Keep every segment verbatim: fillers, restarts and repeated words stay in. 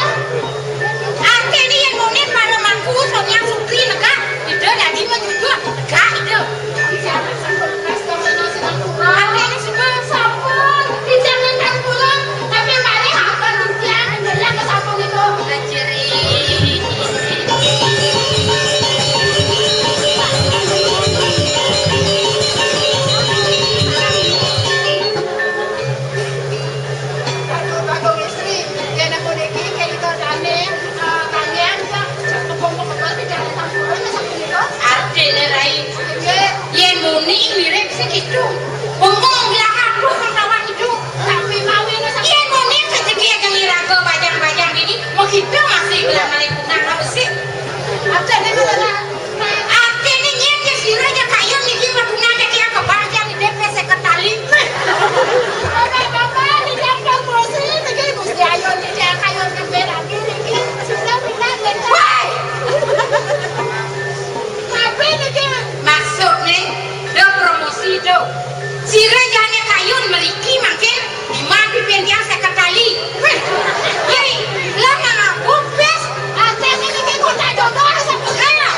Artiné yén muni para mangku Soniang Sutri negak, Ida dadi manjujur, negak Ida. Artiné suba sampun, jangan kan pulang, tapi malih akan titiang ndeleng ka sampun itu. Ajri. Aduh, Bagong Istri, yén aku niki kéto dané, eh, kangen, ya, kepung-kepung di dalam sampun, sampun itu. Artiné, Rai, nggih, yén muni mirip sing itu. Bengong bilang aku ketawa itu. Tapi mawin, yén muni kejegi aja ngiraga bajang-bajang ini, mau kita masih bilang malih punah, apa sih? Artiné, Artiné nyén ya sira ya kayun niki magunang dadi akebang jan di D P seket tali. Bapak-bapak, di dalam kursi niki Gusti Ayu niki kayun nembé lagi niki. Sudah bilang ya. Woi! Tapi niki maksudné do promosi do. Sira jane kayun mriki mangkin iman pipin tiang seket tali. Wéh, yai, lah nang aku, bes. Artiné niki kota jodoh, sapa? Lah,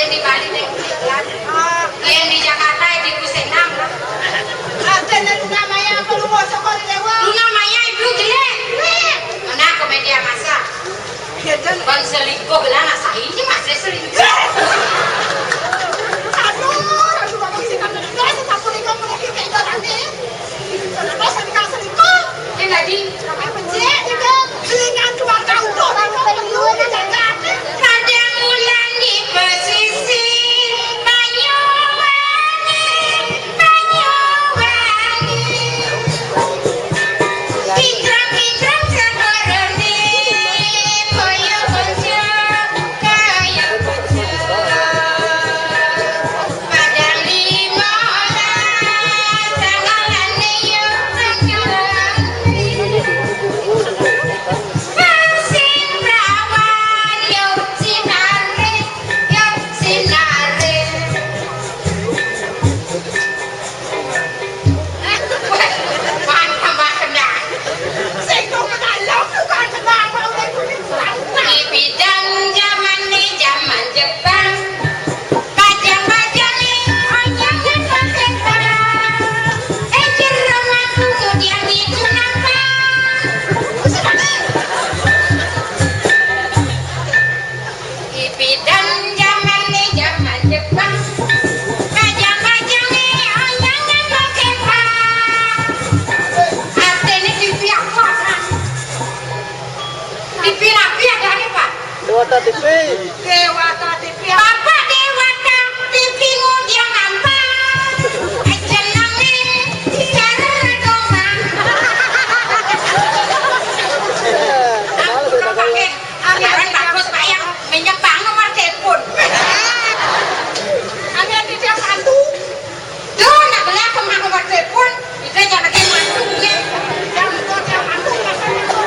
Di Bali ning Bali. Yén di Jakarta di Kusenam. Artiné Luna Maya apa lu mau sekolah di Dewa? Luna Maya ibu jelek. Mana ke media massa? Kon selingkuh lah, nah saya ini masih selingkuh. Aduh, aduh, bapak sih kan enggak sih satu lima menit kayak jalan nih. Kenapa saya dikasih selingkuh? Dia tadi. Namanya becek, ya kan? Selingan keluarga utuh, orang perlu dijaga. Kadang ulang di pesisir Banyuwangi, Banyuwangi. Pintrang-pintrang segorone, koyo konco, koyo konco. Padang lima tangalane yo tangalan. Sing rawan yo sinare, yo sinare. Wah, tambah kendang. Sing do kendang, bukan kendang, mau udah kulit. Di bidang zaman nih, zaman Jepang. Bajang-bajang nih, onyangan pakai bang. Eh, jero mampu kemudian itu nampak. Di bidang zaman nih, zaman Jepang. Bajang-bajang nih, onyangan pakai bang. Artinya di pihak mana? Di pihak-pihak dari Pak. Dewata T V. Dewata T V. Bapak Dewata T V ngudiang apa? Jenenge Cara Redoman. Aku dong pakai anggaran bagus, Pak, yang minyak bang nomor telepon. Ada di dia satu. Duh, nak beli aku mah nomor telepon. Itu jangan pakai mantu, ya. Yang itu, yang mantu, yang mantu.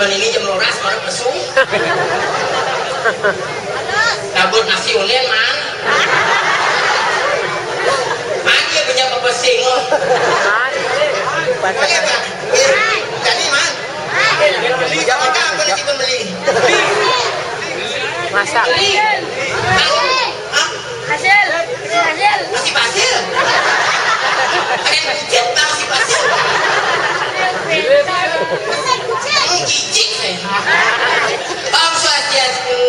Ini jam rolas, baru pesung. Kabut nasi unen, man. Man, dia punya pepesing, oh. Man. Oke, Pak. Jadi, man. Jam apa, apa nasi pembeli? Masak. Beli. Bang. Hah? Hasil. Hasil. Masih Basil. Ada kucing, Bang, masih Basil. Hmm, cicik saya. Om Swastiastu.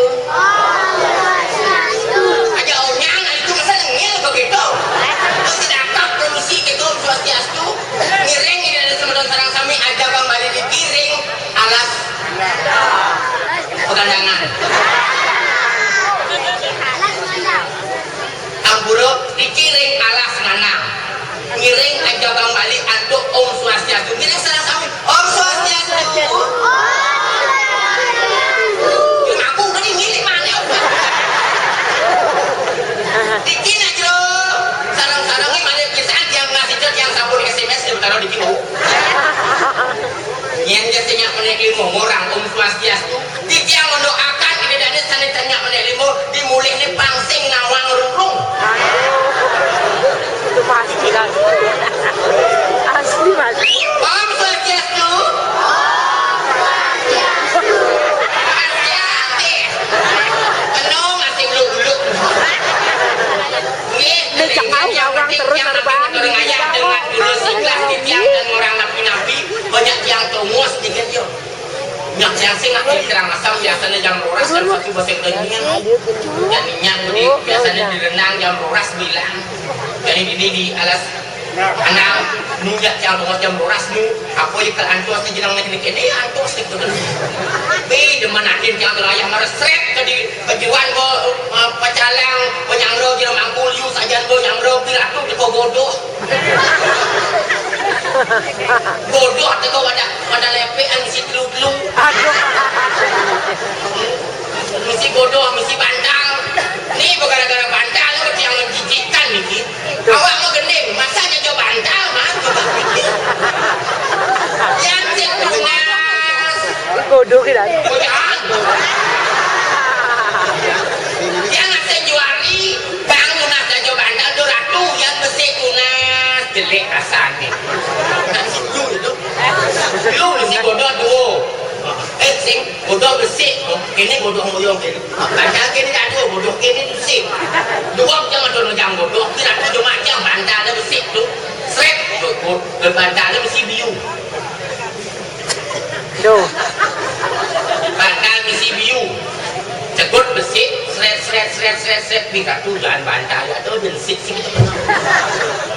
Aja onyang, nah, itu masa nengil begitu. Terus tidak produksi gitu, Om Swastiastu. Ngiring ini ada semeton sareng sami, aja Bang Bali dikiring. Alas pegandangan. Ampura, dikiring alas nganang. Ngiring aja Bang Bali antuk Om Swastiastu. Ngiring sareng sami. Om Swastiastu. Aku kan ngiring mana? Dikin aja. Sareng-sareng ini mana pisan tiang ngasih tiang sampun S M S dia taruh di kilo. Yen dia tanya menek limo orang Om Swastiastu. Di tiang mendoakan ini dan ini sana tanya menek limo di mulih ini pangsing nawang rurung. Itu pasti kan. Asli, Mas. Om Swastiastu. Hati-hati. Penuh masih belum-belum. Nggih, ini jangan yang penting terus yang terbang. Dengan tulus ikhlas di tiang dan orang nabi-nabi, banyak tiang tongos dikit yo. Nyak siang sing nak diterang asam biasanya jam rolas jam satu baseng dengin. Dan minyak budi biasanya direnang jam rolas bilang. Jadi ini di alas anang nunjak jam rolas jam rolas nu apa ya kalau antuas ni jenang ni kini antuas itu kan. Be demen akhir jam ayah meresrep ke di kejuan bo eh, pacalang penyangro jero mangkul yu sajan bo nyangro piratu teko bodoh. Bodoh teko wadah wadah lepean si telu-telu. Aduh. Misi bodoh, misi bantal. Ni gara-gara bantal lo yang menjijikkan niki. Awak mau gending, masa nyajo bantal mah. Yang sing tunas. Bodoh kan? Bodoh. Yang sing juari, bang tunas nyajo bantal tu ratu yang besi tunas jelek rasanya. Kan situ itu. Lu mesti bodoh dua. Eh, sing bodoh besik, oh, kene bodoh ngoyong kene. Padahal kene tak ada bodoh kene tu sing. Dua jam ada orang jam bodoh, kira tu cuma jam bantal ada besik tu. Srep, bodoh, bodoh bantal ada mesti biu. Duh. Bantal mesti biu. Cegut besik, sret, sret, sret, sret, sret, pi katu jangan bantal ya tu besik sing.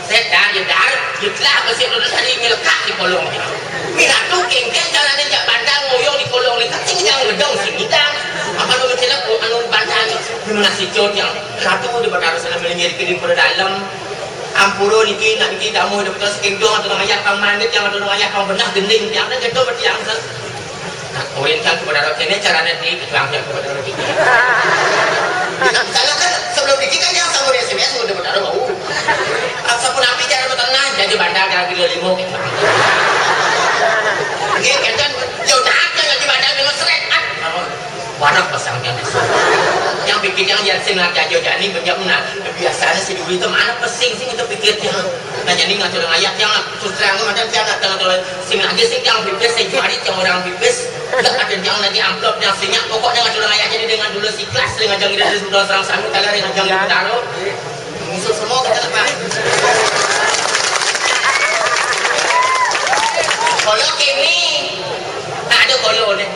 Sret dar, ya dar, ya telah besik tu tadi nyelekak di kolong. Pi katu kengkeng caranya jak bantal ngoyong di kolong ni, kacing jangan gedong sini dah. Apa lu mencelak anu bantal ni? Gimana si Jod yang satu udah pada harus ada melingkir ke di dalam. Ampura niki nak niki tamu udah betul sekendong atau ayah kang mandit yang atau ayah kang benah gending yang ada gedong berarti yang Nah, koin kan kepada roh kene caranya di ketelang yang kepada roh kene. Misalnya kan sebelum dikit kan yang sama di S M S udah benar bau. Asapun api cara bertenang jadi bandar kalau kilo limo. Iya kan kan jauh dah kan jadi bandar memang seret. Ah, warna pasang kan. Yang pikir yang yang sengaja jadi banyak benar. Biasanya si dulu itu mana pesing sih kita pikir dia. Nah jadi ngatur ayat yang terus terang macam dia nak tengah sing aja sing yang pipis, sing juari yang orang pipis. Enggak ada yang lagi amplop yang sinyak, pokoknya ngatur ayat jadi dengan dulu si kelas dengan jangan dari sudah serang sami kalian dengan jangan taruh. Musuh semua kita lepas. Kalau kini tak ada kalau ni.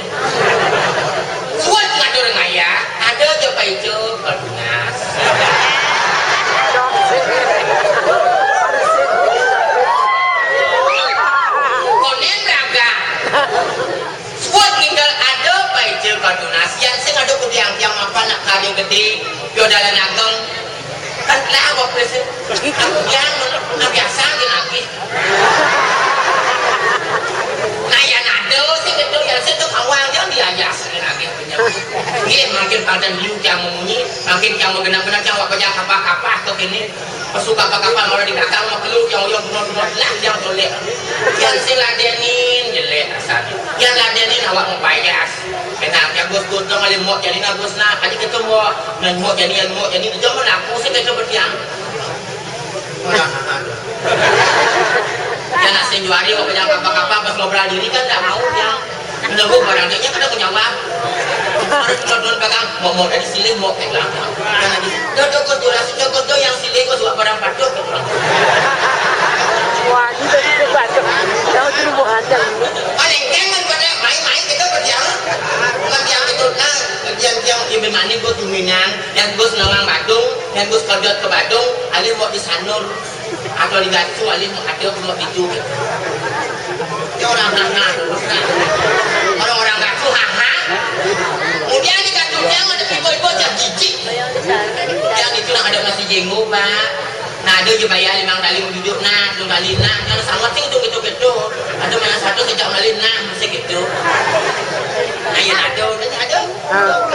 Suat ngatur ayat, ada je paicu, bertunas. Konen raga. Suat ninggal ada paicu, bertunas. Yang sing ada kudiang tiang apa nak karya gede, yo dalan ageng. Kan lah apa sih? Yang biasa dia lagi. Nah, yang ada sih gitu, yang sih tu kawang dia dia ya sih lagi punya. Ini makin pada liu yang memunyi, makin yang benar-benar yang apa yang apa-apa tu kini. Pesuka apa kapal malah di belakang mau keluar yang uyang semua semua lah yang tolek. Yang sing ladenin jelek asal. Yang ladenin awak mau baik. Mbok jani nabus nak, aja kita mbok. Nah, mbok jani, mbok jani, jangan aku sih kita bertiang. Udah, nah, nah. Ya, nak sing juari, mbok pegang apa-apa, pas ngobrol diri kan nggak mau dia. Menunggu barang dia, kan aku nyawab. Harus nonton pegang, mbok, mbok dari sini, mbok pegang. Kan lagi, "Dok, dok, dok, durasi, dok, dok, dok, yang sini, dok, suka barang patok," gitu. Wah, ini tadi tuh patok. Tahu tuh buahnya. Paling kan pada main-main kita bertiang. Bertiang itu, nah, bertiang-tiang ibu manis buat duminan. Yang bos nawang Badung, yang bos kodot ke Badung, alih mau di Sanur atau di Gasu, alih mau ada mau itu gitu. Itu orang haha, orang-orang Gasu haha. Kemudian di Gasu yang ada ibu-ibu yang jijik. Yang itu yang ada masih jenggo, Pak. Nah, ada je bayar lima kali duduk, nah, dua kali, nah, kalau sama sih itu gitu-gitu. Ada mana satu sejak kali, nah, masih gitu. Nah, ya ada, ada. Hah?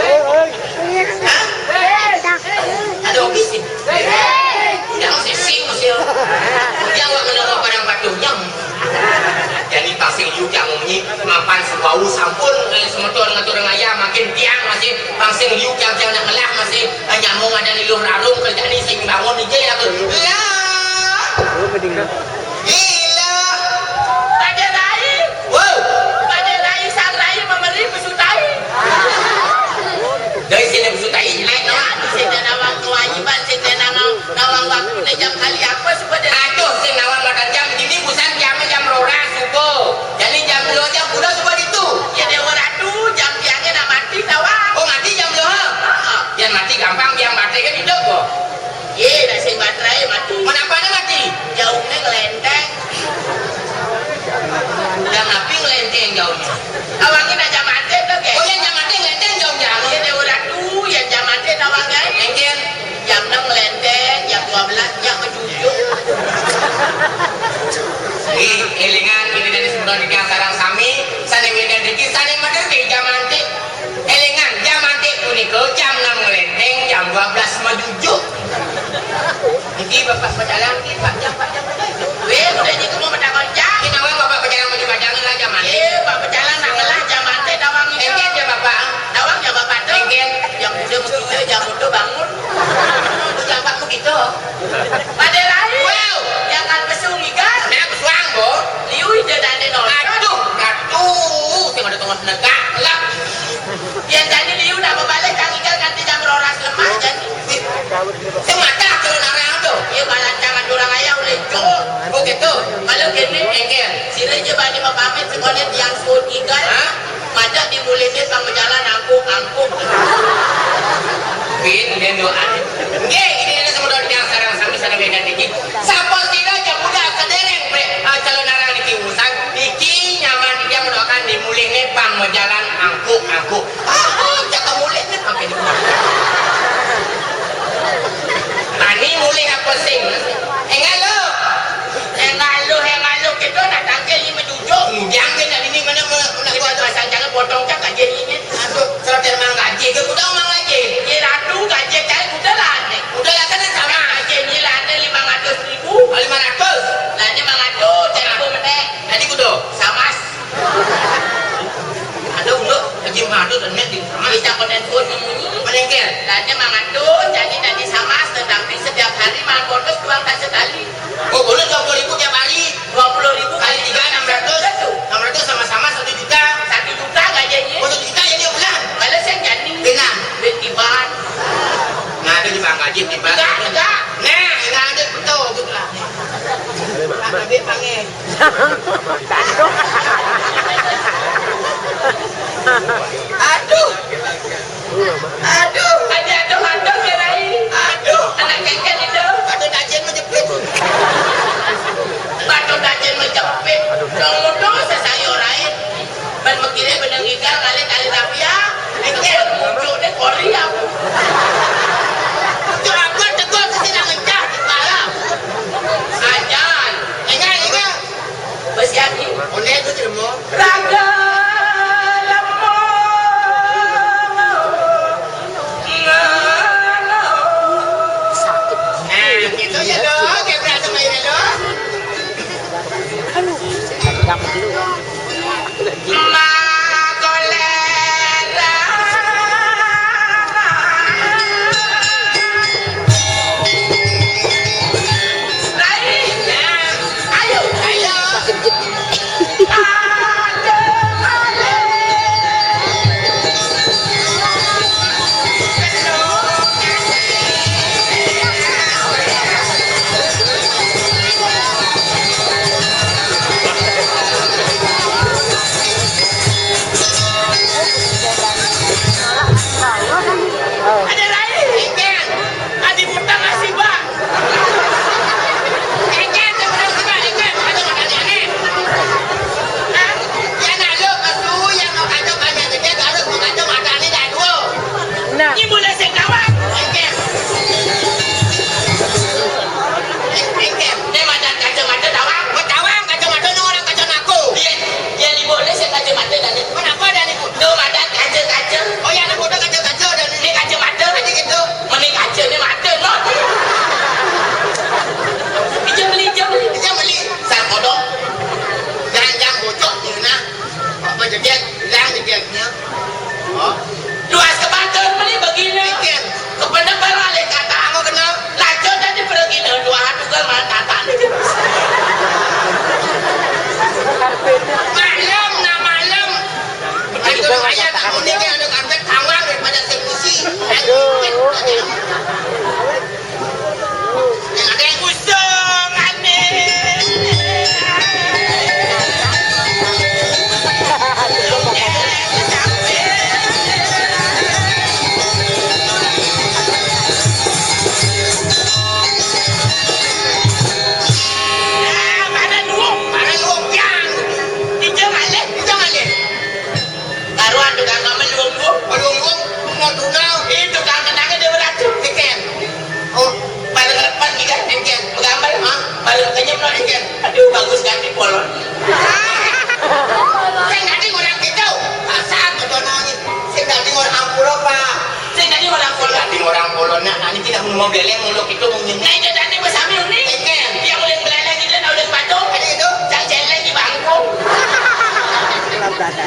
Ada habis ni. Jangan sising, Mesir. Dia awak kena orang padang patuh, nyam. Jadi, pasing you jangan munyi, mapan sebau sampun, eh, semeton ngatur ngaya, makin tiang masih, pasing you jangan nak ngelah masih, eh, nyamung ada liluh rarung, kerja ni sing bangun ni je, ya, tu. Lah. Gila. Pada rai. Wow. Pada rai, sang rai memberi pesutai. Dari sini pesutai, jelek, no? Sini nawang kewajiban, sini nawang, nawang waktu, ni jam kali apa suka dia? Aduh, sing nawang makan jam, ini busan jam, jam roras subuh. Jadi jam dua jam kuda subuh itu. Ya, Dewa Ratu, jam tiangnya nak mati, tawang. Oh, mati jam dua? Ha. Yang mati gampang, yang mati kan hidup, kok. Ye, dah sing baterai mati. Kenapa dia mati? Jauhnya ngelenteng. Dah ngapi ngelenteng jauhnya? Awaknya nak jam mati tu, ke? Oh, yang jam mati ngelenteng jauh-jauh. Ye, Dewa Ratu, yang jam mati tawang, kan? Engken. Jam enam ngelenteng, jam dua belas jam mencucuk. Ih, elingan, ini dari sebelah di sarang sami, sana wedan dikit, sana mader di jam mati. Elingan, jam antik punika jam enam ngelenteng, jam dua belas majujuk. Niki Bapak pecalang niki, Pak Jam, Pak Jam, Pak Jam. Weh, udah niki mau pecalang jam. Ini awak Bapak pecalang maju padang lah jam antik. Eh, Pak pecalang nak ngelah jam antik, tawang itu. Engken jam Bapak. Tawang jam Bapak tu. Engken. Jam muda begitu, jam muda bangun. Jam Bapak begitu. Pada lain. Wow. Jangan pesu ngigar. Nah, pesuang, Bo. Liu ida dane nonton. Aduh, aduh, sing ada tengah negak, lah. Yang jadi liu nak berbalik kang ikan kanti jam roras lemah jadi. Sing madah turun arah tu. Iya, balancangan orang ayah oleh jol. Oh, gitu. Kalau kene, engkel. Sira je bani mapamit sekolah tiang suud igal. Hah? Madah di mulih ni pang berjalan angkuh-angkuh. Bin, dia doa. Nggih, ini ada semua tiang sarang sami sana beda dikit. Sapa sira jam muda sedereng pre, ah, calon arang niki urusan niki nyaman dia mendoakan di mulih ni pang berjalan angkuh-angkuh. Ah, ah, cakap mulih ni sampai di mulih. Tani mulih apa sing? Enggak lo. Enggak lo, enggak lo. Kita nak tangkil lima tujuh. Jangan nak ini mana, mana, mana. Kita pasang jangan potong cak aja ini. Aduh, kalau terima gaji ke kuda mang gaji. Ye ratu gaji cai kuda lah ni. Kuda lah kan sama. Gaji ni lah ni lima ratus ribu. Oh, lima ratus. Lah ni lima ratus, cai ribu mene. Tadi kuda. Samas. Ada ulo, gaji lima ratus dan met di samas. Kita konen pun ni. Menengkel. Lah ni lima ratus, jadi tadi samas, tetapi setiap hari makan bonus dua kali sekali. Oh, bonus dua puluh ribu tiap hari. Dua puluh ribu kali tiga, enam ratus. Enam ratus sama-sama satu juta. Satu juta gajinya. Oh, satu juta jadi bulan. Kalau saya jadi. Benar. Duit kiban. Nah, ada di bank gaji kiban. Enggak, enggak. Nah, enggak ada betul, betul lah. Pak Habib panggil. Aduh. Aduh. Aduh, aduh, aduh, ya, Rai. Aduh. Anak kengkeng itu. Batu dajin menjepit. Batu dajin menjepit. Dong, dong, sesayur, Rai. Ban mekire benang igal, kali, kali, tapi ya. Kengkeng, muncul deh, kori, ya. Muncul apa, tegol, sesi nak mencah, kepala. Sajan. Enggak, enggak. Besian ni. Onde tu jelema. Raga lemah. Sakit. Nah, gitu je tu. Okey, berat sama ini tu. Aduh. Yang dulu. Aku lagi. Mak kolera. Jejet, ilang jejetnya. Oh. Luas ke batur meni begini. Ikan. Kependepan alih kata anggo kena. Lacur tadi pergi dua tugas malah tata ni. Malam, nah malam. Begitu ayah nak muni ke ada karpet tawang daripada sing isi. Aduh. Sing ade usung ane. Mana luwung? Mana luwung? Yang. Ijang alih, ijang alih. Karuan tukang kamel luwung-luwung. Luwung-luwung, mau tunggal. Ih, tukang kenangnya dia beracun. Ikan. Oh, paling depan nih kan, engken. Begambar, ha? Paling kenyem no, engken. Aduh, bagus ganti polon. Sing dadi orang gitu. Asal betononi. Sing dadi orang pura, Pak. Sing dadi orang polon. Sing dadi orang polon. Nah, ini kita mau beleng, mau lo gitu, mau nyengeng. Nah, itu tadi bersama ini. Engken. Dia udah beleng gitu, nah, udah patung. Tadi itu. Yang jelek di bangku.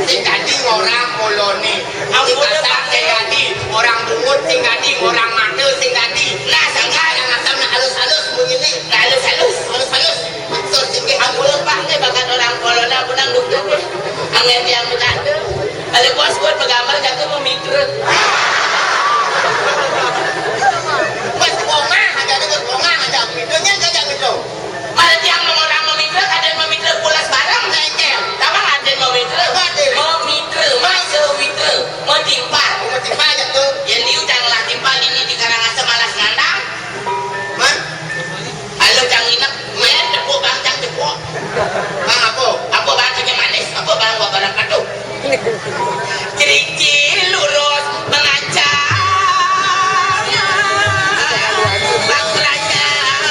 Sing dadi orang poloni. Ampun, sing kasar, Pak. Sing dadi orang bungut, sing dadi orang mata, sing dadi. Nah, sing dadi yang asam nak halus-halus bunyi ni. Nah, halus-halus. Halus-halus. Maksud sing dadi ampun, Pak, ni bakat orang polona, ampun, nang dukun. Angin dia berkata. Ada bos buat pegambar, jago memikir. Bos bongah, ada bos bongah, ada. Itu nya kagak gitu. Mara tiang mengorang mamitra, kadén mamitra pulas bareng, Cécél. Tama kadén mamitra? Apa tuh? Mamitra, masa mitra, matimpal. Oh, matimpal aja tuh. Yén liu cang lah timpal ini di Karangasem malas ngandang. Man? Halo, cang nginep. Yén tepuk bang, cang tepuk. Bang apa? Apa bang kerja manis? Apa bang buat barang katuh? Kerikil lurus mengancam Bang Kerajaan.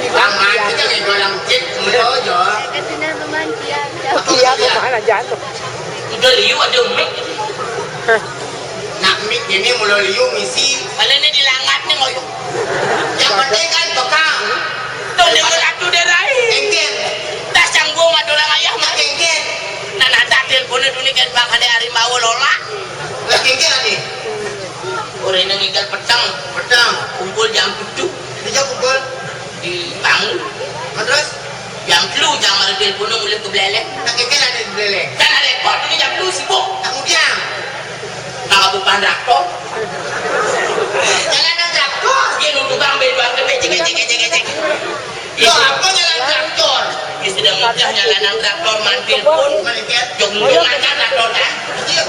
Tangan kita kayak orang cek, menurut aja. Iya, kemana jatuh? Udah liu ada mic. Nak mic ini mulai liu misi. Kalau ini dilangat nih ngoyo. Yang penting kan bekal. Tuh dia beratu deh rai. Engken. Tas canggung ada orang ayah mah. Engken. Nah, nanti teleponnya dulu kan bang ada hari mau lola. Lah engken nih. Orang yang ngikat petang. Petang. Kumpul jam tujuh. Dia kumpul. Di bangun. Nah, terus? Jam telu jam ada telepon mulai ke belek. Tak kira ada di belek. Kan ada repot ini jam telu sibuk. Tak kemudian. Tak bukan traktor. Jangan ada traktor. Dia nunggu bang bedo aja becek becek becek becek. Lo apa jalan traktor? Dia sudah mudah jalan traktor mantil pun. Mana dia? Jong jong aja traktor kan? Iya.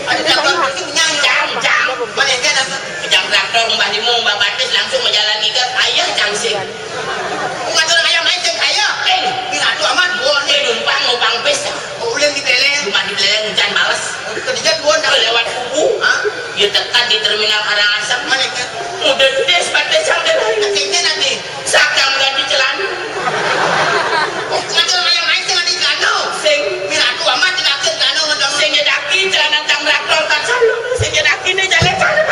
Ada traktor pasti menyang. Jang jang. Mana dia dapat? Jang traktor mbah limung mbah batis langsung menjalani ke ayah cangsing. Ngatur ayam aja sing kaya. King. King atuh amat, buah nih. Numpang, numpang bis. Oh, ulin di Beleng. Cuma di Beleng, hujan males. Oh, kerja buah dah. Lewat kubu. Hah? Ya tekan di terminal Karangasem. Mana itu? Udah deh, sepatu cang deh. Kayaknya nanti. Sakang ganti celana. Oh, ngatur ayam aja sing nanti kano. Sing. King atuh amat, dilaksir kano, ngatur. Sing nyedaki celana cang traktor, tak salah. Sing nyedaki nih, jalan, jalan.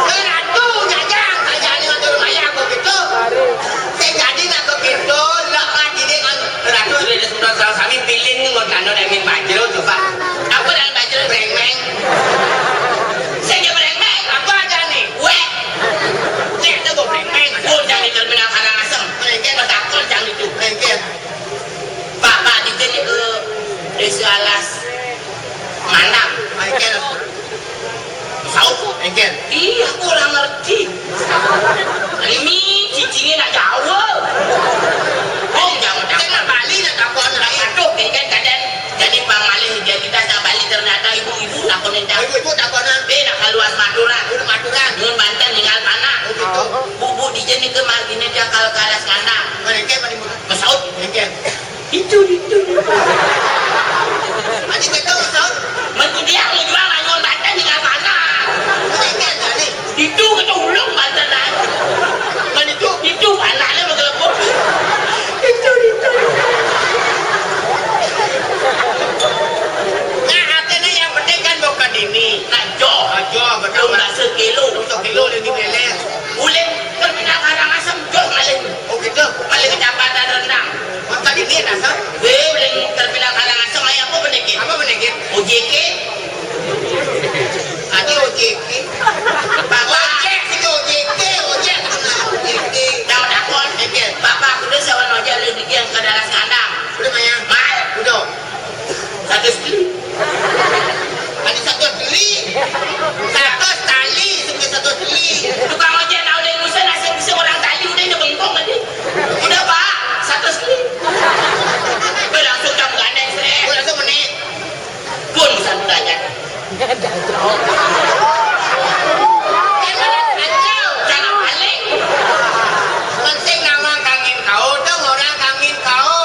Ratu nyajang, kerjaan ngatur maya begitu. Sing jadi nak begitu, nak ngaji deh kan. Ratu sudah sudah salah sami piling ngon kano daging bajro coba. Apa dan bajro brengmeng? Sing brengmeng, apa aja nih? Weh. Cek tuh brengmeng. Pun jangan di terminal Karangasem. Brengmeng. Betakon jangan itu. Brengmeng. Sealas ngandang. Engkel. Saut. Engkel. Iya, aku ora ngerti. Ini cicingnya nak Jawa. Oh, jangan, jangan Bali nak takon. Aduh, ini kan kadang jadi pang malih dia kita nak Bali ternyata ibu-ibu takon entah. Ibu-ibu takon. Be nak kaluas Madura. Udah Madura. Nyuwun banten ninggal panah. Oh, gitu. Bubuk di jeni ke margine dia kalau kalas ngandang. Mana engkel, mana ibu? Pesaut. Engkel. Itu, itu. Aji ketok, Ustaz. Mengkudiang, menjual, manyun, banten, tinggal panah. Meninggal, Jani. Itu, itu ulung, banten, lain. Kan itu? Itu, panahnya, menggelepuk. Itu, itu. Nah, artinya yang penting kan bukan ini. Nah, jo. Ah, jo, betul. Belum bahasa kilo. Untuk kilo, dia dibelek. Ulin terminal Karangasem, jo, malin. Oh, gitu. Malin kecamatan Rendang. Maka di dia dasar. Weh, uling terminal Karangasem, aya apa pendekit? Apa pendekit? O J K. Adi O J K. Bapak. Ojek, sing O J K, ojek. O J K. Jangan takut. Oke. Bapak, aku udah sewa ojek, udah bikin ke daerah Skandang. Udah, Maya? Mal. Udah. Satu sekali. Adi satu sekali. Satu sekali, sampai satu sekali. Tukang ojek tahu dari Nusa, nasib bisa orang tali, udah, udah bengkok tadi. Udah, Pak, satu sekali. Udah langsung jam gandeng, srek. Udah langsung menit. Pun bisa belajar. Jangan paling. Penting nawang kangin kau, dong orang kangin kau.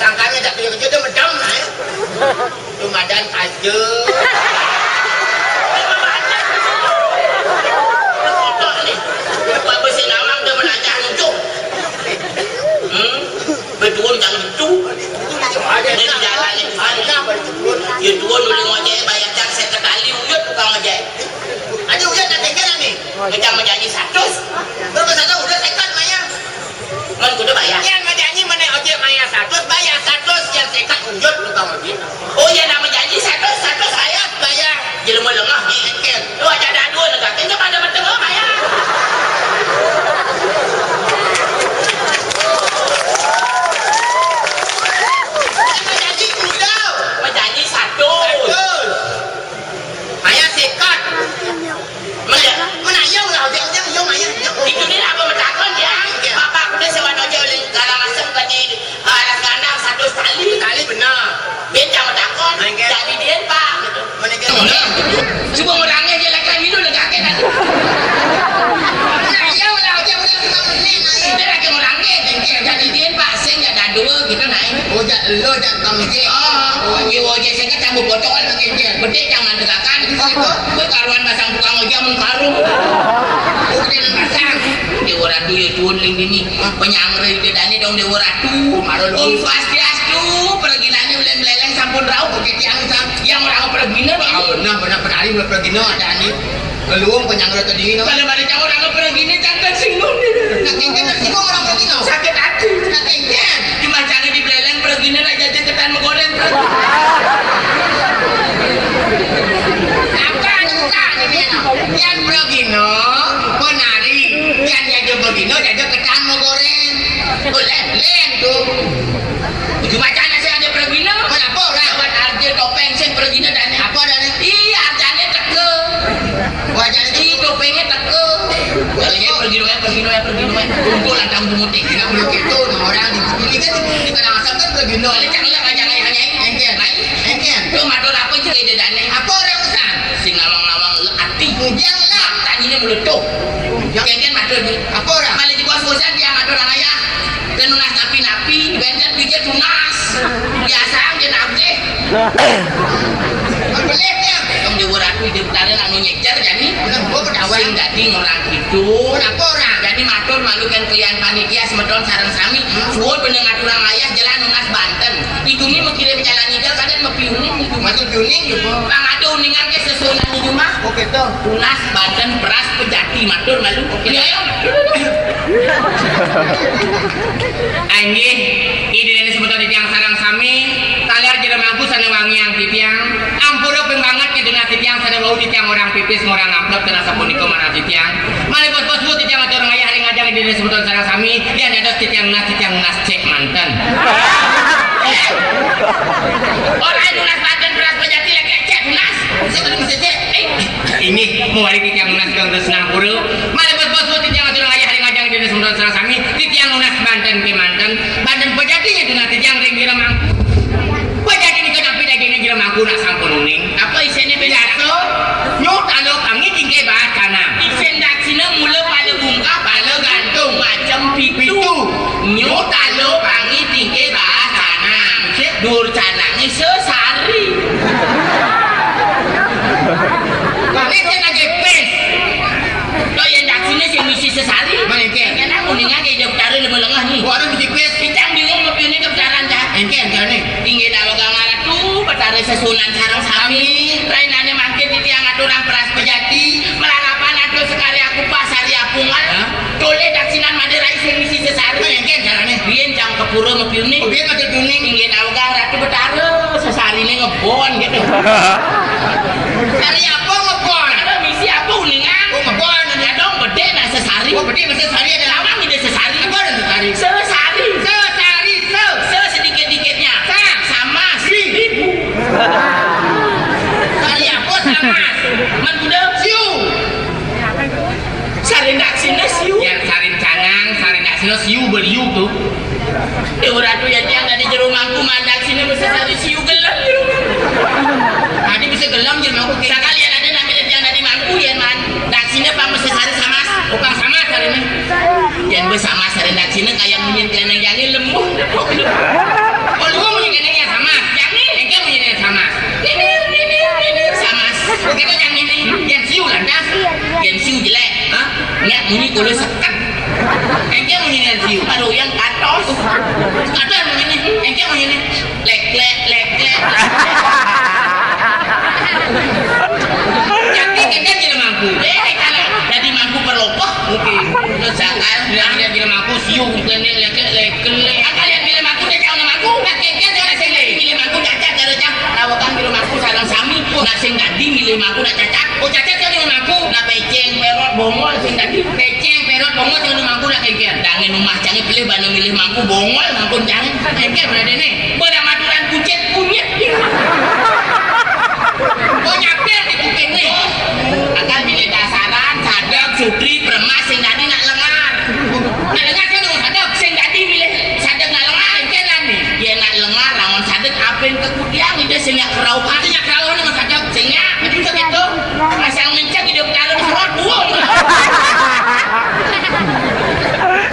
Sangkanya tak kerja-kerja, dia medam, nah, ya. Tumadan aja. Apa sih nawang dia menacah nunjuk? Hmm? Betuun kan gitu. Ada. Ini jalan itu kan. Ada, betul. Ya, tuun udah ngojek, bayar cak saya ketali, uyut tukang ngojek. Ada uyut tak tekan, nih. Macam menjanji seratus. Berapa satu udah tekan, Maya. Kan kudu bayar. Yang menjanji mana ojek Maya seratus, bayar seratus, yang tekan uyut tukang ngojek. Oh, ya, nak menjanji seratus, seratus bayar. Bayar. Jelema lemah, nih, engkel. Lu aja ada dua negara, tinggal pada bertemu, Maya. Menjanji kuda. Menjanji satu. Satu. Maya sikat. Maya. Mana yang lah, yang, yang, yang, Maya, yang. Itu dia apa mentakon dia? Iya. Bapak udah sewa dojo oleh Karangasem tadi. Anak gandang satu sekali. Sekali benar. Beda mentakon. Engkel. Jadi dia, Pak. Mana engkel? Cuba ngurangnya je lah kan, minum lah kakek kan. Nah, iya, udah, udah, udah, lima menit, nah, iya. Dia lagi ngurangnya, engkel. Jadi dia, Pak, sing ya dah dua gitu, nah, ini. Oh, jak lo, jak kami je. Oh, iya, oh, je, saya kan campur botol, engkel. Betik jangan tegakan. Oh, itu. Berkaruan pasang tukang ojek, mengkarung. Oh, dia pasang. Dia orang tu, ya, tuan, ling, dini. Penyangrai dia, dani, dong, dia orang tu. Marah lu. Om Swastiastu, perginane ulen meleleng sampun rauh, ketiang sang, yang orang pergina, ah, benar, benar, penari ulen pergina, ada ni. Belum penyangrai tadi, no. Kalau pada jauh orang pergina, jangan tersinggung dia. Nak tinggal tersinggung orang pergina. Sakit hati. Nak tinggal. Cuma jangan dibeleleng pergina, nak jajan ketan menggoreng. Apa, apa, ni, ni, no. Yang pergina, penari, yang jajan pergina, jajan ketan menggoreng. Boleh, boleh tu. Uju macan nasi ada pergina. Mana apa orang? Lewat arti topeng sing pergina dan apa dan? Iya, artinya teka. Wajah ini topengnya teka. Kalau dia pergina, pergina, pergina. Kumpul lah tamu mutik. Tidak boleh gitu. Nah, orang di, ini kan di, di Karangasem kan pergina. Kalau jangan lah, jangan, jangan. Engkel. Lain. Engkel. Tu matur apa je dia dan? Apa orang usan? Sing nawang-nawang le ati. Bujang lah. Tadinya meletup. Bujang. Kengken matur ni. Apa orang? Malah di bos bosan dia matur orang ayah. Kenunas napi-napi, benten pikir tunas. Biasa aja nagih. Belitnya. Yang di Wuratu di Utara nak nunyeker jadi. Bener, gua ketawa. Sing dadi ngurang gitu. Kenapa orang? Jadi matur malu kan kalian panitia semeton sareng sami. Hmm. Suwun pendengar orang ayah jalan nunas banten. Itu ni mengirim jalan ida kadang mepiuning gitu. Masuk piuning gitu. Bang ada uningan ke sesuunan di rumah. Oke, tuh. Tunas banten peras pejati matur malu. Oke. Ya, ya. Inggih, ida dané semeton titiang sareng sami, taler jero mangku sané wangiang titiang, ampura ping banget kidungan titiang sané wau titiang orang pipis ngorang amplop tenan sapunika marang titiang. Malih pos-pos titiang atur ngayah ring ajeng ida dané semeton sareng sami, yén dados titiang nas, titiang nas cek manten. Mari titiang nunas geng tresna pura. Malebet basa titiang atur ayah ring ajeng dina semeton sareng sami. Titiang nunas banten kemanten. Banten pejati nya tunas titiang ring Jero Mangku. Pejati nika napi dagingnya Jero Mangku nak sampun uning. Apa isinnya? Biasa. Nyu talo pangi tingke baas tanah. Isin daksina mula pala bungkah, pala gantung, macem pitu. Pitu. Nyu talo pangi tingke baas tanah. Dur canange sesari. Balik dia lagi pes. Kok yang daksina sing misi sesari? Mana, Ken? Kan aku ningan dia jauh taruh lebih lengah nih. Waduh, misi pes. Kita bingung mau pilih ke putaran dah. Engke, engke nih. Inggih daweg Ratu, Betara Sesuhunan sareng sami. Rainane mangkin titiang aturang peras pejati, malarapan atur sekari aku pasari apungan. Hah? Tolih daksinan Madura sing misi sesari. Nah, engke carane. Biyen cang ke pura mapiuning. Oh, biyen ada piuning. Inggih daweg Ratu Betara, sesarine ngebon gitu. Sari apa ngebon? Ada misi apa uningan? Oh, ngebon. Ya dong, bedhe nak sesari. Oh, bedhe nak sesari ada. Lawang ide sesari. Apa ada sesari? Sesari. Sesari, se. Se sedikit-dikitnya. Sa. Sama. Si. Ibu. Sari apa sama? Man kuda. Siu. Sarin daksina siu. Ya, sarin canang, sarin daksina siu beliu tuh. Dewa Ratu ya tiang dari Jero Mangku mandak sini bisa sari siu gelem Jero Mangku. Tadi bisa gelem Jero Mangku. Sakalian ada nak milih tiang dari Mangku ya man. Daksina pang bisa sari sama. Oh, pang sama sari ini. Yang bisa sama sari daksina kayak munyin kena yang lemu. Oh, lu munyin kena yang sama. Yang ini. Engke munyin yang sama. Ini, ini, ini sama. Kita yang ini, yang siu lantas. Yang siu jelek. Hah? Nyak munyi kulo seket. Engke munyi nang siu. Karo yang katos. Katos munyi nih. Engke munyi nih. Lek, lek, lek, lek. Jati kenten jadi mangku. Eh, kalau jadi mangku perlopoh. Oke. Terus sakal, bilang dia jadi mangku, siu, kene, lek, lek, lek. Akal yang pilih mangku, dia jauh mangku. Nggak kenten, jangan sini. Pilih mangku, cacat, cara cah. Tawakan pilih mangku, sarang sami. Nah, sing tadi milih mangku, nak cacat. Oh, cacat kan yang mangku. Nak peceng, perot, bongol, sing tadi. Peceng, perot, bongol, sing mangku, nak kengker. Dangen umah cange pilih, bana milih mangku, bongol, mangkun cange. Kengker, berada nih. Berama aturan kucet, kunyit. Oh, nyapir di kuping nih. Akal milih dasaran, sadek, sutri, premas, sing tadi nak lengar. Nak lengar, kan orang sadek, sing tadi milih sadek nak lengar, kengker lah nih. Ya, nak lengar, lawan sadek, apa yang kekudiang, itu sing nyak kerauhan. Sing nyak kerauhan, Mas Sadek. Sing nyak, itu bisa gitu. Asal ngenceng hidup dalam serot, buang.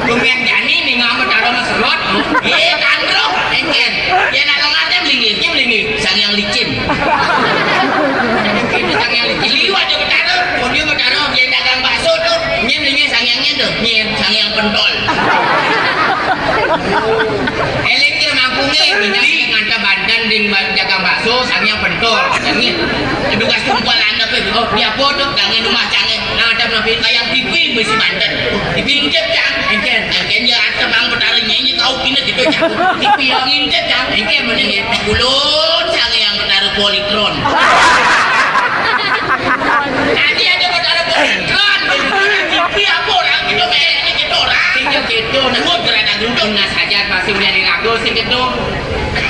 Lumayan jani nih, ngambil dalam serot. Iya, kan, bro? Engken. Ya, nak lengar, dia melinggi. Dia melinggi. Sang yang licin. Itu sang yang licin. Liwat dia bertaruh. Oh, dia bertaruh. Dia dagang bakso tuh. Dia melinggi sang yang tuh. Nyen, sang yang pentol. Eling ki mangkunge, beli ngantar banten ding ba-, dagang bakso, sang yang pentol. Nyen. Itu kas kumpul anda pe. Oh, dia apa tuh? Dangen umah cange. Nah, ada nabi kayak T V besi banten. T V ngintip, Cang. Engken. Engken ya, ada bang betara nyanyi, kau kena gitu, Cang. T V yang ngintip, Cang. Engken, mending ya. Kulun, sang yang betara politron. Tadi ada betara politron. T V apa orang? Kita merek ini kita orang. Kita gitu. Nah, gua berada gendong, nah, saja pasti udah diragu sih gitu.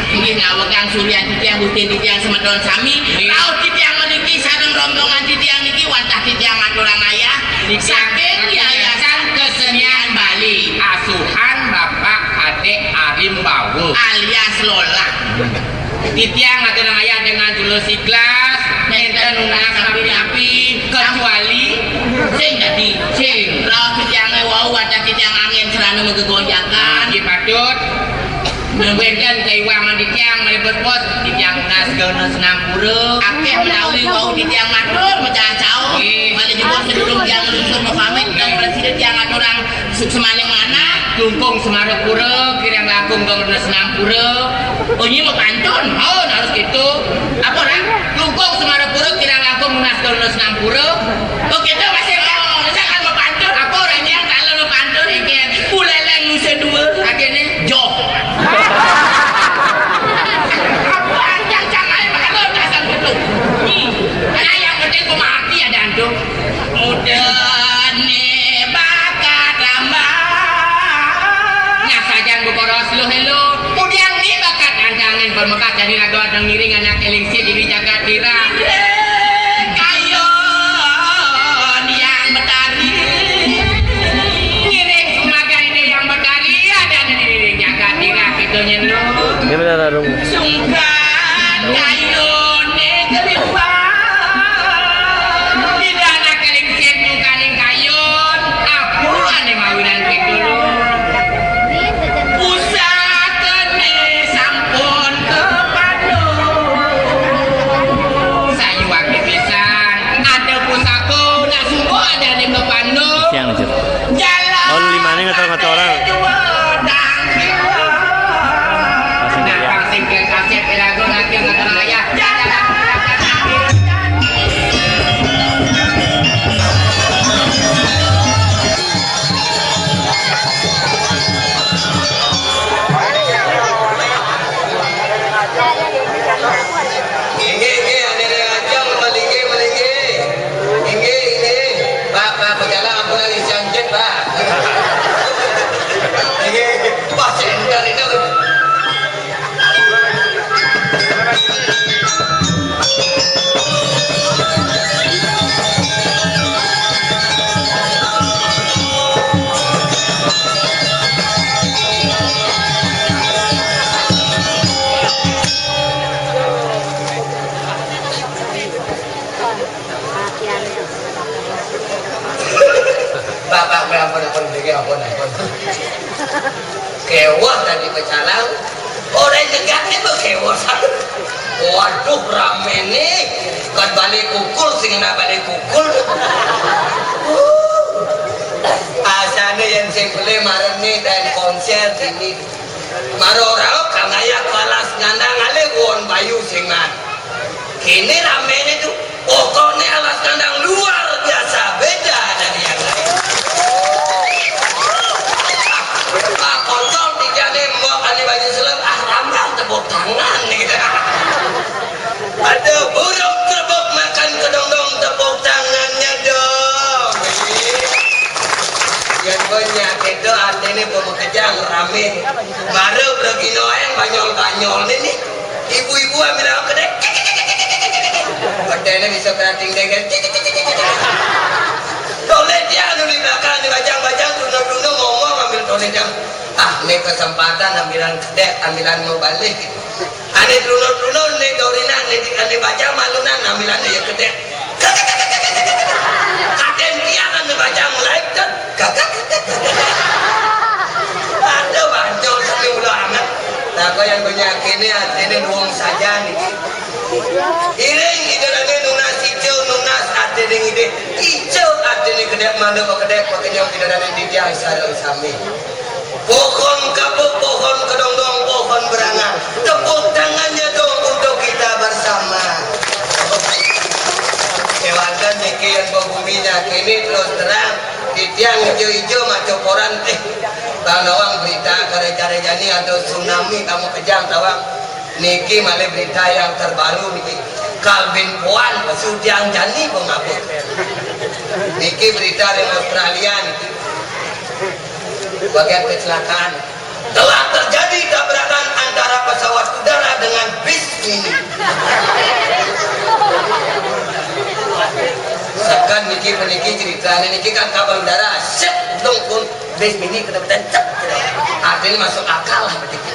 Inggih nawegang surya titiang, gustin titiang, semeton sami. Nggih. Rauh titiang niki sareng rombongan titiang niki wantah titiang aturang ayah. Titiang saking Yayasan Kesenian Bali. Asuhan Bapak Kadek Arimbawa. Alias Lola. Titiang aturang ayah dengan tulus ikhlas, nenten nunas napi-napi, kecuali sing dadi, sing. Rauh titiange wau wantah titiang angin serana megegonjakan. Nggih patut. Wenten kaiwangan titiang malebet bos, titiang nunas geng tresna pura. Akeh menawi wau titiang matur, mecah caur. Nggih. Malih juga sedurung tiang lungsur mapamit, dan presiden tiang aturang suksmaning manah. Lungkung Semarapura, kirang langkung geng tresna pura. Oh, ini mau pantun? Oh, harus gitu. Apa, Rang? Lungkung Semarapura, kirang langkung nunas geng tresna pura. Oh, gitu, masih, Rang. Oh, jangan mau pantun. Apa, Rang, yang kalau mau pantun, ini? Buleleng Nusa Dua. Akhirnya? Joh. Apa yang jangan kalau dasar betul? Ih, karena yang penting pemerhati ada antum. Mudane bakat rambang. Nah, sajan buka ros lu, helo. Mudiang ni bakat antangin bermekat jadi raga ada ngiring anak eling si diri jagat dira. Kayo. Gimana, Rung? Sungkan kayun kelimpah. Tidak ada kelingkit mukaning kayun. Aku ane mawinan kidul. Pusatene sampun kepandung. Sayuwake pisan. Ada pusako, nak sungguh ada ning kepandung. Siang, Cur. Jalan. Oh, limane ngatur-ngatur orang. Masih kuliah. Inggih, inggih, ane rajang, melinggih, melinggih. Inggih, inggih. Pak, Pak, pejalan ampun lagi siang jet, Pak. Inggih, inggih. Wah, center ini. Bapak, ampun, ampun, niki ampun, ampun. Kewah tadi pecalang. Ora nyegake kok kewah. Waduh, ramene. Kan balik kukul, sing enak balik kukul. Asane yen sing beli marene dan konser dini. Maro ora kang ayah kalas ngandang ale won bayu sing man. Kene ramene tuh, pokoknya alas kandang luar biasa, beda dari yang lain. Pak Kontol, tiga nih, mbok ane baju selem, ah, ramrang tepuk tangan nih. Ada burung terbuk makan kedondong, tepuk tangannya dong. Yang banyak itu artinya pemekejang rame. Baru lagi noeng banyol-banyol nih. Ibu-ibu ambil aku kedek. Bedene bisa kerating deket. Tole dia anu di belakang, di bajang-bajang, tuna-tuna ngomong ambil tole jam. Ah, ini kesempatan ambilan kedek, ambilan mau balik. Ane tuna-tuna, ane dorina, ane di, ane bajang malunan, ambilan ya kedek. Kaden dia kan baca mulai kan. Ada bajol seni ulah amat. Nah, kok yang banyak ini artinya nuwung saja nih. Iring idolane nunas ijo, nunas artine ngide. Ijo artine gedek mandek, gedek pekenyong idolane didiang sareng sami. Pohon kapuk, pohon kedondong, pohon berangan. Tepuk tangannya dong untuk kita bersama. Kewanten niki yen pembuminya kini terus terang, titiang ijo-ijo macoporan teh. Bang nawang berita kare-kare jani atau tsunami kamu kejang tawang. Niki malih berita yang terbaru niki. Kalbin Puan, Sudiang Jani pengabut. Niki berita dari Australia niki. Bagian kecelakaan. Telah terjadi tabrakan antara pesawat udara dengan bis mini. Sekan niki peniki ceritanya niki kan kapal udara, set, untung pun bis mini kena betencet. Artinya masuk akal lah begitu.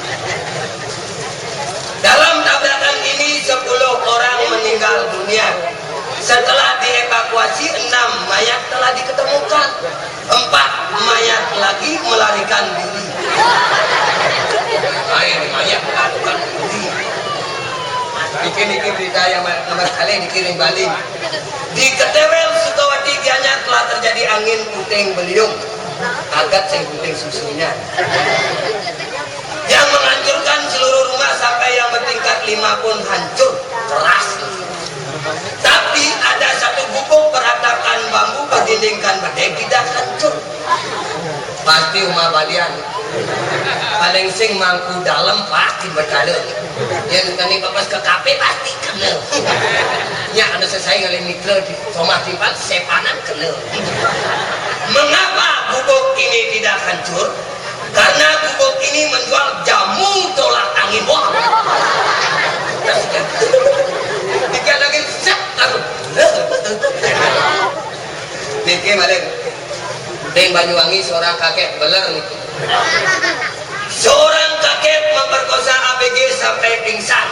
Dalam tabrakan ini sepuluh orang meninggal dunia. Setelah dievakuasi, enam mayat telah diketemukan. Empat mayat lagi melarikan diri. Ayo, mayat melarikan diri. Bikin ini berita yang nomor sekali dikirim balik. Di Ketewel Sukawati Gianyar telah terjadi angin puting beliung. Agat sing puting susunya. Yang menghancurkan seluruh rumah sampai yang bertingkat lima pun hancur keras. Tapi ada satu gubuk beratakan bambu berdindingkan bedeng tidak hancur. Pasti rumah balian. Paling sing mangku dalam pasti berkala. Yang tadi bapak ke kafe pasti kena. Ya ada sesuai oleh mitra di rumah timbang sepanan kena. Mengapa gubuk ini tidak hancur? Karena gubuk ini menjual jamu tolak angin. Wah. Tiga lagi set aku. Niki balik. Deng Banyuwangi seorang kakek beler niki. Seorang kakek Memperkosa A B G sampai pingsan.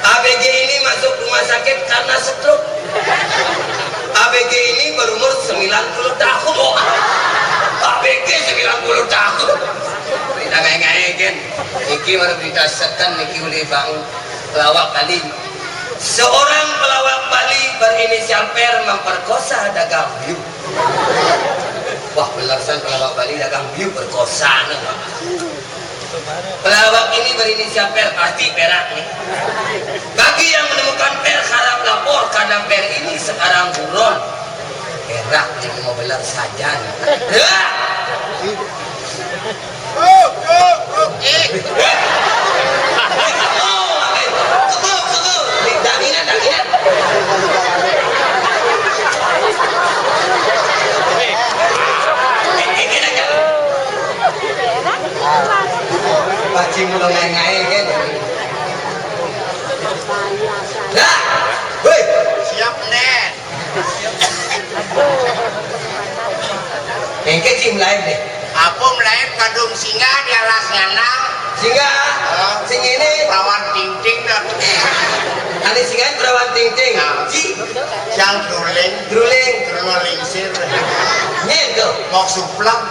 A B G ini masuk rumah sakit karena stroke. A B G ini berumur sembilan puluh tahun. Oh, A B G sembilan puluh tahun. Kita ngaé-ngaé kan. Iki baru kita seken, iki udah bang pelawak kali. Seorang pelawak Bali berinisial P R memperkosa dagang biu. Wah, belersan pelawak Bali dagang biu perkosaan. Pelawak ini berinisial P R, pasti perak nih. Bagi yang menemukan P R harap lapor karena P R ini sekarang buron. Perak nih mau beler sajan. Ya. Paci mula ngaé-ngaé kan. Dah. Woi. Siap, Nen. Engké cing lain deh. Apa lain kadung singgah di alas nyanang? Singgah. Hah? Sing ini. Perawan ting-ting dah. Ada singgah perawan ting-ting. Nah. Ci. Yang druling. Druling. Druling lingsir. Nyen tuh. Mau suplek.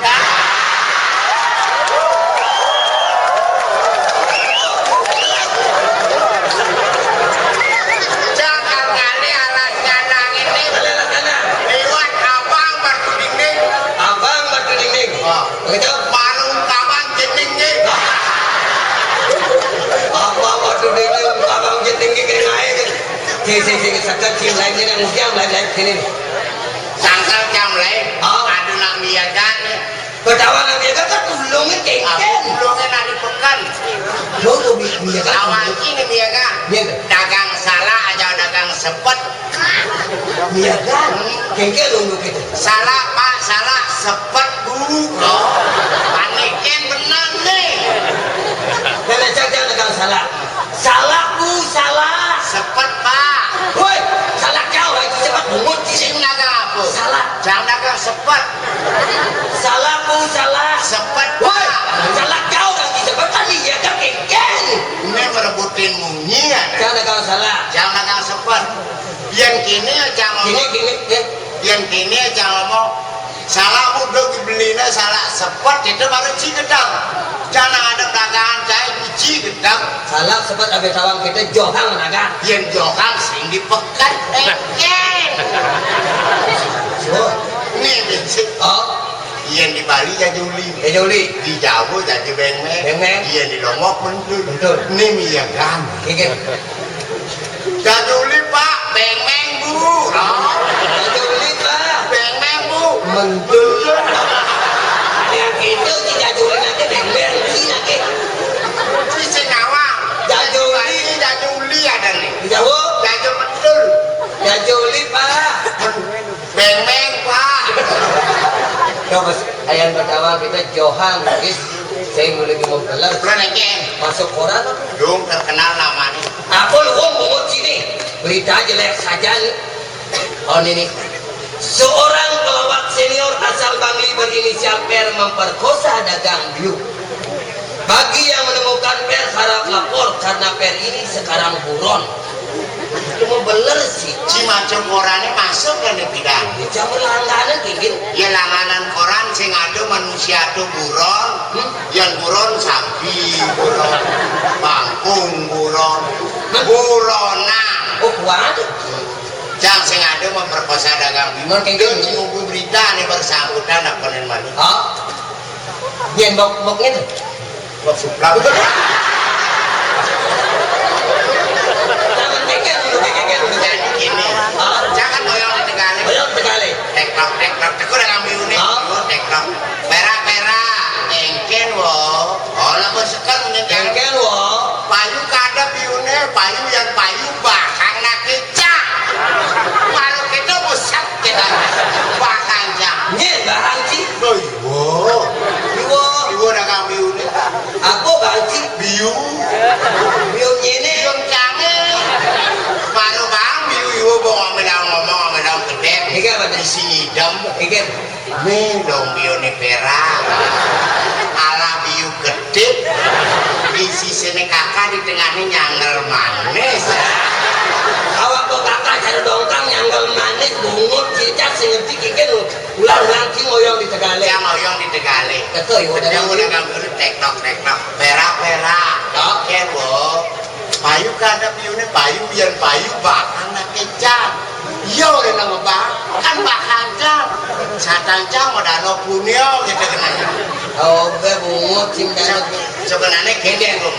Jangan kali alas nyanang ini. Liwat abang batu dinding. Abang batu dinding. Wah. Begitu? Marung kabang jending nih. Abang batu dinding, kabang jending nih kena air. Sing, sing, sing, seket, sing, lain, lain, yang usiang, lain, lain, sini nih. Sangkal jam lain. Ah. Ada nak miagan. Betawa nak miagan kan ulungnya kengken. Ah, ulungnya nak di pekan. Lo tuh mi-, miagan. Awal ini miagan. Miagan. Dagang salah aja dagang sepet. Iya kan? Kengken nunggu gitu. Salah, Pak, salah. Sepet, Bu. Oh, paniknya bener nih. Kan aja jangan dagang salah. Salah, Bu, salah. Sepet, Pak. Woi, salah jauh lagi, cepet bungut sini. Sing dagang apa? Salah. Jangan dagang sepet. Salah, Bu, salah. Sepet, Woi, Pak. Salah jauh lagi, cepet kan iya kan kengken. Ini merebutin munyi ya. Jangan dagang salah. Jangan dagang sepet. Yén kéné aja ngomong. Kéné, kéné, ya. Yén kéné aja ngomong. Salah muda dibeliné salah sepet, itu baru ci gedang. Jangan ada dagangan cai ci gedang. Salah sepet abis tawang kita johang naga. Yén johang sing dipeket. Eh, yén. Oh. Nih, prinsip. Oh. Yén di Bali jadi uli. Jadi uli. Di Jawa jadi bengmeng. Bengmeng. Yén di Lombok mentul. Mentul. Nih, miyagan. Kikir. Jajuli, Pak, bengmeng, Bu. Oh, jajuli, Pak. Bengmeng, Bu. Mentul. Yang itu si jajuli nanti bengmeng, si nanti. Si Sinawa. Jajuli. Jajuli ada nih. Jauh. Jaju mentul. Jajuli, Pak. Bengmeng, Pak. Coba, ayan pertama kita Johan, guys. Saya mulai mau beler. Bulan engke. Masuk koran apa? Dong terkenal namanya. Apa lu, Om, bungut sini? Berita jelek saja nih. Oh, ini nih. Seorang pelawak senior asal Bangli berinisial P R memperkosa dagang biu. Bagi yang menemukan P R harap lapor karena P R ini sekarang buron. Cuma beler sih. Ci maca korané masuk kan di bidang. Ya, jangan langganan, Kingin. Ya, langganan koran sing ada manusia tuh buron. Hmm? Yang buron sampi, buron bangkung, buron buronan. Oh, kuat. Jangan sing ada memperkosa dagang biu. Mun kengken. Dia ci ngubu berita nih bersangkutan apa nih, Mani? Hah? Yen bok-bok ngene. Bok suplak. Jangan kengken dulu, kengken dulu. Jadi gini, hah? Jangan boyong di Tegalé. Boyong di Tegalé. Teklok, teklok, teklok, udah ngambil unit. Hah? Teklok. Pera, pera. Engken, wo. Oh, lah, bos, kan, ini kan. Engken, wo. Payu kada biune, payu yang payu, bahang nak kecak. Malu kita, buset, kita. Bahang, ya. Nye, bahang, Ci. Oh, iwo. Iwo. Iwo dagang biune. Apa, Bang, Ci? Biu. Biu nyene. Biu cange. Baru bang, biu iwo, bang, ame daun ngomong, ame daun gedek. Iki apa, Ci? Isi idem. Iki. Nih dong biune perak. Ala biu kedip. Sisine kakak di tengahne nyangel manis. Awak kok kakak jare dongkang nyangel manis, bungut, cicak, sing ngerti kikir, ulang-ulang ki ngoyong di tegale. Yang ngoyong di tegale. Betul, ya, udah. Udah, udah, kamu udah tektok, tektok. Perak, perak. Oke, Bu. Payu kada piune, payu, yen payu bakal nak kecap. Iya, ora nang bak, kan bakal cang. Satan cang modano punio gitu kena. Oh, be bungut sing dano. Sebenarnya gini, Bu.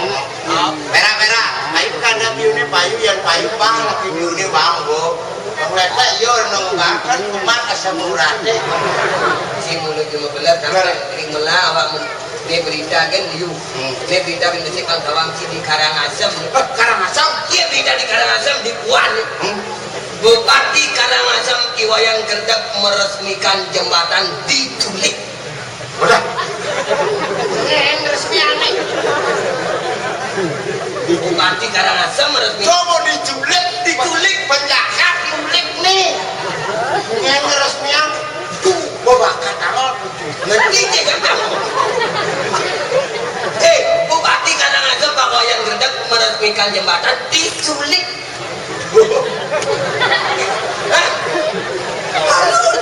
Perak, perak. Payu kada piune, payu, yen payu bang, tapi piune bang, Bu. Wong letek iya ora nang bak, kan kumat asam urate. Sing mulut cuma bener, kan? Bener. Ring melah awak men-, ini berita kan, yu. Hmm. Ini berita kan mesti pangkawang si di Karangasem. Eh, Karangasem? Iya, berita di Karangasem, di Puan. Hmm. Bupati Karangasem, Iwayan Gerdek, meresmikan jembatan diculik. Udah. Ngen resmiane. Bupati Karangasem resmi. Coba diculik, diculik, penjahat, culik nih. Ngen resmian. Tuh, gua bakal taruh. Ngerti dia kan? Eh, Bupati Karangasem, Pak Wayan Gerdek, meresmikan jembatan diculik. Hah?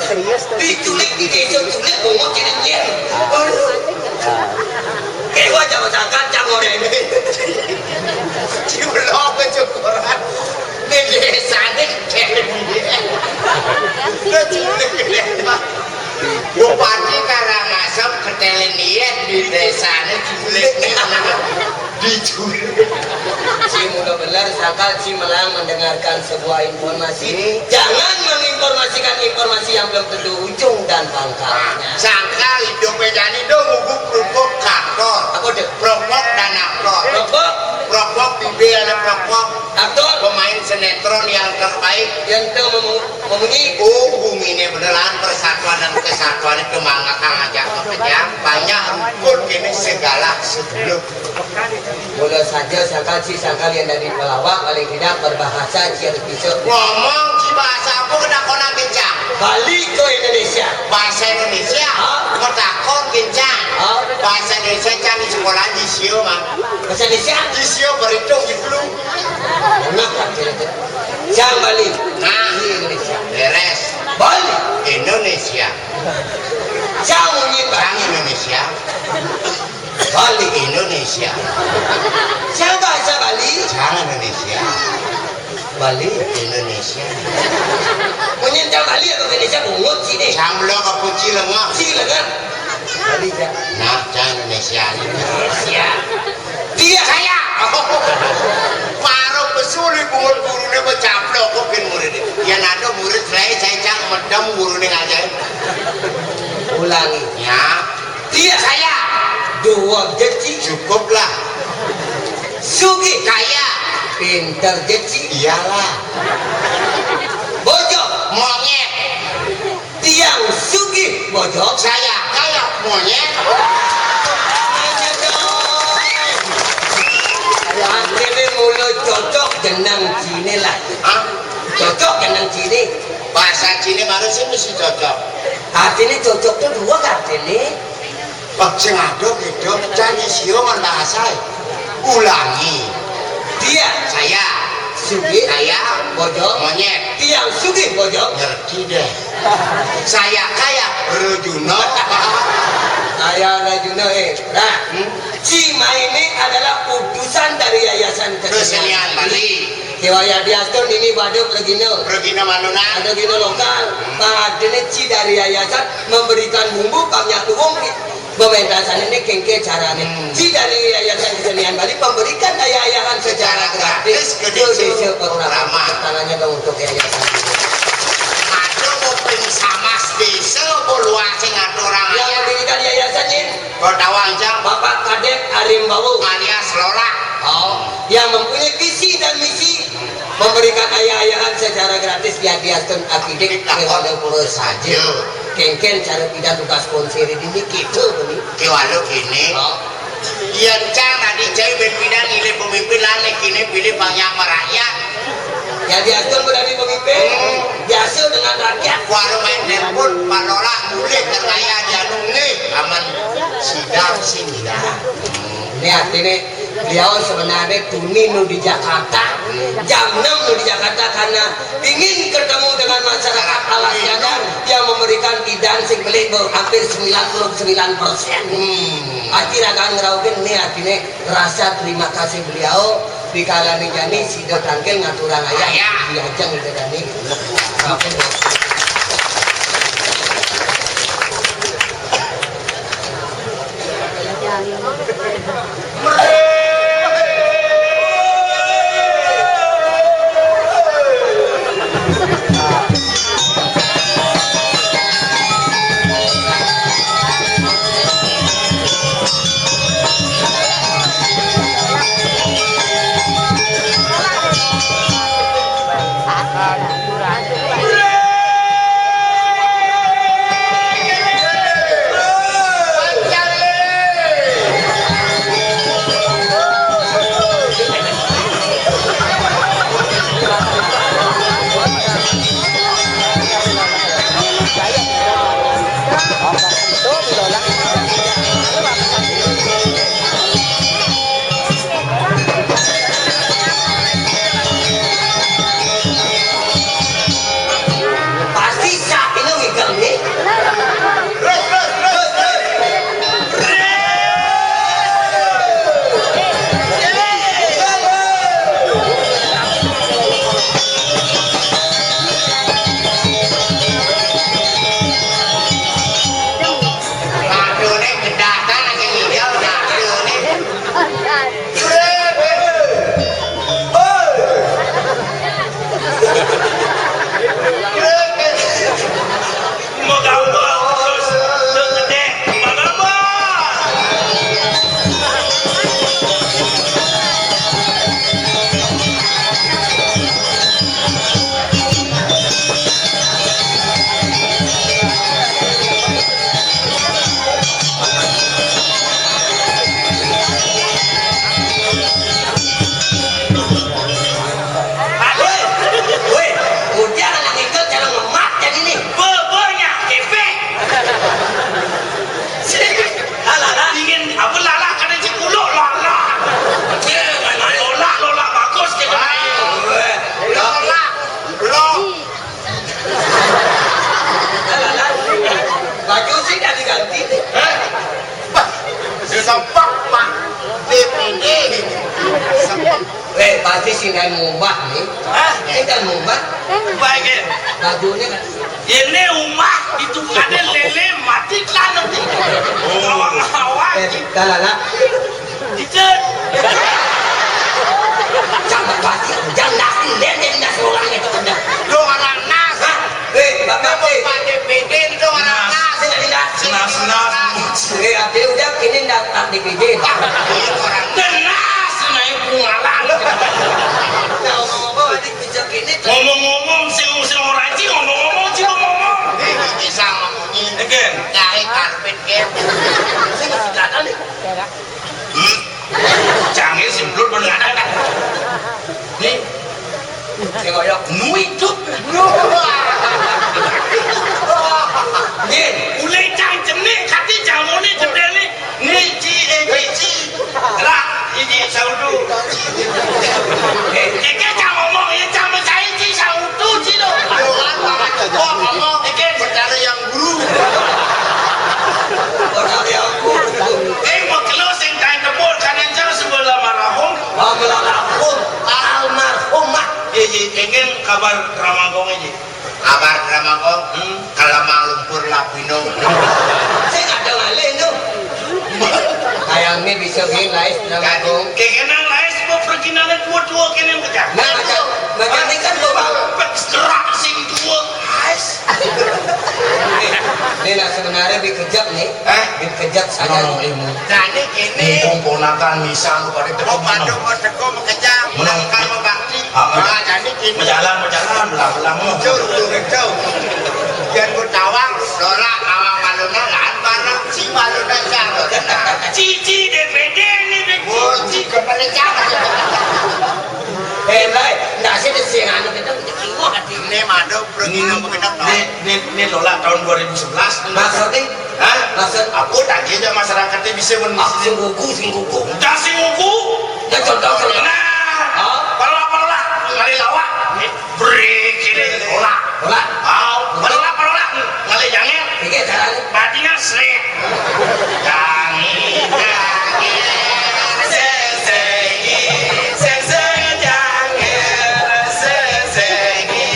Serius tuh. Diculik di desa, culik, bungut, jadi nyen. Aduh. Kayak gua jangan sangka, jangan orang ini. Diulok ke cukuran. Ini desa ini kayak dia. Diculik, dia. Bupati Karangasem ketelen dia di desane diculik. Diculik. Si muda bener, sakal si melang mendengarkan sebuah informasi. Hmm. Jangan menginformasikan informasi yang belum tentu ujung dan pangkalnya. Nah, sangkal idup jani do ngugu kerupuk aktor. Apa tuh? Propok dan aktor. Propok? Propok, bibir ada propok. Aktor? Pemain sinetron yang terbaik. Yang tahu memu-, memunyi? Oh, bumine beneran persatuan dan kesatuan itu mangakang aja, makanya banyak rukun ini segala sebelum. Mula saja sangkal si sangkal yang dari pelawak paling tidak berbahasa cian bisa. Ngomong si bahasa apa kena kona kencang? Bali ke Indonesia. Bahasa Indonesia? Hah? Metakon kencang. Hah? Bahasa Indonesia cang di sekolah di sio, Mang. Bahasa Indonesia? Di sio berhitung di belum. Nah, Pak, cerita. Cang Bali. Nah. Di Indonesia. Beres. Bali. Indonesia. Cang Munyin Bali. Cang Indonesia. Bali. Indonesia. Cang bahasa Bali. Cang Indonesia. Bali. Indonesia. Munyin cang Bali apa Indonesia bungut sini? Cang belok apa Cilengah? Cilengah. Bali, Cang. Nah, cang Indonesia. Indonesia. Dia saya. Paro pesuli bungut gurune becaplok kok gen murid. Ya nado murid saya, saya cang medem gurune ngajain. Ulangi. Ya. Dia saya. Dua jeci. Cukuplah. Sugih. Kaya. Pinter jeci. Iyalah. Bojok. Monyet. Tiang sugih bojok. Saya kaya monyet. Artine mula cocok jeneng Cine lah. Hah? Cocok jeneng Cine. Bahasa Cine baru sih mesti cocok. Artine cocok tuh dua artine. Wah, sing adoh, adoh, janji sio ngon bahasa. Ulangi. Dia. Saya. Sugih. Saya. Bojong. Monyet. Tiang sugih bojong. Ngerti deh. Saya kaya Rejuna. Kaya Rejuna, eh. Nah, hmm? Cima ini adalah utusan dari Yayasan Kesenian Bali. Dewa Yadi Astun ini waduh Regina. Regina Manuna. Ada Regina lokal. Hmm. Pak Adene Ci dari Yayasan memberikan bumbu, pamnya tuwung. Pementasan ini kengke carane. Hmm. Ci dari Yayasan Kesenian Bali memberikan daya ayahan secara gratis ke desa Pertama. Tangannya dong untuk yayasan. Ada mau ping samas desa, mau luar sing ada orang. Yang mendirikan yayasan ini Pertawang, Cang. Bapak Kadek Arimbawu alias Lorak. Oh, yang mempunyai visi dan misi memberikan ayah-ayahan secara gratis di Adiastun Akidik. Kita kewala pura saja. Kengken cara tidak tugas sponsor ini kita ini. Kewala kini. Oh. Iya, Cang, tadi cai ben pindah milih pemimpin lah, nek kini pilih banyak merakyat. Ya, Adiastun berani pemimpin. Hmm. Biasa dengan rakyat. Warung main telepon, Pak Lorak mulih terkaya di anu nih. Aman sidang sih. Ini artinya Beliau sebenarnya tuni nu di Jakarta, jam enam nu di Jakarta karena ingin ketemu dengan masyarakat Alas Gadang yang memberikan idan sing beli hampir sembilan puluh sembilan persen. Hmm. Aci ragaan ngeraukin nih artinya rasa terima kasih beliau di kala jani sida tangkil ngaturang ayah. Ayah. Diajeng ida jani. Pasti sak ini ngigel nih. Aduh, weh, ujar anak itu cara ngemat jadi nih. Bebernya, kepek. Alah, alah. Dingin, apa lalah, kena cikuluk, lalah. Lolak, lolak, bagus, dia kena. Lolak, lolak. Baju sih udah diganti nih. Hah? Bah, sempak, Pak. D P D. Sempak. Eh, pasti sih nggak ngubah nih. Hah? Ini kan ngubah. Baik, ya. Bajunya kan. Ini rumah itu ada lele mati kan nanti. Awak-awak. Eh, dah lah, lah. Ikut. Jangan pasti, jangan nasi, lihat jadi nasi orang itu kena. Lu orang nas. Hah? Eh, Bapak, eh. Bukan D P D, lu orang nas. Sing ada nas. Nas, nas. Eh, artinya udah kini daftar D P D. Orang nas, naik bungalan. Nah, ngomong-ngomong, ini kerja kini. Ngomong-ngomong, sing, sing orang sih ngomong-ngomong, sih ngomong. Bisa ngomongin. Again. Cari karpet, Ken. Sing, sing, nih. Jange simplur pun ada. Nih. Sing koyo nu idup. Nggih, mulai cang jenik kati jamune jedele. Niki, eh, niki. Lah, iki saudu. Eh, iki cang ngomong, ya cang mecahi iki saudu iki lho. Kok ngomong iki perkara yang guru. Perkara yang guru. Eh, mau kelo sing kain kebon, kan yang jauh sebelah marahum. Oh, almarhum. Almarhumah. Iya, iya, ingin kabar Ramangkong ini. Kabar Ramangkong? Hmm. Kalamang lumpur lapino. Saya nggak ada ngalih itu. Kayaknya bisa gini, lain Ramangkong. Kayak kenal lain, semua perkenalan tua-tua kena yang pecah. Nah, macam, macam ini kan tuh, Bang. Pek serak sing tua. Ais. Ini lah sebenarnya dikejap nih. Eh? Dikejap saja. Nolong ilmu. Nah, ini gini. Mumpung ponakan misal lu pada Oh, ketemu. Padahal mau teko mau kejam, Menang. Kan mau bakti. Ah, ah. Nah, jadi gini. Berjalan, berjalan, belah-belah. Jauh, jauh, jauh. Jangan ku tawang, dorak, awang maluna, lahan barang, si maluna, siapa kena. Cici D P D ini, Bek. Oh, Cici. Cici keperecan. Eh, baik. Nggak sih, di sini anu kita, kita kiwak hati. Ini madu, perut ini, ini, ini, ini, Nolak tahun dua ribu sebelas. Maksudnya? Hah? Maksud? Apa tadi aja masyarakatnya bisa mengukur? Sing kuku, sing kuku. Udah sing kuku. Ya, contoh, contoh. Nah, palola, palola, ngalih lawak. Break ini, palola. Palola. Ah, palola, palola, ngalih jangir. Pikir caranya. Matinya srek. Jangir, jangir, sesegi, sesegi jangir, sesegi,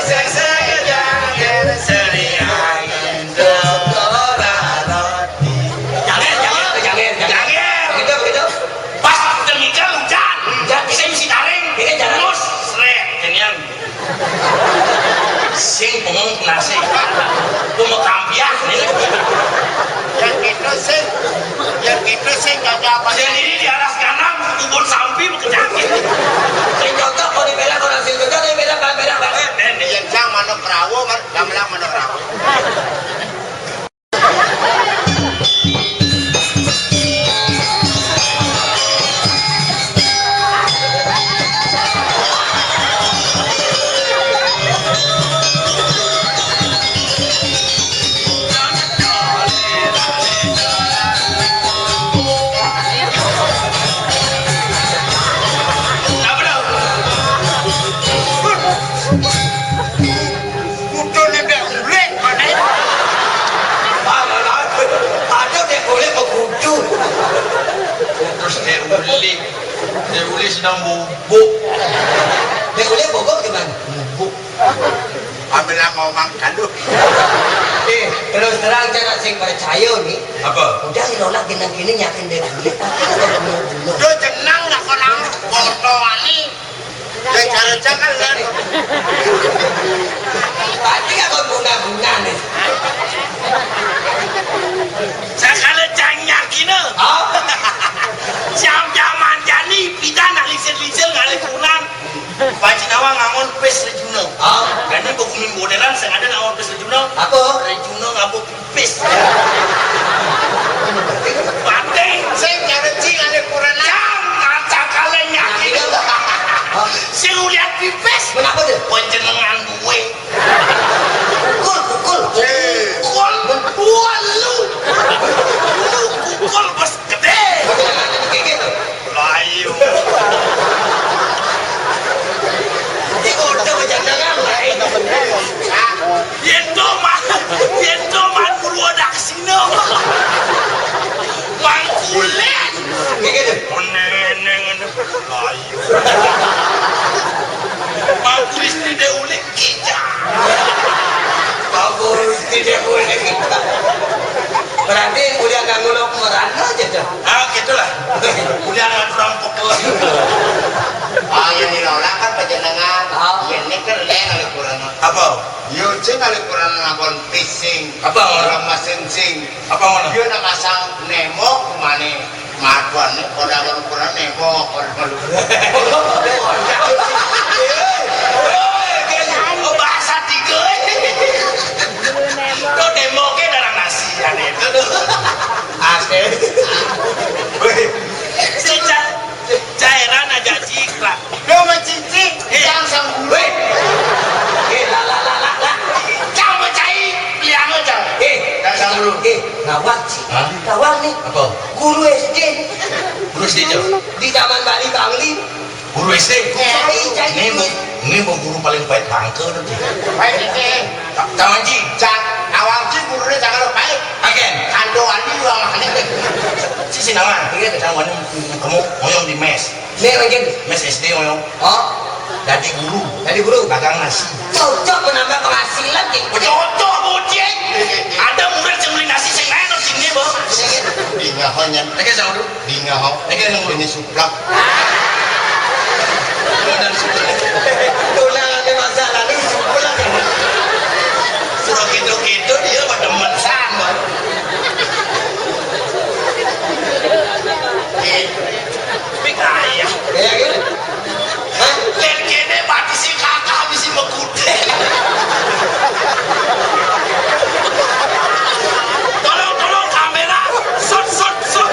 sesegi jangir, seri angin. Jangir, jangir, jangir, jangir. Jangir. Begitu, begitu. Pas demikian hujan. Hujan. Bisa mesti taring. Ini jangir. Terus, srek. Jadian. Sing bengong nasi. Gua mau kampiah. Yang itu sing, yang itu sing cocok apa? Sing ini di atas kanan, kubur sampi, mau kejangkit. Sing cocok, mau dibela, kalau sing cocok, dibela, bela, bela. Eh, ben, yang jang manuk rawo, man-, gamelan manuk rawo. Kudu nembak uling, mana? Ada dia boleh begudu. Terus dia uling. Dia uling sedang bubuk. Dia uling bubuk gimana? Bubuk. Ambil ngomong kalu. Eh, terus terang, cara sing percaya nih. Apa? Udah, si Lola genang kini nyakin dia uling, tapi ada guna-guna. Duh, jenang nak kau nang foto ani. Dia cara jangan kan. Pasti aku guna-guna nih. Sakala cang nyakin. Oh. Jam jaman jani, pita nak lisil-lisil ngalih kurang. Panji Nawang ngangon pis Rejuna. Ah. Jadi begumi modern sengaja ngangon pis Rejuna. Apa? Rejuna ngabuk pis. Batin. Sing cara cing ada kurang. Jam kaca kalian yakin. Ah. Sing lihat pipis. Kenapa tuh? Panjenengan duwe. Pukul, pukul. Pukul. Pukul. Lu pukul bos gede. Kayak gitu. Layu. Ini udah bercanda kan, lain. Yento mah, yento mah Purwadaksina. Mangkulen. Kayak gitu. Oneng, oneng, oneng. Layu. Mangkulis tidak unik. Kijang. Bagus, tidak boleh kita. Berarti udah nggak ngulok merana aja dah. Ah, gitulah. Udah nggak kurang pegel. Oh, yang dilola kan panjenengan. Oh. Ini kan leng kali kurang. Apa? Yo, cing kali kurang ngakon pising. Apa? Kurang mesin sing. Apa ngono? Yo nak masang nemok mana? Maduan nih, kodang ukuran nembok, kodang ukuran. Oh, bahasa tiga. Tuh nemboknya dalam nasi, ada itu tuh. Asli. Wih. Sejak cairan aja cikrak. Yo, mencicing, eh, jang sang guru. Weh. Eh, la, la, la, la, la. Jang mencai, liang aja. Eh, jang sang guru. Eh, gawat, Ci. Hah? Gawat nih. Apa? Guru S D. Guru S D, Cok? Di Taman Bali, Bangli. Guru S D? Cai, cai. Ini mau, ini mau guru paling pahit bangke tuh. Pahit ini. Taman Ci. Cak, awang Ci gurunya cakar pahit. Agen. Kando andi uang mana? Si Sinawan. Iya, Sinawan kamu ngoyong di mes. Nih, lagi. Mes S D ngoyong. Oh. Jadi guru. Jadi guru. Dagang nasi. Cocok menambah penghasilan, Cik. Cocok, bocil. Ada murid yang beli nasi sing naik, sing dia, Bang. Iya, gitu. Di ngahonya. Lagi sama dulu. Di ngaho. Lagi nunggu. Ini suplak. Tulang ada masalah, ini suplak. Suruh gitu-gitu, dia pada demen sama. Iya. Pik ayah. Kayak gitu. Hah? Lén kéné mati si kakak mesti mekudé. Tolong, tolong kamera. Shot, shot, shot.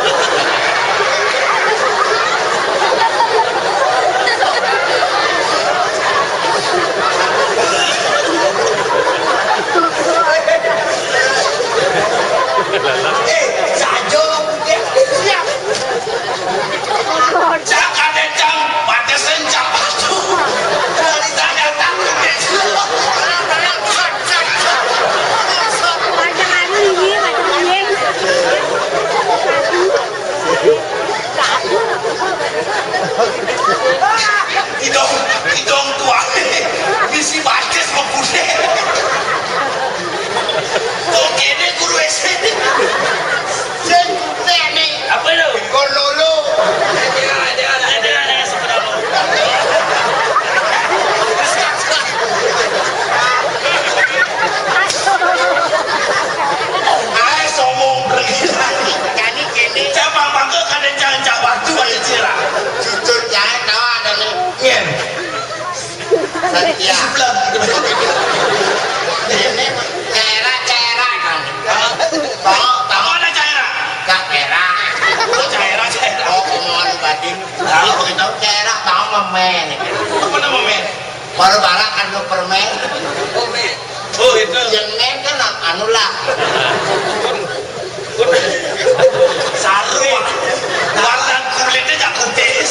Iya. Sebelah. Ini cairan, cairan kan. Tahu, tahu. Mana cairan? Cairan. Oh, cairan, cairan. Oh, omongan batin. Kalau begitu cairan tahu memen. Apa nama men? Baru barang anu permen. Oh, men. Oh, itu. Yang men kan anu lah. Sari. Warna kulitnya jak putih.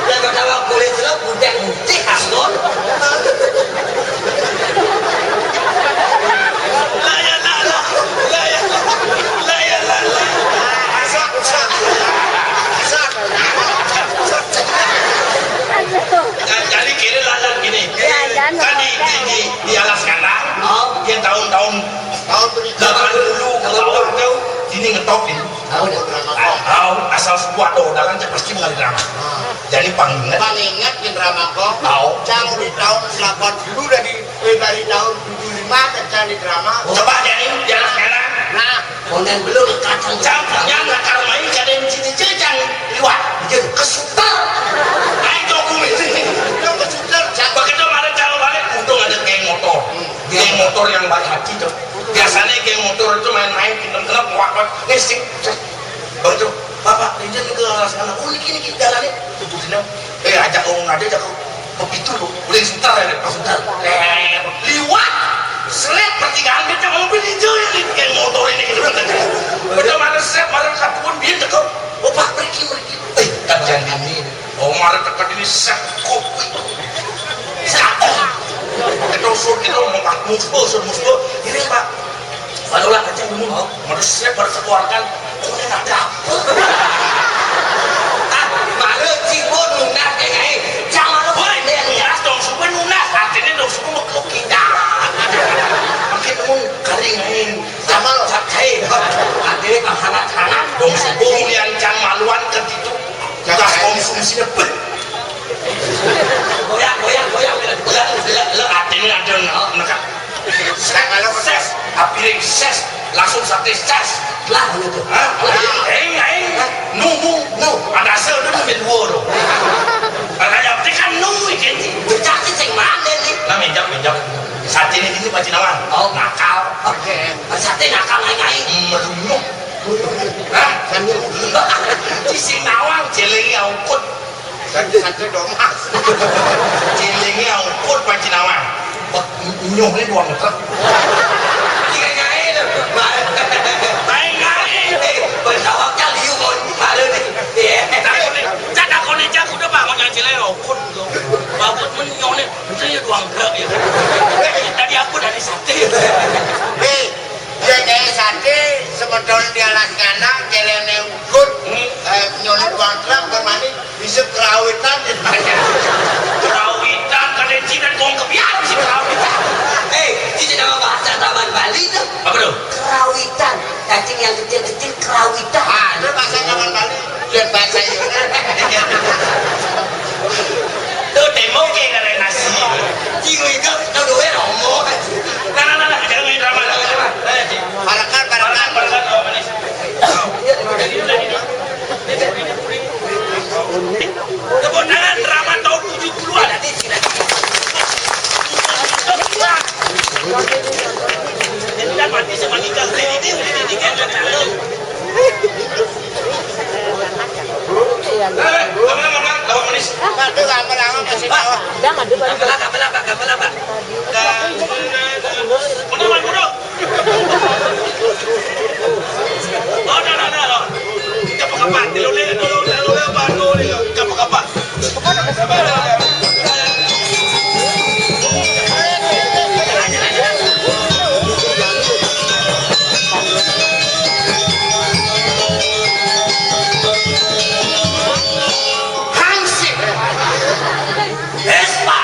Lah, pertama kulit lo putih-putih, Anggun. Lah, ya, lah, lah. Lah, ya, lah. Lah, ya, lah, lah. Asal, asal. Asal. Asal. Jadi kiri lalat gini. Iya, jangan. Kan di, di, di, di alas kandang, oh, yang tahun-tahun tahun delapan puluh ke bawah tuh, ini ngetop ini. Tahu dah. Tahu, asal sebuah tuh, dalam pasti mengalih drama. Jadi panginget. Panginget di drama kok. Tahu. Cang di tahun delapan puluh dari, eh, dari tahun tujuh lima kan cang di drama. Coba jadi, di alas kandang. Nah, Konten belum kacang. Campurnya nakal main kadang cici cecang liwat. Iya. Kesuter. Ayo kumis. Itu kesuter. Begitu ada calon balik, untung ada geng motor. Hmm. Geng motor yang baik hati tuh. Biasanya geng motor itu main-main, kenep-kenep, wak, wak. Nih, sing. Begitu, Bapak, izin ke sana. Oh, ini, ini jalannya. Tuh, tuh, sini. Eh, ajak orang aja, ajak orang. Begitu loh, udah sebentar ya, Pak, sebentar. Eh, liwat, seret pertigaan, dia cuma mobil hijau yang di geng motor ini gitu kan. Udah mana seret, mana katuan, dia cakap, "Oh, Pak, pergi, pergi." Eh, kan jangan ini. Oh, mana tekan ini, set, kopi. Satu. Kita usul, kita mau Pak Musbo, usul Musbo. Ini, Pak. Barulah kacang dulu, mau. Mana seret, baru keluarkan. Kok ini ada apa? Ah, malu cibun nunas kayak gini. Jangan lu. Woi, nunas dong, suka nunas. Artinya dong, suka mau kita. Makin nemu kering, eh. Sama lo, cat, hei. Artinya kan hangat-hangat. Dong, subuh yang cang maluan ke situ. Gas konsumsi deh. Goyang, goyang, goyang. Lo, lo, lo, artinya ada, no, nekat. Ses, apiring ses, langsung sate ses. Lah, gitu. Hah? Lah. Aing, aing. Hah? Nu, nu, nu. Ada asal nu, nu, nu, nu. Ada yang penting kan nu, iki. Cacing sing mana nih? Nah, minjak, minjak. Sate ini, ini Pak Cinawan. Oh. Nakal. Oke. Sate nakal, aing, aing. Merunyuk. Hah? Sambil. Di Sinawang, celengi aukut. Sate, sate domas. Cilingnya aukut Pak Cinawan. Wah, nyohnya dua meter. Tiga nyai tuh. Lain nyai. Eh, bertawaknya liu kon. Malu nih. Iya. Takut nih. Cak takut nih, cak udah bangun yang cilai aukut. Bagus men nyohnya. Itu ya dua meter ya. Tadi aku dari sate. Hei, ya, kayak sate, semeton di alas ngana, celene ugut, eh, nyolot uang truk, bermani, bisa kerawitan. Kerawitan, kada Cina, kong kebiar, bisa kerawitan. Eh, ini nama bahasa Taman Bali tuh. Apa tuh? Kerawitan. Cacing yang kecil-kecil, kerawitan. Ah, itu bahasa Taman Bali. Lihat bahasa ini. Tuh, demo kayak nasi. Cing, itu, tuh, duit, ngomong. Nah, nah, nah, nah, jangan main drama, jangan main drama. Nah, Cing. Barakan, barakan. Barakan, barakan, oh, manis. Tepuk tangan drama tahun tujuh puluhan. Jadi kan mati sama nikah. Ini, ini, ini, ini, ini, ini. Eh, abang, abang, abang, manis. Aduh, lama-lama masih bawah. Jangan, dia baru. Apa, apa, apa, apa, apa? Udah, udah, udah. Udah, udah, udah. Oh, dah, dah, dah, dah. Kita pekepat. Dulu, dulu, dulu, dulu, apa, dulu, dulu. Kita pekepat. Hansip. Vespa.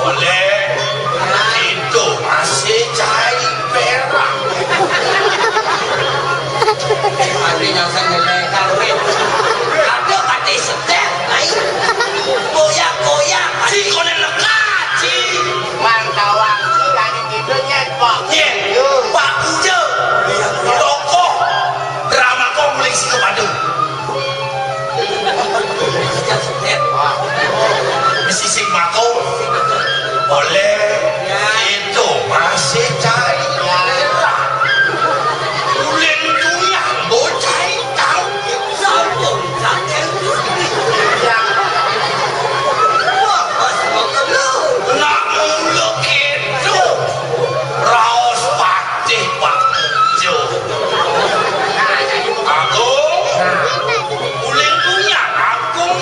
Oleh itu masih cai perak. Mati nyasar nilai kawin. Ada mati setel, ai. Goyang-goyang, si konen lekat, si. Mang Tawang, si tadi gitu nyet, Pak. Nyet. Pak Puja. Tokoh drama kong uling si kepada. Sisik makong oleh itu masih cari. Ulen tuyang bocah tahu. Sampun, sampun. Wah, pas makan lu. Nak mula gitu. Raos patih Pak Jo. Agung. Uling tunyan agung.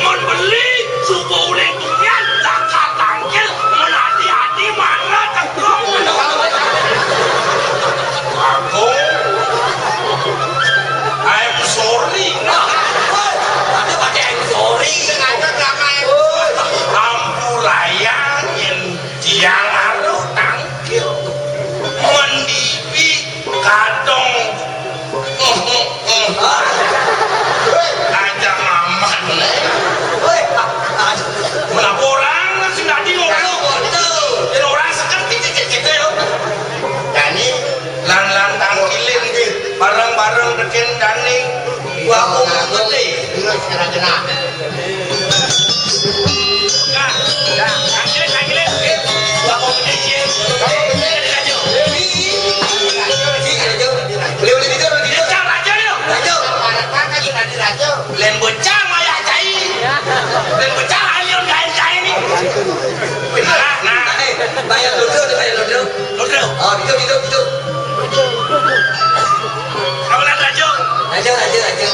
Mun beli suba uling tunyan tak katangkil, mun ati-ati mana tekong. Agung. I'm sorry. Ada pakai I'm sorry. Sengaja drama. Ampurayang yen tiang aruh tangkil. Mendipi kadong. Aja ngamat, nih. Menapa orang sing dadi ngono? Yen orang sekerti dikit gitu ya. Dani, lan-lan tangkilin bareng-bareng deken Dani. Wah, aku ngerti. Terus kena-kena. Len bocah maya cai. Len bocah ayo cai ni. Nah, nah. Bayar dulu, bayar dulu. Dulu. Oh, gitu, gitu, gitu. Kamu nak lanjut? Lanjut, lanjut, lanjut.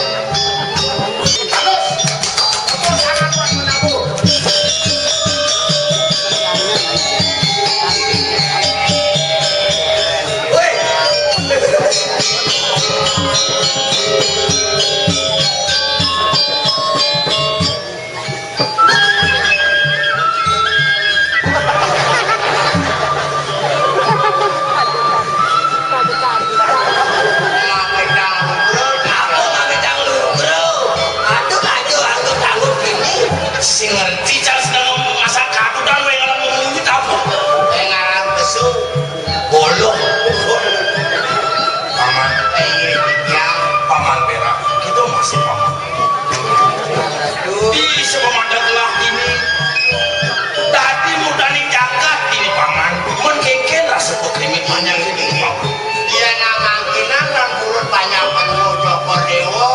Sing ngerti cara sedang masak kaku dan wae ngalam ngomong gitu apa? Wae ngalam besu. Boloh. Paman. Eh, iya, iya. Paman berak. Kita masih paman. Di sepaman dah telah ini. Tadi mudaning jagat ini paman. Mun kengken rasa putri mit panjang ini. Iya, nang mangkinan dan turut banyak penuh Joko Dewa.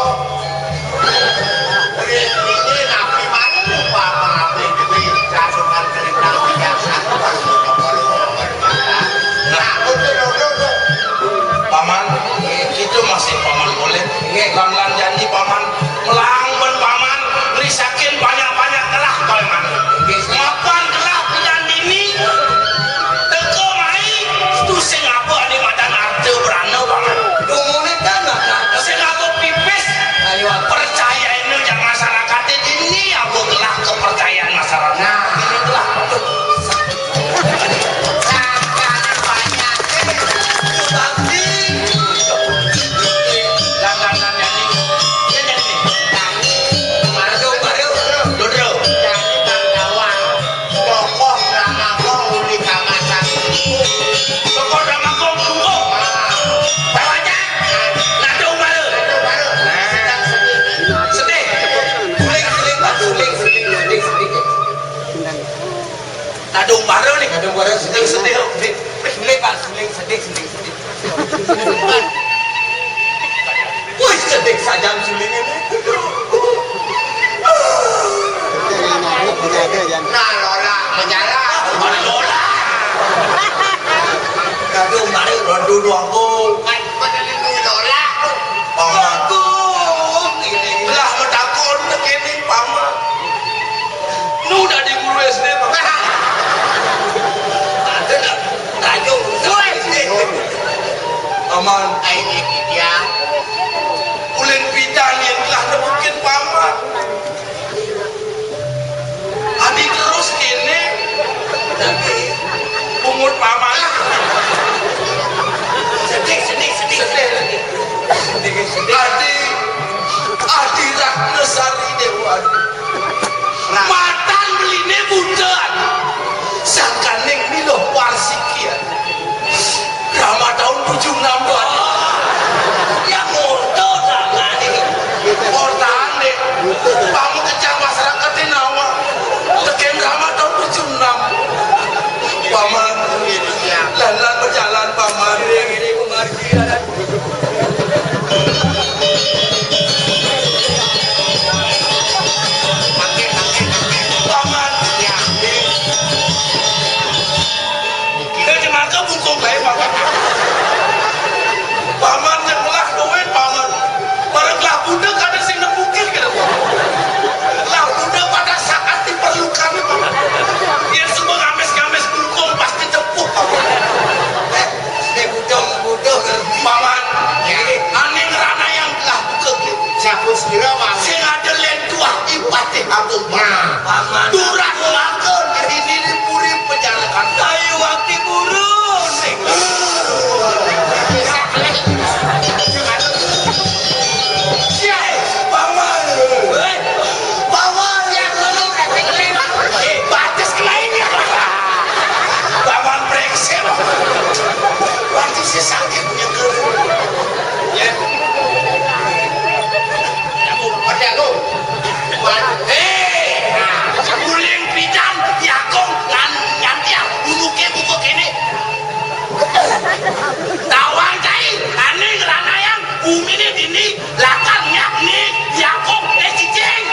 Ini nabi mana lupa apa-apa ini. Rasukan cerita biasa. Nah, udah, udah, udah. Paman, kita masih paman boleh. Nggih. Lan-lan janji paman, melahang ben paman, ngrisakin banyak-banyak gelah paman. Nggih. Mapan gelah pidan dini, teka mai, tu sing apa adi madan arta berana paman. Dumune kan madan. Sing apa pipis, ayo percayain jak masyarakat dini apa gelah kepercayaan masyarakat. Nah, ini gelah. Ada umpara nih. Ada umpara sedih, sedih. Suling, Pak, suling, sedih, sedih, sedih. Wih, sedih saja suling ini. Nah, lola menyala. Lola. Aduh, mari rondu dua aku. Kan pada lindungi lola. Paman. Aku. Belah metakon tekene, Paman. Nu dadi guru S D, Pak. Ada nak tajung. Woi. Paman, ai, iki dia. Ulin pidan yén telah nepukin paman. Adi terus kéné. Tapi pungut paman. Sedih, sedih, sedih. Sedih. Sedih, sedih. Adi, Adi Ratnasari Déwa. Nah. Matan beliné buta. Sangkaning miluh warsiki. Rama tahun tujuh enam. Ya, moto tangan ini. Ortaan, Dék. Pamekecang masyarakat ini nawa. Tekén rama tahun tujuh enam. Paman. Lan-lan berjalan, Paman. Ini, ini, Paman. Paman. Ya. Dia cemaka bungkung baé, Paman. Paman nyekolah duit, Paman. Bareng lah budek ada sing nepukin, kéto, Paman. Lah budek pada saat diperlukan, Paman. Yén semua ngamis-ngamis bungkung pasti cepuh, Paman. Dék, budek, budek. Paman, ya. Ané ngranayang gelah buka. Sampun sepira, Mang? Sing ada lén tuah Ipatih Agung, Paman. Nah, Paman. Turah mangkon, ini di puri penjarakan. Ayo, wakti burun. Siap, Paman. Hei, Paman. Siap, Paman. Eh, batis kelain ya. Paman brengsek. Batis sakit nyekel. Ya. Aku, pada aku. Wan-, eh, nah, guling pidan, yakung, ngan-, ngantiang, unuké buka kéné. Tawang cai, ané ngranayang, uminé dini, lakar nyak ni, yakung, eh, cicing.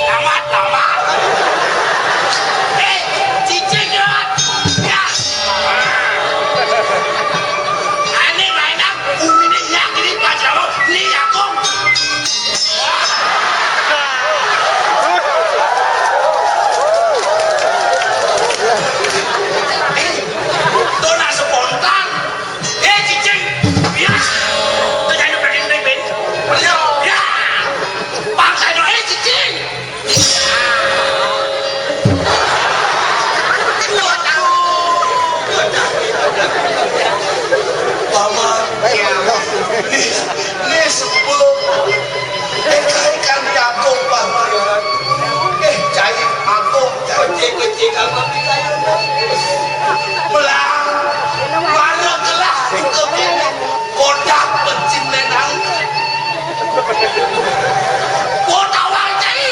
Tamat, tamat. Eh, cicing, ya. Ya. Ané mainan, uminé nyak ni, pajawa, ni, yakung. To nak spontan. Eh, cicing. Ya. To jangan pakai beng-beng. Ya. Pakai no, eh, cicing. Paman, ya. Nih, nih sepuh. Eh, cai kan Agung, Paman. Eh, cai Agung, cai kecil-kecil kan mati kayu. Belang, mana gelah juga kene. Kodak pencim lenang. Kota wang cai.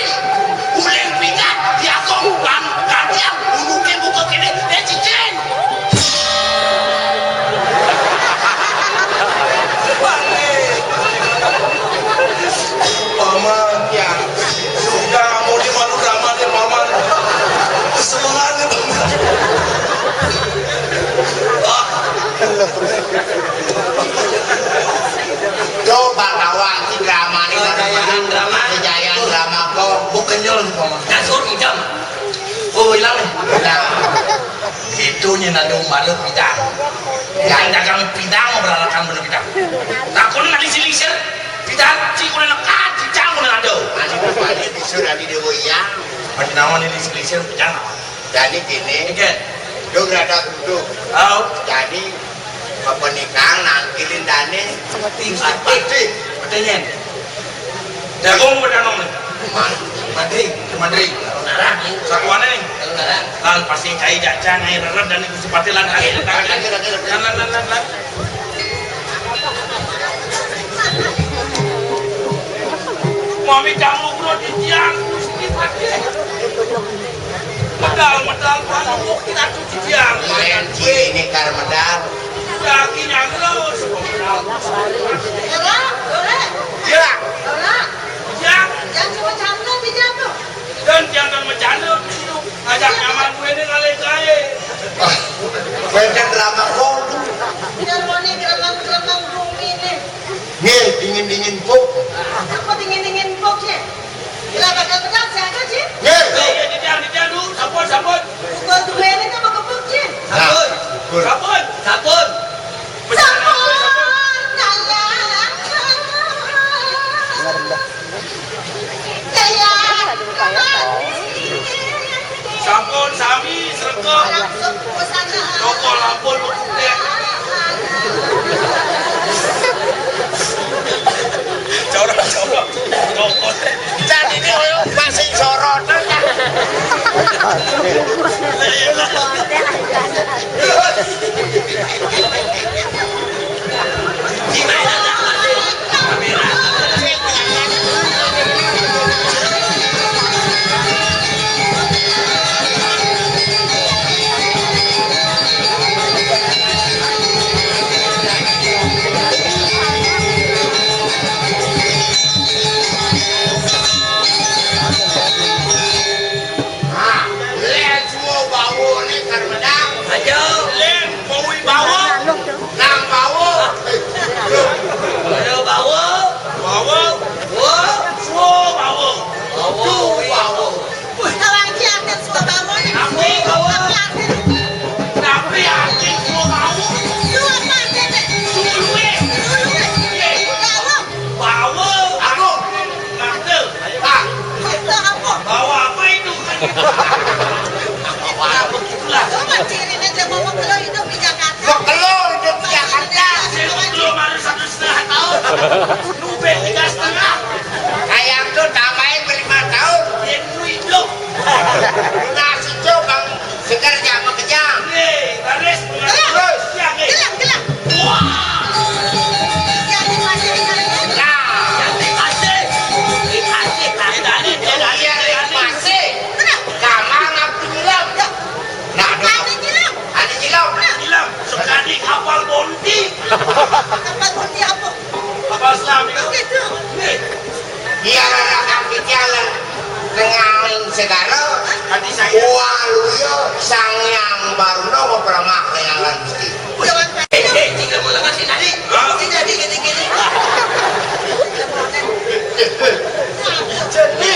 Uling pingat, diakong, kan, katiang, unuke buka kene. Eh, cicing. Paman, ya. Sudah, mau di malu drama deh, Paman. Semangatnya, Paman. Ah. Coba kawan, si drama ini. Oh, Jayaan drama. Jayaan drama kok. Bukan nyolong, Paman. Kasur idam. Oh, hilang nih. Hilang. Itu nya nado malu pidang. Yang dagang pidang beralakan bener pidang. Takutnya nanti si lingsir pidang, si kuda nekat, si cang kuda nado. Anu kembali disuruh di Dewa Yang. Masih naon ini si lingsir pidang? Jadi gini, oke. Lu rada duduk. Oh. Jadi, pernikahan nangkilin dane. Seperti. Seperti. Sepertinya. Jagung apa danau nih? Mandri. Mandri. Ngarang nih. Sakuannya nih. Ngarang. Lan pasti cai jajan, cai rerep dan Gusti Patih lan. Lan, lan, lan, lan, lan. Mami kamu bro di tiang Gusti Patih. Medal, medal, kamu mau kira tuh di tiang. Lain ini kar medal. Daging yang terus. Ora, ora. Ya. Ora. Ya. Jangan cuma canda di jatuh. Dan jangan bercanda di situ. Ajak nyaman gue ini kali kali. Beda drama kok. Harmoni geremang-geremang bumi nih. Nih, dingin-dingin puk. Apa dingin-dingin puk ya? Lah, bakal pedang siapa sih? Nih. Eh, iya, di tiang, di tiang dulu. Sampun, sampun. Pukul dua ini tuh mau kepuk sih. Nah, sampun. Sampun. Sampun. Nubeng tiga setengah. Kayak tu tambahin berlima tahun. Dia duit tu. Nasi cobang segar jama kejang. Nih, baris. Terus. Ya, nih. Gelang, gelang. Wah. Yang dikasih, dikasih. Nah. Yang dikasih. Dikasih. Dia tadi, dia tadi, dia tadi. Masih. Kenapa? Kamar aku nyilam. Ya. Nah, ada nyilam. Ada nyilam. Nyilam. Sekali kapal Bondi. Kapal Bondi apa? Kapal selam itu. Begitu. Nih. Biar ada kaki jalan. Tengahin segala. Hati saya. Waluya Sang Hyang Baruna mau peramah dengan Gusti. Jangan. Eh, eh, tinggal mau lepasin tadi. Hah? Ini tadi gini-gini. Jadi,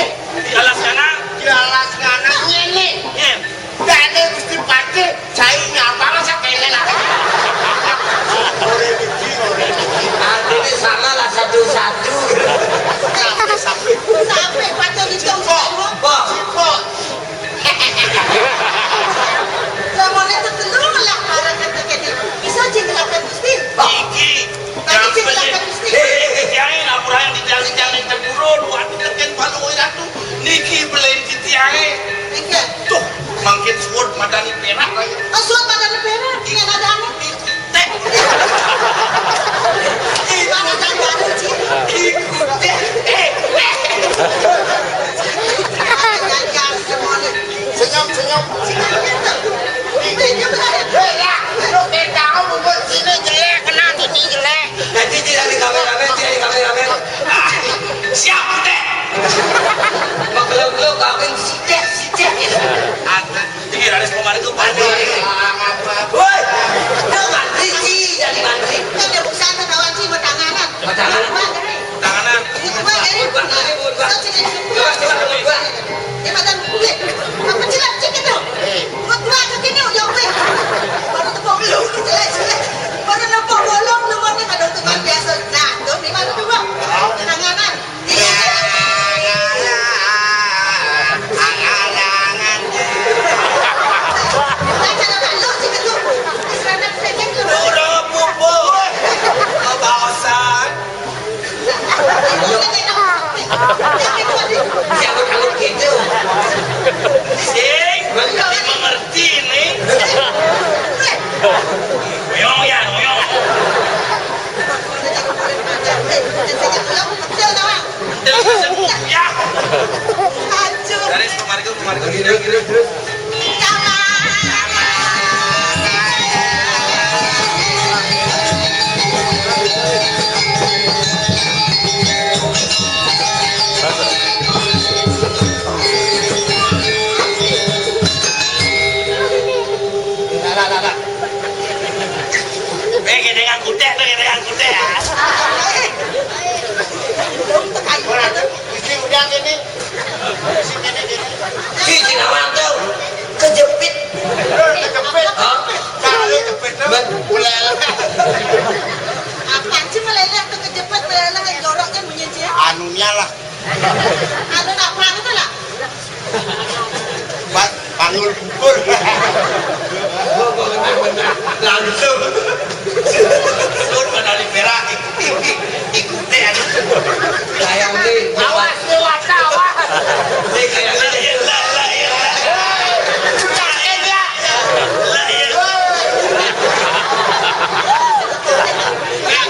jelas sana. Jelas sana. Ini. Ini. Dane Gusti Patih, jai nyapa masa kene lah. Ora iki, ora iki. Artine sama lah satu-satu. Sampai, sampai. Sampai patih itu. Cipok. Wah. Cipok. Lah, mau itu dulu malah barang kata kene. Bisa aja ngelakuin Gusti. Iki. Tadi sing lakon Gusti. Eh, eh, eh, kiai, ampura yang di jalan-jalan yang cemburu, lu ati deken palu kowe ratu. Niki belain titiange. Iya. Tuh, mangkin suwun madani perak kaya. Oh, suwun madani perak. Yang ada anu. Tek. Mana tadi anu, Ci? Iku. Eh, eh, eh. Jangan, jangan, jangan. Senyum, senyum. Senyum, senyum. Hei, ya, lu beda, lu buat sini jelek, kena cuci jelek. Dadi tidak di kameramen, tidak di kameramen. Siap, Dek. Maklum-maklum kawin sidik-sidik. Iki raris kemarin tuh. Woi, lu mantri sih, jadi mantri. Kan dia bukan kawan sih, bertanganan. Bertanganan. Tanganan. Buat gua, ya. Buat gua, buat gua. Coba, coba, buat gua. Dia macam, "Weh, apa cilak cik itu? Buat gua, ke sini, udah, weh." Baru tepuk lu, jelek, jelek. Baru nepuk bolong, lu, mana pada tukang biasa. Nah, tuh, gimana tuh, Bang? Tanganan. Iya. Tanganan. Nah, cara lu, sih, itu. Istana, saya, saya, Udah, Bu, Bu. Kebaosan. Jangan kalau gitu. Sing, dimengerti nih. Ngoyong ya, ngoyong. Betul, ya. Dari Sumargo, Sumargo. Terus, terus, terus. Eh, gedengan kutek tuh, gedengan kutek, ya. Ora, iki udah gini. Sing gini, gini. Ki, sing awang tuh kejepit. Kejepit. Hah? Kalau kejepit tuh, meleleh. Apaan sih meleleh tuh, kejepit, meleleh, yang jorok kan bunyinya? Anunya lah. Anu apa itu lah? Pas panggul bubur. Langsung. Sur pada di perak, ikuti, ikuti, ikuti, aduh. Sayang nih. Awas, lewat, awas. Nih, kayak gini. Lah, iya, lah, lah, iya, lah. Sakit ya? Lah, iya.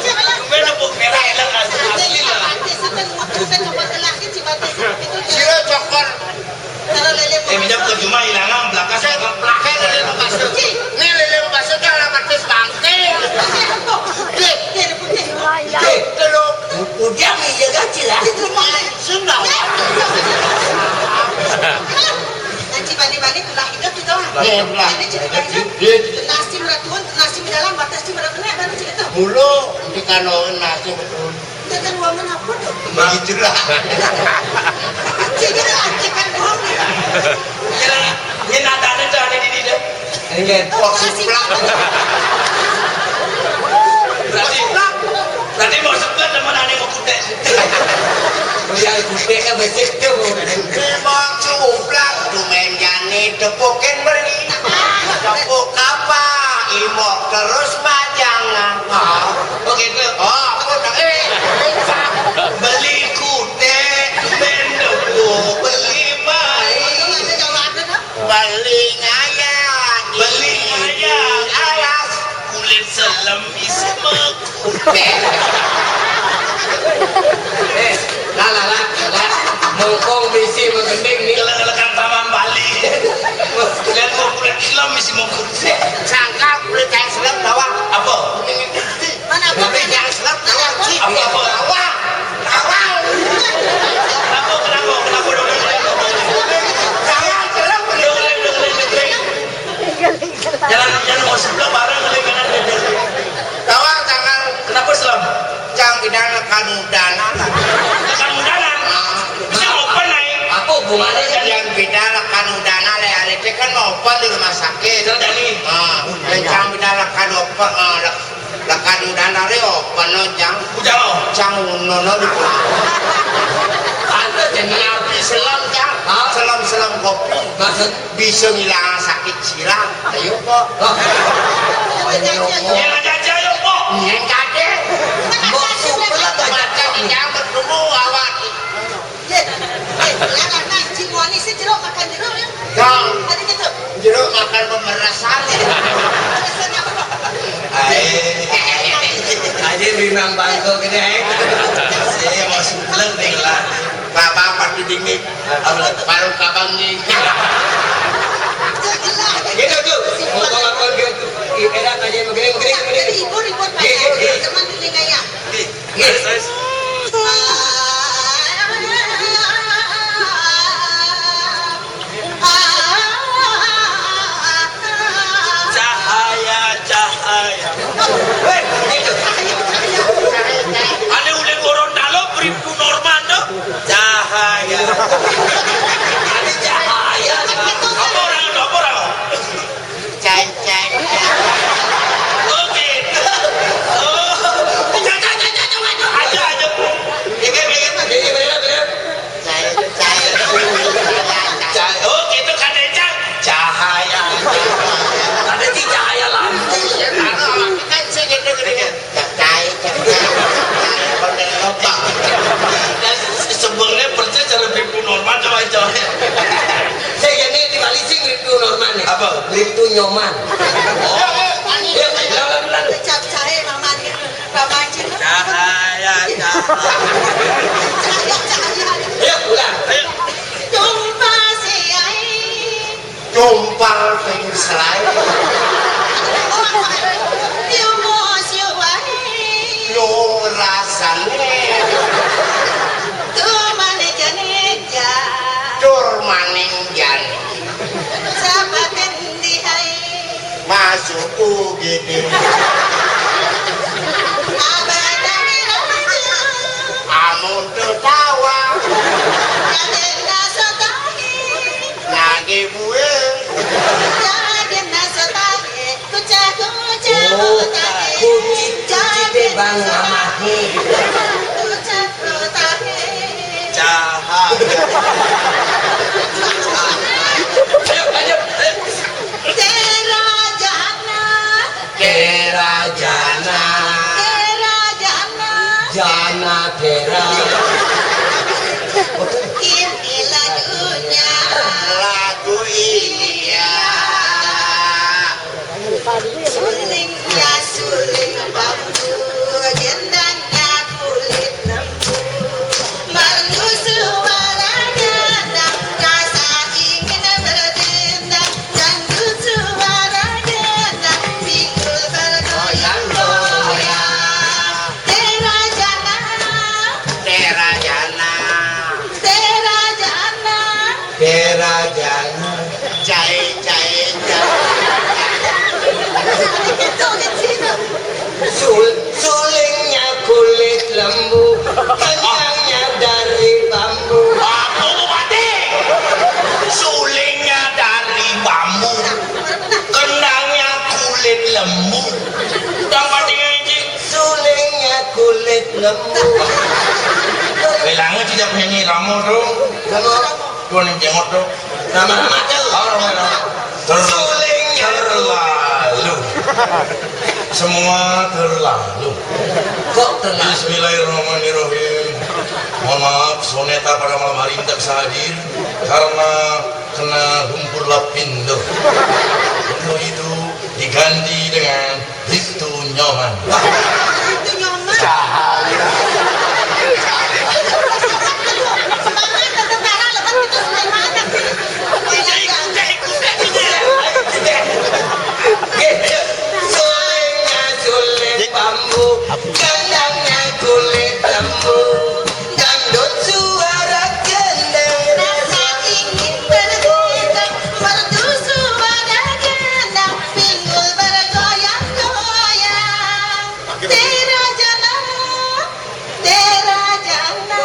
Tumben aku perak, enak, asli, asli lah. Sira cokor. Eh, minjem ke cuma ilangan belakang. Saya belakang lele lepas tuh. Ini lele lepas tuh, jangan lepas tuh, bangke. Dek, dek, dek. Dek, dek, dek. Udah, iya, kan, jelas. Sunda. Ngaji bani-bani, tulah hidup kita. Iya, tulah. Ini cerita hidup. Iya. Nasi meratuan, nasi dalam, batas cuma kena, baru cerita. Mulu, di kanoin nasi betul. Tekan ruangan apa tuh? Begitulah. Jadi, kan bohong ya. Ini, ini nadanya tuh ada di dia. Ini kan. Oh, masih plak. Berarti, berarti mau sebut teman aneh mau kutek. Yang kutek kan becek tuh. Memang cumplak, tuh main jani, tepukin beri. Tepuk apa? Imok terus pajangan. Oh, begitu. Oh, aku udah, eh, Eh, lah, lah, lah, lah. Mumpung bisi magending ni. Kalau lekang taman Bali. Lihat mau kulit hilang bisi mau kulit. Sangka kulit yang selap bawah. Apa? Mana apa? Kulit yang selap bawah. Apa, apa? Bawah. Bawah. Kenapa, kenapa, kenapa? Bawah selap. Jalan, jalan mau sebelah bareng lagi kan. Tawang tangan. Kenapa selam? Cang bidang kanudanan. Kanudanan? Bisa open naik. Apa hubungannya? Yang bidang kanudanan le, ale kan mau open di rumah sakit. Terjadi. Ah, cang bidang kanu open, ah, kanudanan le open no, cang. Bujang lo. Cang nono di. Ada jadi nabi selam, cang. Hah? Selam, selam kopi. Maksud? Bisa ngilangan sakit silang. Ayo, Pok. Hah? Ayo, Pok. Yang ada aja, ayo, Pok. Yang ada. Mbok sumpel apa? Baca di jamur dulu, awak. Ye, ye, ya, kan, Cing Wani sih jeruk, makan jeruk, ya. Kang. Ada gitu. Jeruk makan pemerasan. Alasannya apa, Pok? Ae. Aja memang bangko gede. Saya mau sumpel nih lah. Bapak pasti dingin. Baru kapan nih? Gitu, tuh. Ngomong apa gitu? Ih, enak aja, begini, begini, begini. Ribut, ribut, Pak. Iya, iya, iya. Teman dulu, ya. Iya. Iya. Cahaya, cahaya. Weh, gitu. Ane uling Gorontalo, Bribtu Norman, tuh. Cahaya. Ada cahaya. Apa orang, apa orang? Cai, cai. Oh, gitu. Oh. Cai, cai, cai, cai, cai, cai. Aja, aja. Iya, iya, iya, iya, iya, iya. Cai, cai. Cai. Oh, gitu kan, Cai. Cahaya. Ada di cahaya lampu. Iya, tahu, kan saya gitu, gitu. Cacai, cacai, cacai, model lobak. Dan sebenarnya persis cara Bribtu Norman, coba, coba. Saya gini di Bali sih Bribtu Norman nih. Apa? Bribtu Nyoman. Oh. Iya, iya, iya. Cacai, Mama, gitu. Mama, gitu. Cahaya, cahaya. Cahaya, cahaya. Ayo, pulang. Ayo. Tumpah si ai. Tumpal pinggir selai. Yo mo siu wae. Yo rasane. Tu mane jane ja. Dur maning jane. Sabaten dihai. Masuk U G D. Abada miraju. Amun tetawa. Jadena sotahi. Lagi buin. Jadena sotahi. Kucah, kucah, oh, sotahi. Kucit, kucit, eh, Bang Mamahi. Kucah, kucah, sotahi. Jahat. Ayo, lanjut. Ayo. Terajana. Terajana. Terajana. Jana tera. Inilah dunia. Lagu ini ya. Sulingnya suling bambu, gendangnya kulit lembu. Merdu suara gendang, rasa ingin berdendang. Dangdut suara gendang, pikul bergoyang-goyang. Terajana. Terajana. Terajana. Terajana. Cai, cai, cai. Sul-, sulingnya kulit lembu, kenyangnya dari bambu. Apa, Bupati? Sulingnya dari bambu, kendangnya kulit lembu. Udah, Bupati, ngaji. Sulingnya kulit lembu. Bilangnya tidak penyanyi Ramo tuh. Ramo. Tuan yang jenggot tuh. Nama-nama tuh. Oh, Ramo, Ramo. Ter-, sulingnya terlalu. Semua terlalu. Kok terlalu? Bismillahirrahmanirrahim. Mohon maaf, Soneta pada malam hari ini tak bisa hadir karena kena lumpur lapindo. Untuk itu diganti dengan Bribtu Nyoman. Bambu, gendangnya kulit lembu, dangdut suara gendang. Rasa ingin bergoyang, merdu suara gendang, pinggul bergoyang-goyang. Tera jana, tera jana,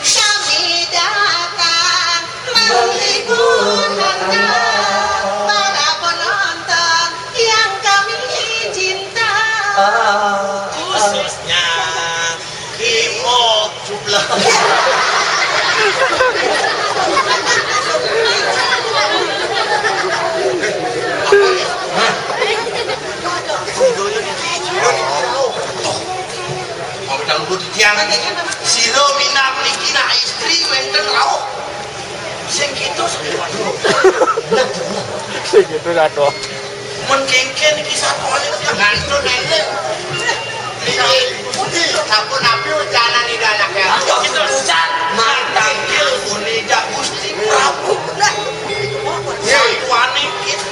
kami datang menghibur Anda, para penonton yang kami cinta. Khususnya Imo Cuplang. Mau dangdut tiang. Sira minab niki nak istri wénten rauh. Sing gitu sing gitu. Sing gitu, aduh. Men kéngkén iki satone ngantun enek. Niki, sampun napi ucanan Ida Anak ya? Aduh, kita ucan. Mari tangkil puni jak Gusti Prabu. Satuane kita.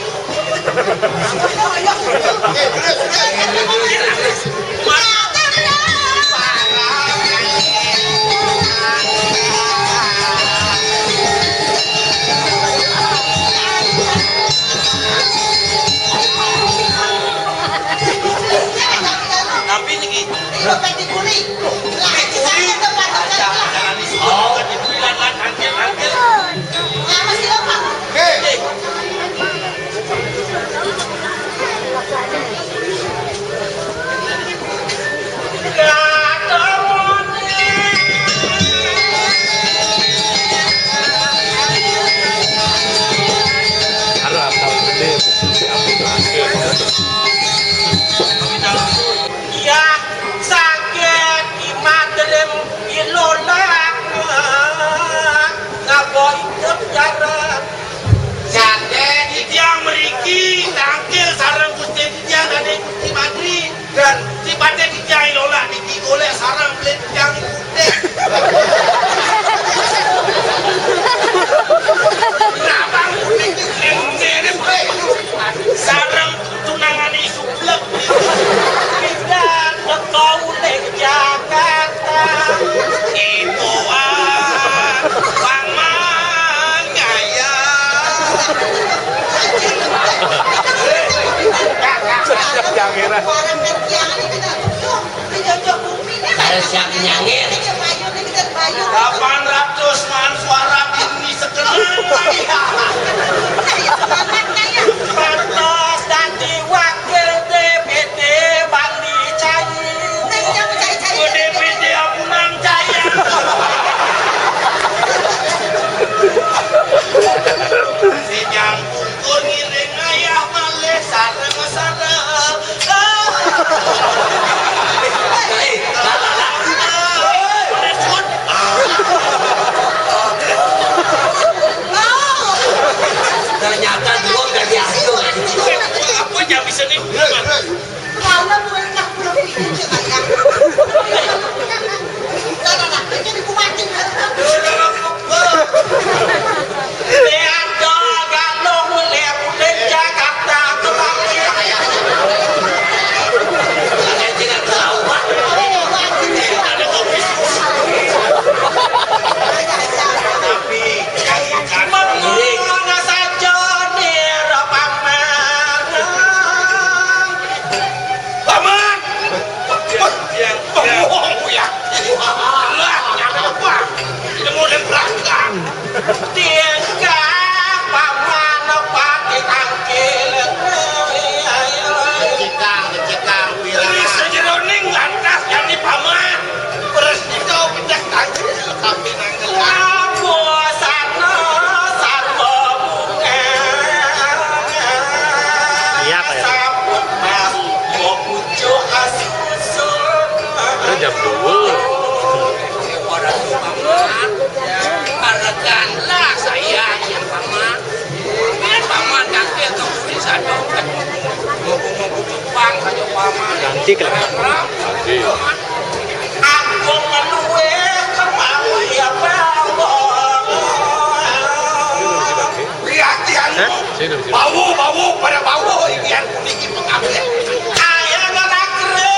Tapi niki. Aja, jangan disuruh, jangan disuruh, jangan disuruh. Iya, saget imat dalam ilolak. Ngapa ikut jarak? Saget titiang mriki tangkil sareng Gusti titiang Raden Gusti Madri dan sipate titiang ilolak niki golek sareng beli titiang putih. Kenapa putih? Sareng tunangan isu Lebih pindah teko ulih Jakarta. Ibuan Paman Gaya. Yang heran. Saya siap nyangir. Delapan ratus man suara bini sekenan. Pantas dadi wakil D P D Bali Cai. D P D Amunang Cai. Si nyambung pun ngiring ayah malih sareng-sareng. Ternyata dua gak diatur. Apa jam bisa nih? Kalau mereka belum itu, coba ya. Lah, lah, lah, itu dikuatin. Teater Galuh mulai, mulai Jakarta ke Bali. Mengono saja nira paman. Paman! Wah, wah, wah, ya. Lah, nyampe apa? Nemu dan berangkat. Tingkah paman pati tangkil. Cekang, cekang, pirang. Ini sejeroning lantas ganti paman. Beres itu pecah tangkil, tapi nangkil. Apa sana sarwa bunga? Iya, Pak R W. Sabut mas, yo pucuk asusun. Ada jam dua. Orang tua paman. Arekanlah saya yang paman. Kan paman kan dia tuh bisa dong. Ngomong-ngomong Jepang saja paman. Cantik lah. Cantik. Agung luwih kemawon ya, Pak. Lihat, lihat. Hah? Sini, sini. Bau, bau, pada bau. Ini yang puniki pengambil. Ayo, ngerakre.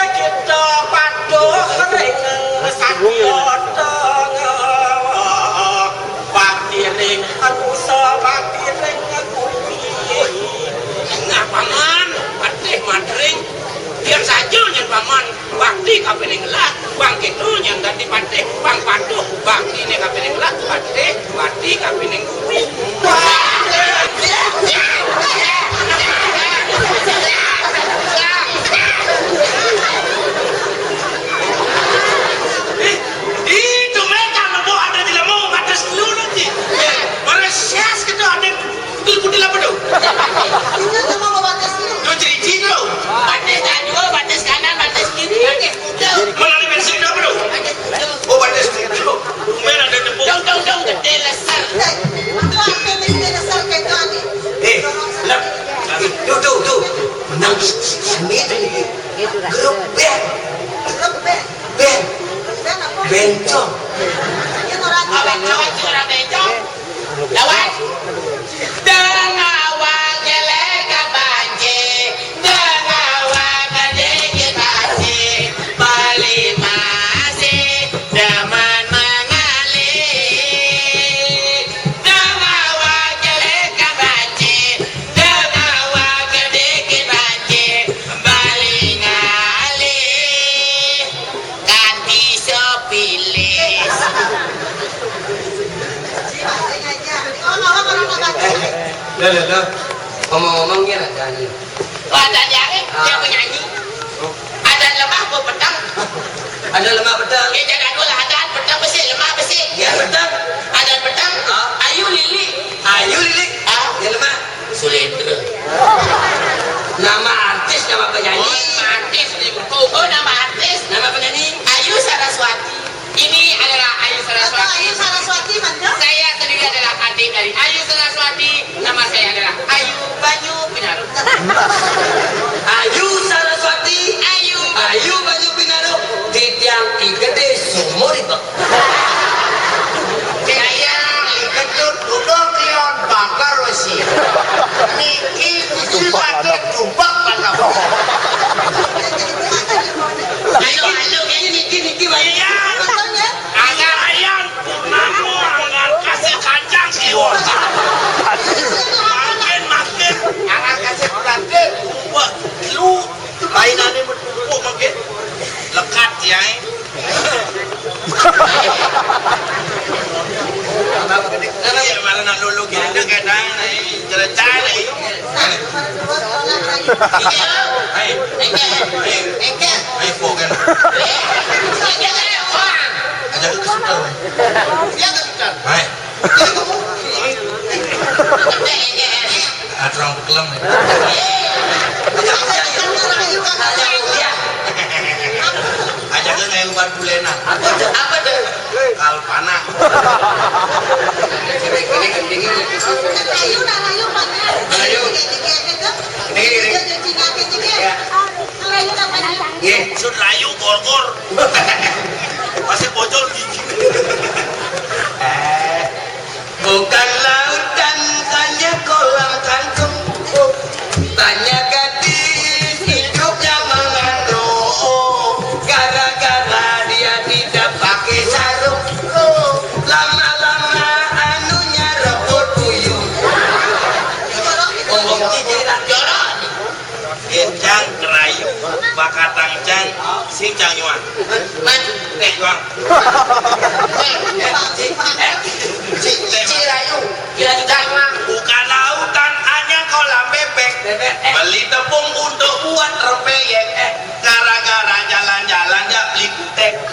kita patuh ring satya tengah. Bakti ring manusa, bakti ring gumi. Nah, paman, patih madring. Biar saja nyen paman bakti kapining gelah, bang kita nyen dadi patih, bang patuh, bakti ne kapining gelah, patih, bakti kapining gumi. Ih, itu mereka lebo ada di lemo batas dulu nanti. Meresias kita ada. Kutil-kutil apa tu? Tinggal nama batas dulu. Tu ceriji tu. Batis dua, batis kanan, batis kiri. Batis kuda. Mana ada batis kuda apa tu? Batis kuda. Oh, batis kuda. Main ada tepuk. Dong, dong, dong, gede lesar. Eh, apa arti gede lesar kayak tu, Ani? Eh, lah. Tu, tu, tu. Menang seni tu ni. Grup band. Grup band. Band. Grup band apa? Bencong. Ini orang apa? Bencong, orang bencong. Lawan. Dang awak jelek banci, dang awak dikit banci, beli masih demen mengalih. Dang awak jelek banci, dang awak dikit banci, beli ngalih. Ganti sepilis. Loh, loh, loh. Ngomong-ngomong, ya, ada nih. Oh, ada yang, dia penyanyi. Ada lemah, apa petang? Ada lemah petang. Dia jangan dulu lah, ada petang besi, lemah besi. Ya, petang. Ada petang. Ah. Ayu Lili. Ayu Lili. Ah. Ya, lemah. Sulendra. Nama artis, nama penyanyi. Oh, nama artis ni, betul. Iya. Hai. Engke. Hai. Engke. Hai, kok kan? Iya, iya, iya, orang. Aja ke suter, weh. Iya, ke suter. Hai. Atrang kelem. Aja ke naik bukan bulena. Apa tuh? Apa tuh? Kalpana. Ayo, nah, ayo, Pak. Ayo. Ini, ini. Iya. Nggih, sun rayu gorgor. Masih bocor gigi. Eh, bukan lautan, tanya kolam kangkung. Tanya gadis hidupnya mengandung. Gara-gara dia tidak pakai sarung. Lama-lama anunya rebut buyung. Ngomong cicilan jorok. Encang kerayu, bakatang cang, sing cang nyuan. Man, teh juang. Si, si, si rayu, kira juga mah. Bukan lautan, hanya kolam bebek. Bebek, eh. Beli tepung untuk buat rempeyek. Eh. Gara-gara jalan-jalan, ya beli kutek.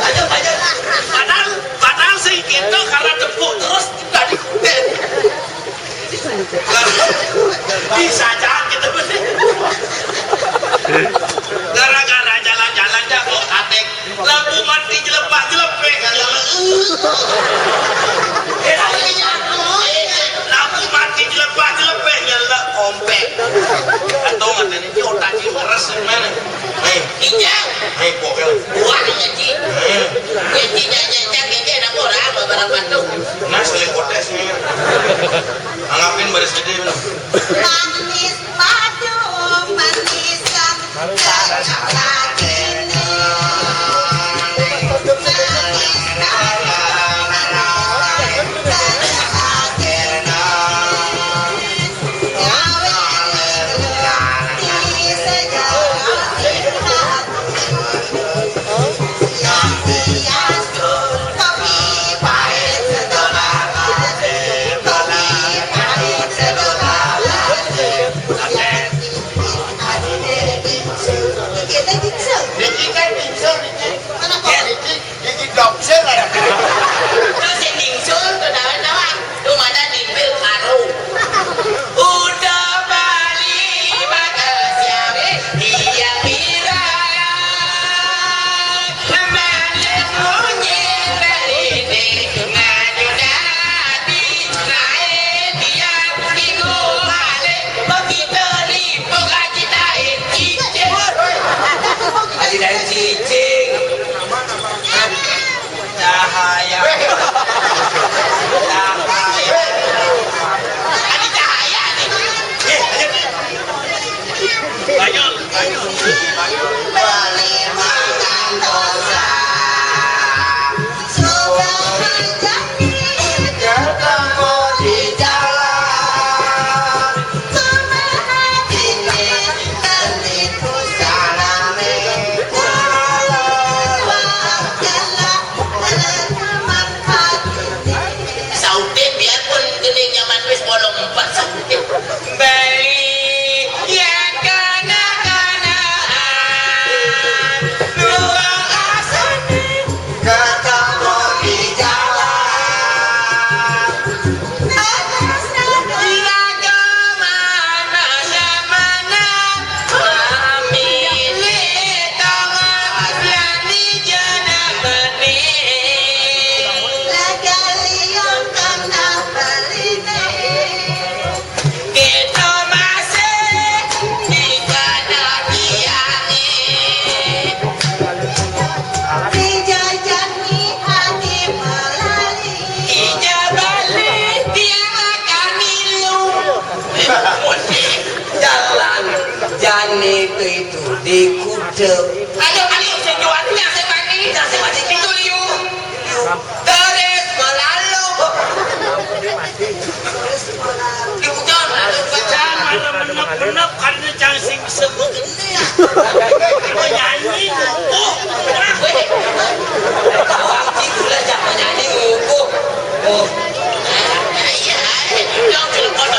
Ayo, ayo. Padahal, padahal sih gitu, karena tepuk terus tadi kutek. Bisa aja gitu. Gara-gara jalan-jalan jago atek. Lampu mati jelepak-jelepek. Lampu mati jelepak-jelepek, nyelek kompek. Atau ngatene ki otak ki meres mana? Eh, Ijang. Eh, kok ya? Wah, iya, Ci. Eh. Ya, Ci, jangan, jangan, jangan, jangan, aku orang apa barang Bandung. Nah, saling kotes nih. Anggapin baris gede, bener. Manis madu, manisan kecap lagi nih. Manis madu, manisan kecap lagi nih. Gawe lagi sejarah. Terus sing ningsul tuh dawan-dawan. Tuh mana nimpil karo. Udah bali bakal siawe, dia kira. Kembali munyi beli nih, ngadu dadi, nae dia iku balik, begitu di pokaji tae cicing. Aji tae cicing. Cahaya. Cahaya. Ada cahaya nih. Eh, ayo. Ayo, ayo. Balik makan dosa. Sudah aja ketemu di jalan. Cuma hati nih, beli busana nih. Kalau wakil Sautin biarpun gede nyaman wis bolong empat sautin. Beli ya kana-kanaan, dua asane ketemu di jalan. Laga mana-mana, pamili tongos yani jeneng meni. Laga liya kang tak baline. Kita masih di kadagiane. Dijajani hati melali. Ija bali tiang akan milu. Jalan jani itu, itu di kuda. Ayo, ayo, sing jual, sing bani. Sing bani. Itu liu. Terus melalu. Liu, jangan, aduh, jangan. Jangan, menep-menep, karena jangan sing sebut ini ya. Mau nyanyi, oh, wah. Weh. Bawang cigula, jangan nyanyi, ngukuh. Oh. Iya, iya. Yang film kono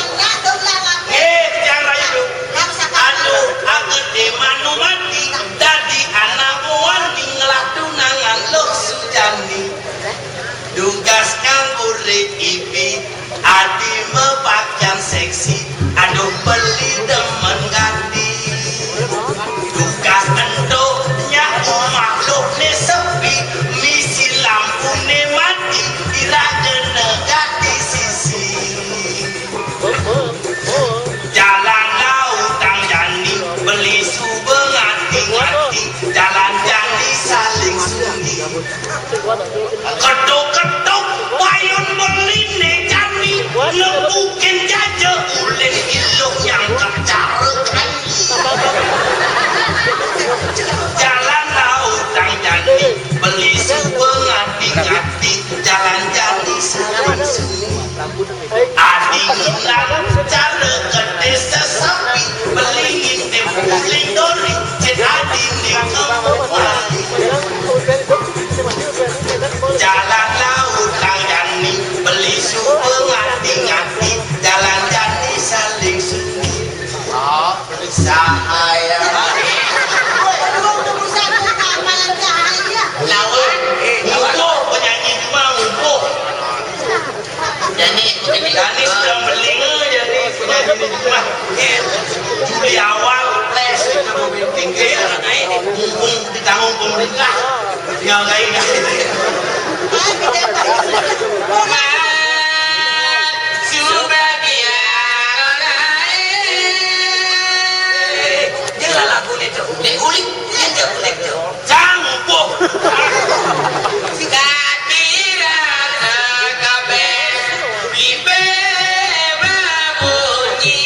Nggih, Jang Rayu, Duk. Anu, agedé manu mati, dadi anak wani ngelah tunangan Luh Sujani. Dugas nganggur ipi, adi mapakaian seksi, aduh beli demen ganti. Dugas ento nyak umah luhné sepi, misi lampuné mati, diragana ganti sisi. Jalan lautang jani, beli suba ngati-ngati, jalan jani saling sundi. Ketuk-ketuk payun beliné jani, nembukin jaja ulih iluh nyangkep cara kani. Jalan lautang jani, beli suba ngati-ngati, jalan jani saling sundi. Adi ngilang cara gedé sesapi, beli ngintip lindori, cit adi nikam. Jalan lautang jani, beli suba ngati-ngati, jalan jani saling sundi. Oh, sahaya. Lawan, ngukuh penyanyi cuma ngukuh. Jani, jani sedang beling, jani penyanyi cuma. Juli awal, les, itu tinggi. Mumpung ditanggung pemerintah. Tinggal kain. Mat, subagia. Jelas lagu ni tu. Dia kulit, dia kulit tu. Campur. Kaki rasa kabeh, bibir berbunyi.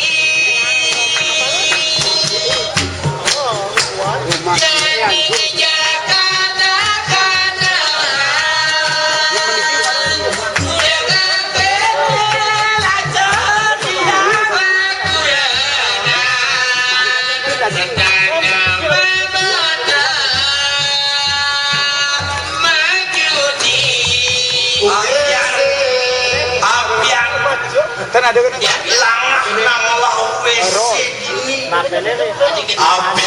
Kan ada kan? Langah nang olah W C ini. Abi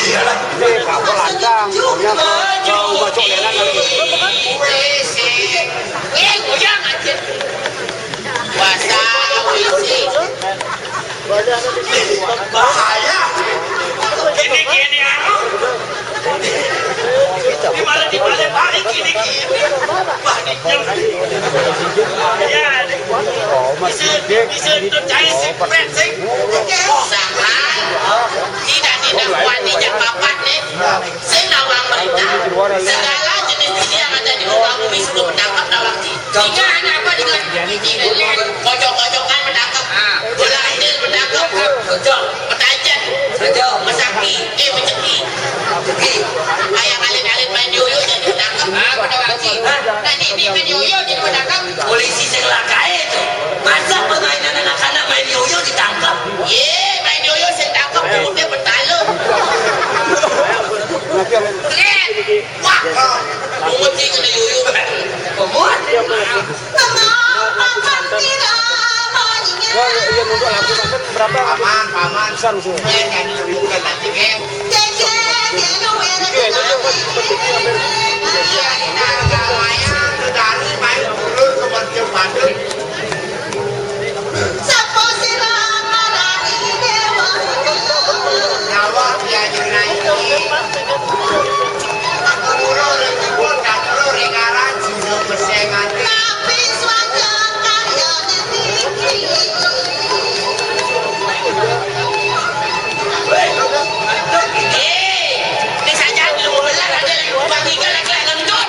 ya. Ini kapal lantang, maunya ke, ke rumah Cok Lenan kali. W C. Eh, goyang aja. Bahasa W C. Bahaya. Kene-kene anu. Di mana, di mana, balik kene-kene. Wah, di jam. Ya, bisa, bisa tuh cari si Fred, sih. Sama. Tidak, tidak kuat, tidak papat, nih. Saya nawang berita. Segala jenis judi yang ada di muka bumi sudah bertangkap, nawang, sih. Tiga anak apa dengan ini? Kocok-kocokan bertangkap. Bola hasil bertangkap. Kocok. Petajen. Kocok. Mesaki. Eh, meceki. Meceki. Kayak alit-alit main yoyo jadi bertangkap. Ah, betul, Bang Haji. Nah, ini, ini main yoyo jadi bertangkap. Polisi sing lakae itu. Masa permainan anak-anak main yoyo ditangkap? Ye, main yoyo sing tangkap, punggungnya bertalung. Keren. Wah, pungut sih kena yoyo. Pungut. Wah, iya, nunduk lagu, Mas. Berapa? Paman, paman. Besar, besar. Iya, kan, bukan nanti, kan. Iya, iya, iya. Iya, ini agak lumayan, udah dari main turun ke Mercu Padun. Sapa sira marani dewa? Nyawa diajeng naiki. Guru ring jebul, guru ring aran, juru pesing ati. Tapi swajan karyane tinggi. Hei, ini saja belum belar, ada lagi bagi galak-galak ngentut.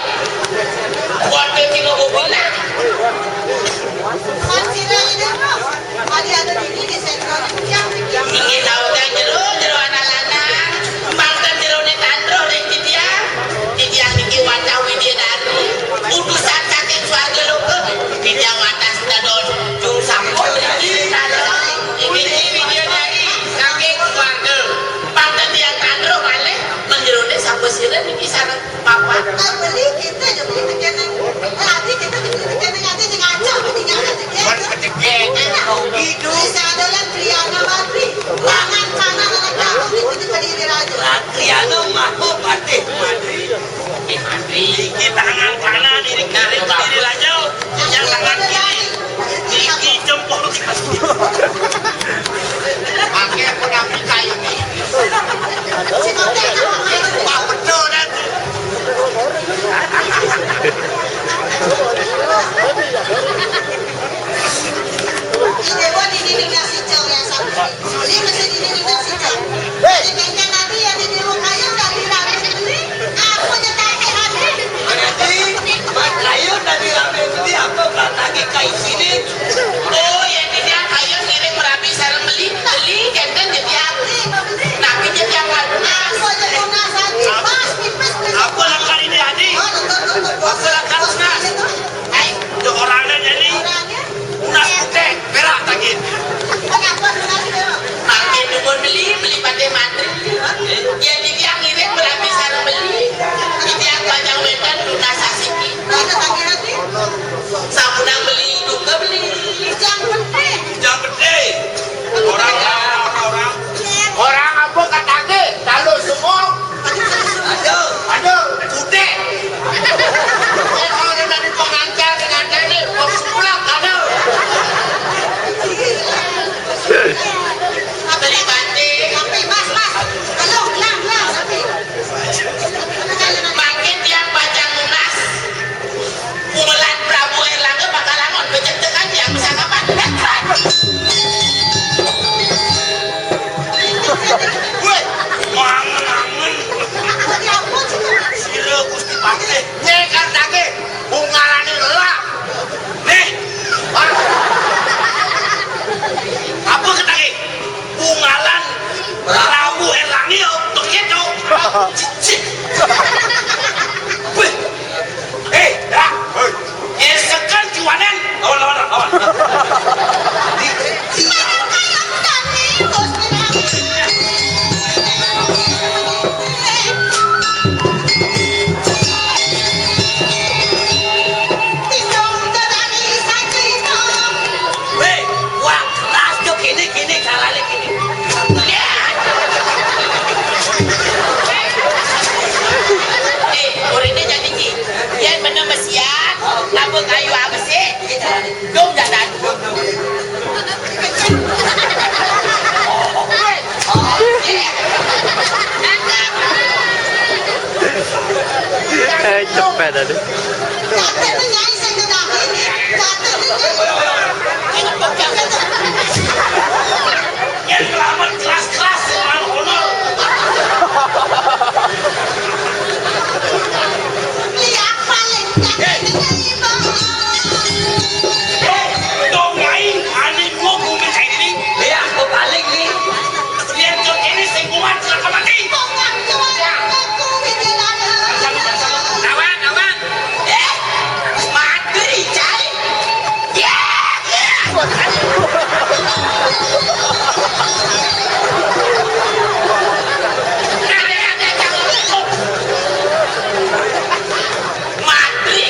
Apa tadi? Jatah itu nyai sing ngendahi. Jatah itu nyai. Yang ngelawan keras-keras, ngelawan honor. Lihat paling jatah itu nyai, Bang. Eh, dong nyai, ane gua gumi kayak gini. Lihat, gua paling nih. Lihat jok ini sing kuat, celaka mati. Kok nggak kuat? Aku pikiran. Kawan, kawan. Eh, mati, cai. Ya, ya. Mati.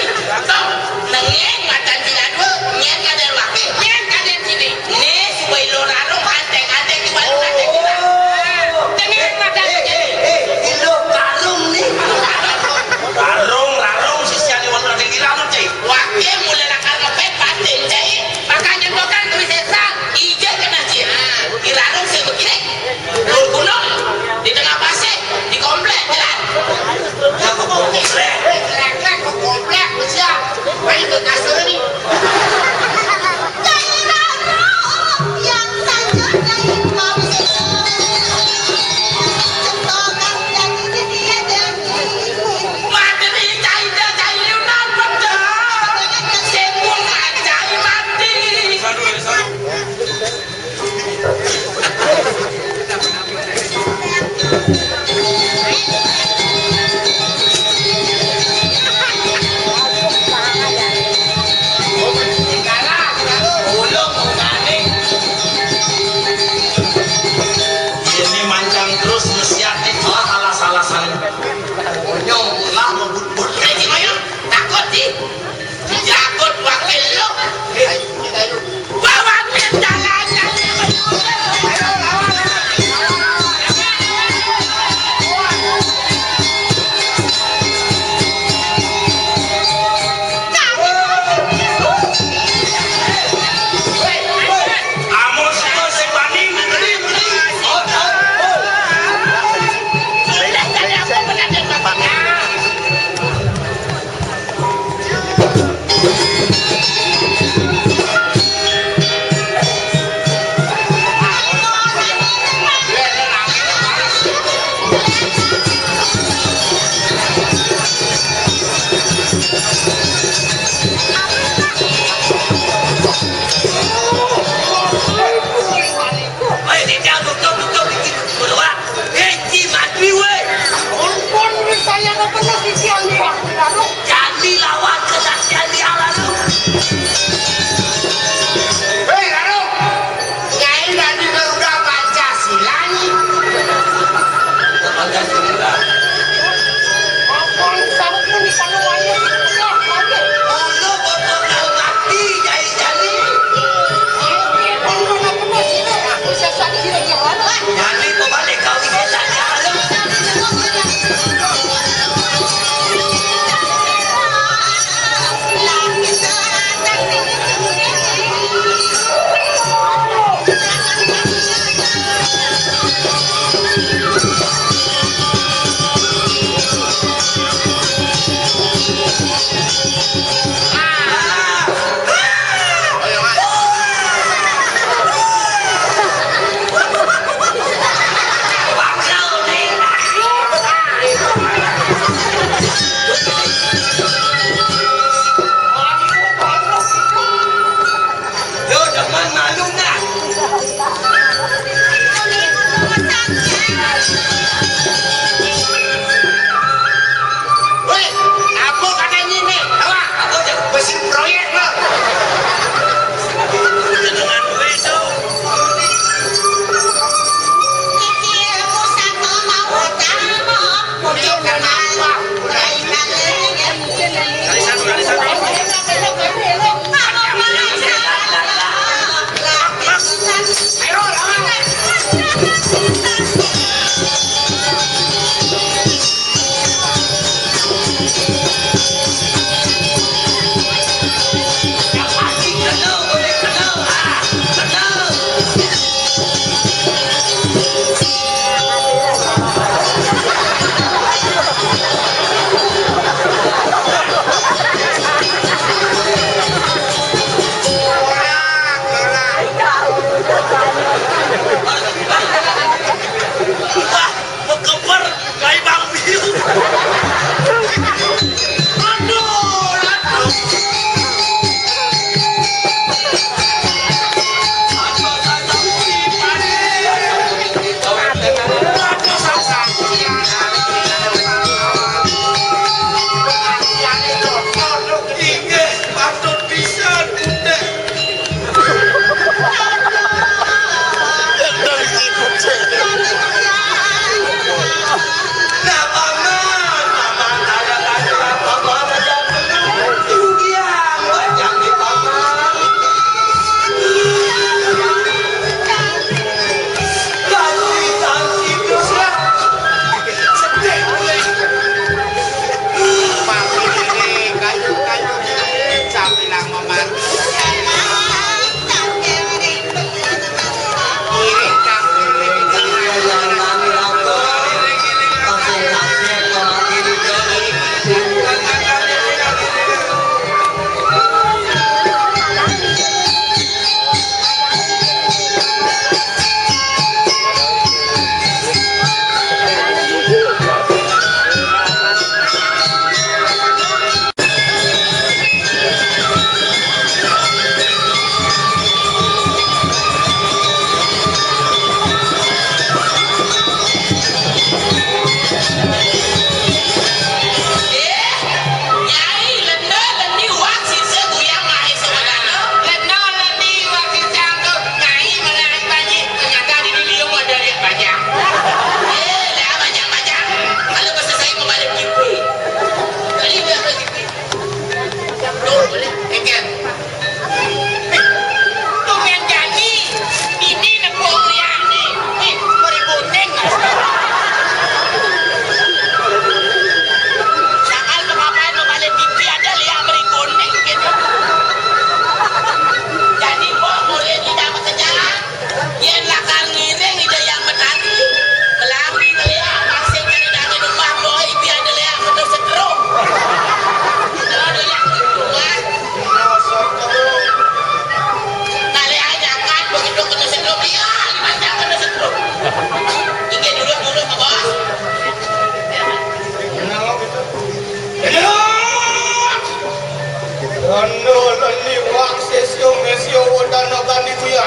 Dana leni wak sesio mesio wedana gandi kuya.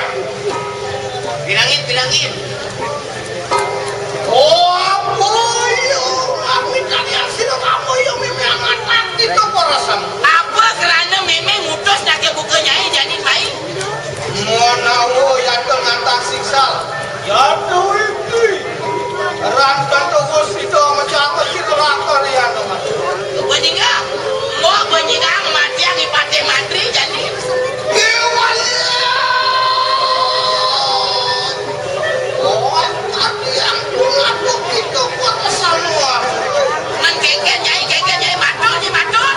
Bilangin, bilangin. Oh, apa yo? Kami tadi asino kamu yo meme amat mati to porasam. Apa kerana meme mutus nak buka nyai jadi baik? Menawa yata ngatak siksa. Yata iki. Ran kanto Gusti to macam apa sih kelakar ya, no? Benyinga. Mau benyinga mati yang ipate mantri jadi. Dewa. Oh, tapi yang punya begitu kuat semua. Nang kengken nyai, kengken nyai, matur, nyai matur.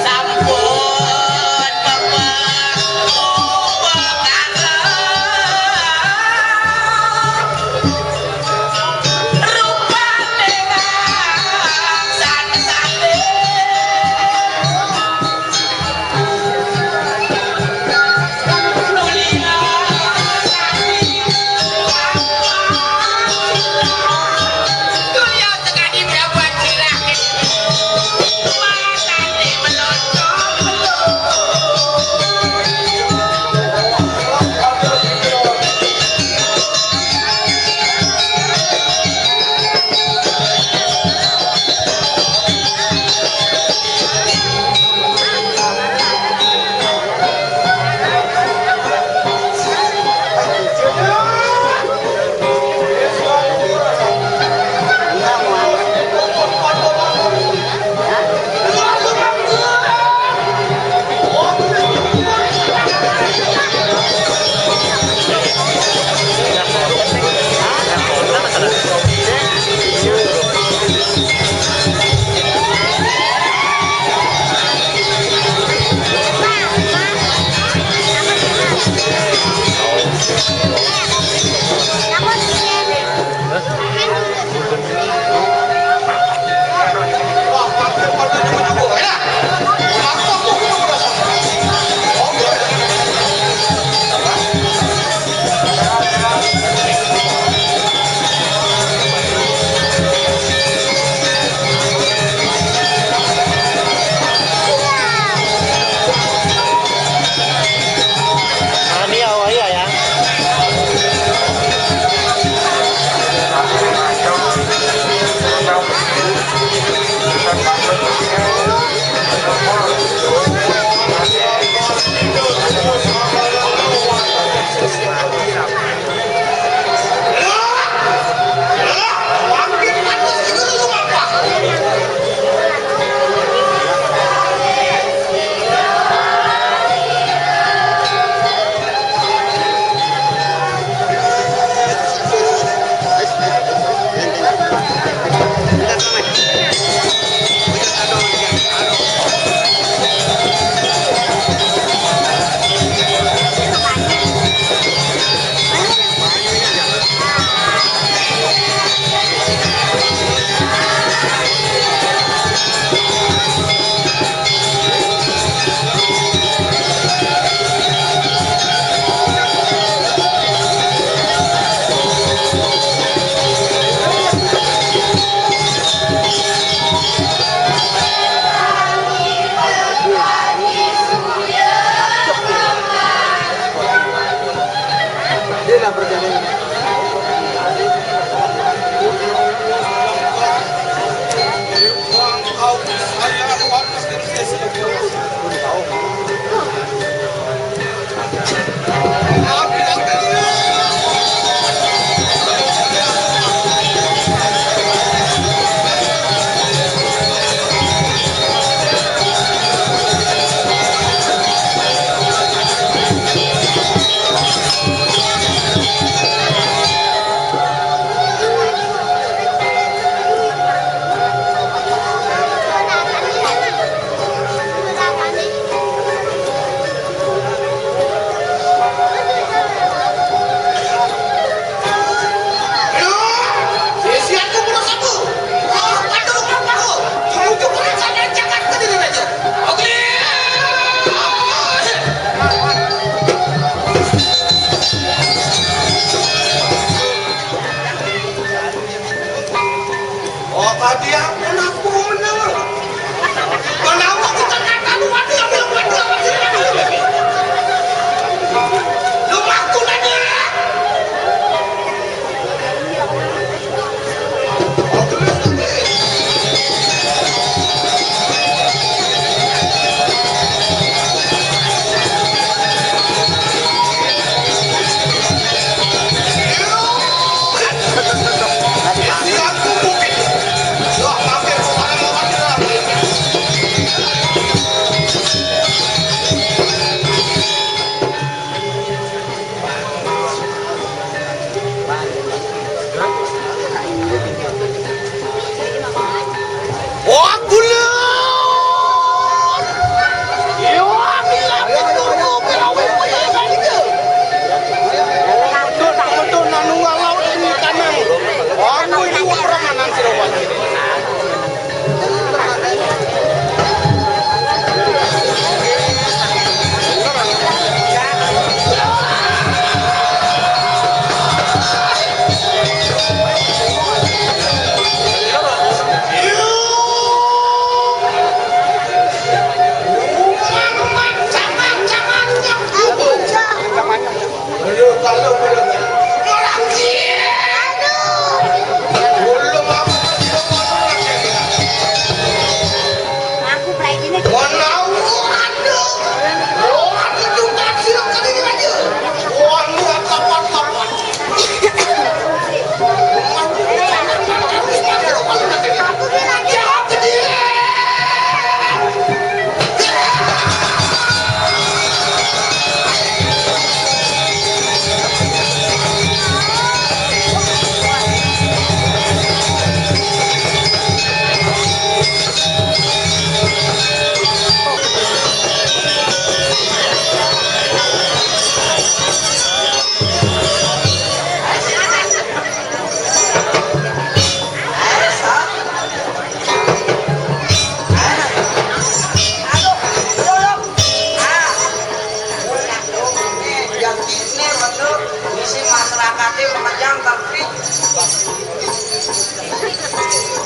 Sampun, Bang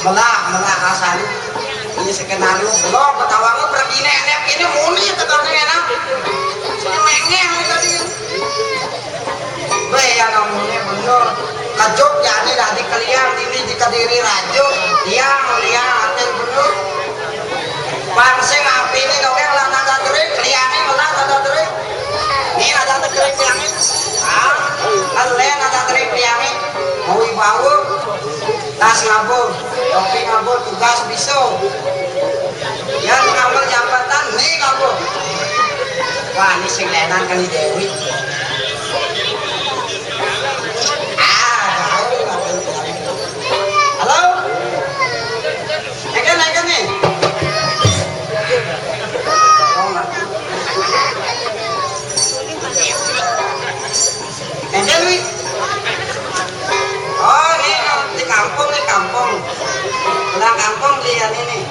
Melah, melah rasane. Ini skenario belum ketawa lu pergi nenek ini muni tekan enak. Saya mengeng tadi. Weh, ya namanya bener. Kejuk jane dadi keliang ini di Kediri Rajo. Liang, liang, ate bener. Pangsing api ini dongeng lah nada tering, keliange melah nada tering. Ini nada tering keliange. Ah, ele nada tering keliange. Mau bau. Tas ngabur, topi ngabur, tugas bisu. Ya, ngambil jabatan, nih ngabur. Wah, ini sing lenan kan di Dewi. Ah, tahu lah. Halo? Naikin, naikin nih. Oh, nggak. Naikin, nih. Oh, ini di kampung, nih kampung. Pulang kampung, lihat ini.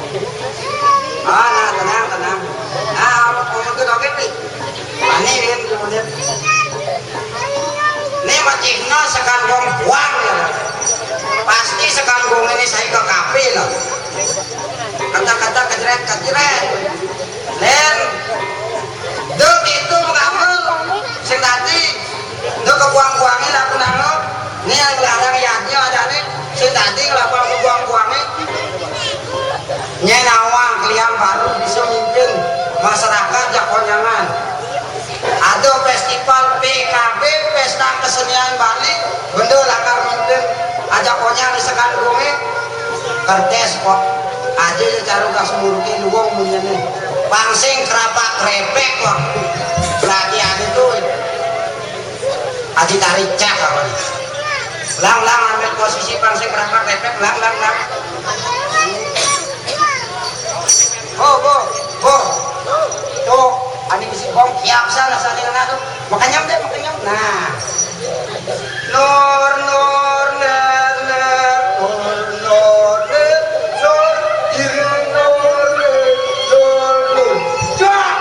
Ah, nah, tenang, tenang. Nah, kamu tuh doget, nih. Ini, ini, kemudian. Ini macihna sekan gong buang, ya. Pasti sekan gong ini saya ke kafe, loh. Kata-kata kejret-kejret. Len, dek itu mengambil. Sing tadi, dek kebuang-buangin aku nangep. Ini yang larang yadnya ada nih. Sing tadi ngelakuin kebuang-buangin. Nyenawa kalian baru bisa mimpin masyarakat Jakonyangan. Ada festival P K B, Pesta Kesenian Bali, benda lakar mimpin aja konyang di sekandunge. Kertes kok aja ya caru kasmurke luwung munyene. Pangsing kerapak krepek kok. Latihan itu aja tarik cak apa nih. Lang, lang, ambil posisi pangsing kerapak krepek, lang, lang, lang. Oh, oh, oh. Tuh, ane bisi bong kiap sana saja kena tuh. Makanya deh, makanya. Nah. Nor, nor, ner, ner, nor, nor, ner, sol, dir, nor, ner, sol, nor. Cak!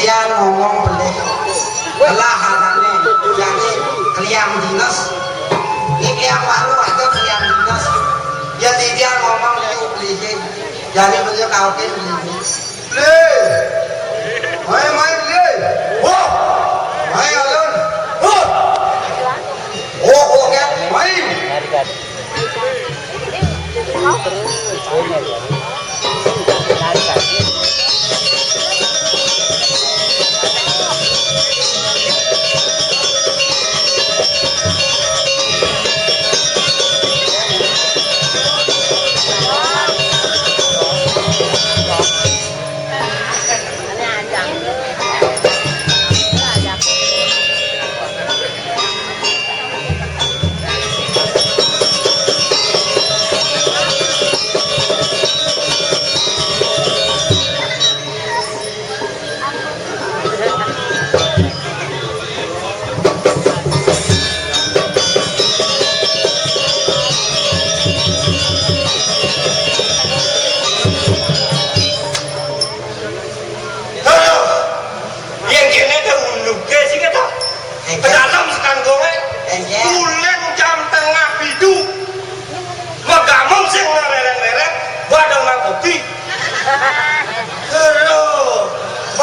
Dia ngomong pelih. Lah, anaknya, jadi keliang dinas. Ini keliang baru ada keliang dinas. Ya, dia ngomong pelih. Jadi beliau kawin pelih. Pelih. Mai, mai, pelih. Wah. Mai, alun. Wah. Oh, oh, ya. Mai. Aduh, yang kene teh uluke sih kata. Ke dalam sekandunge. Tulen jam tengah pitu. Megamong sing ngelereng-lereng, badong nang kopi. Lho.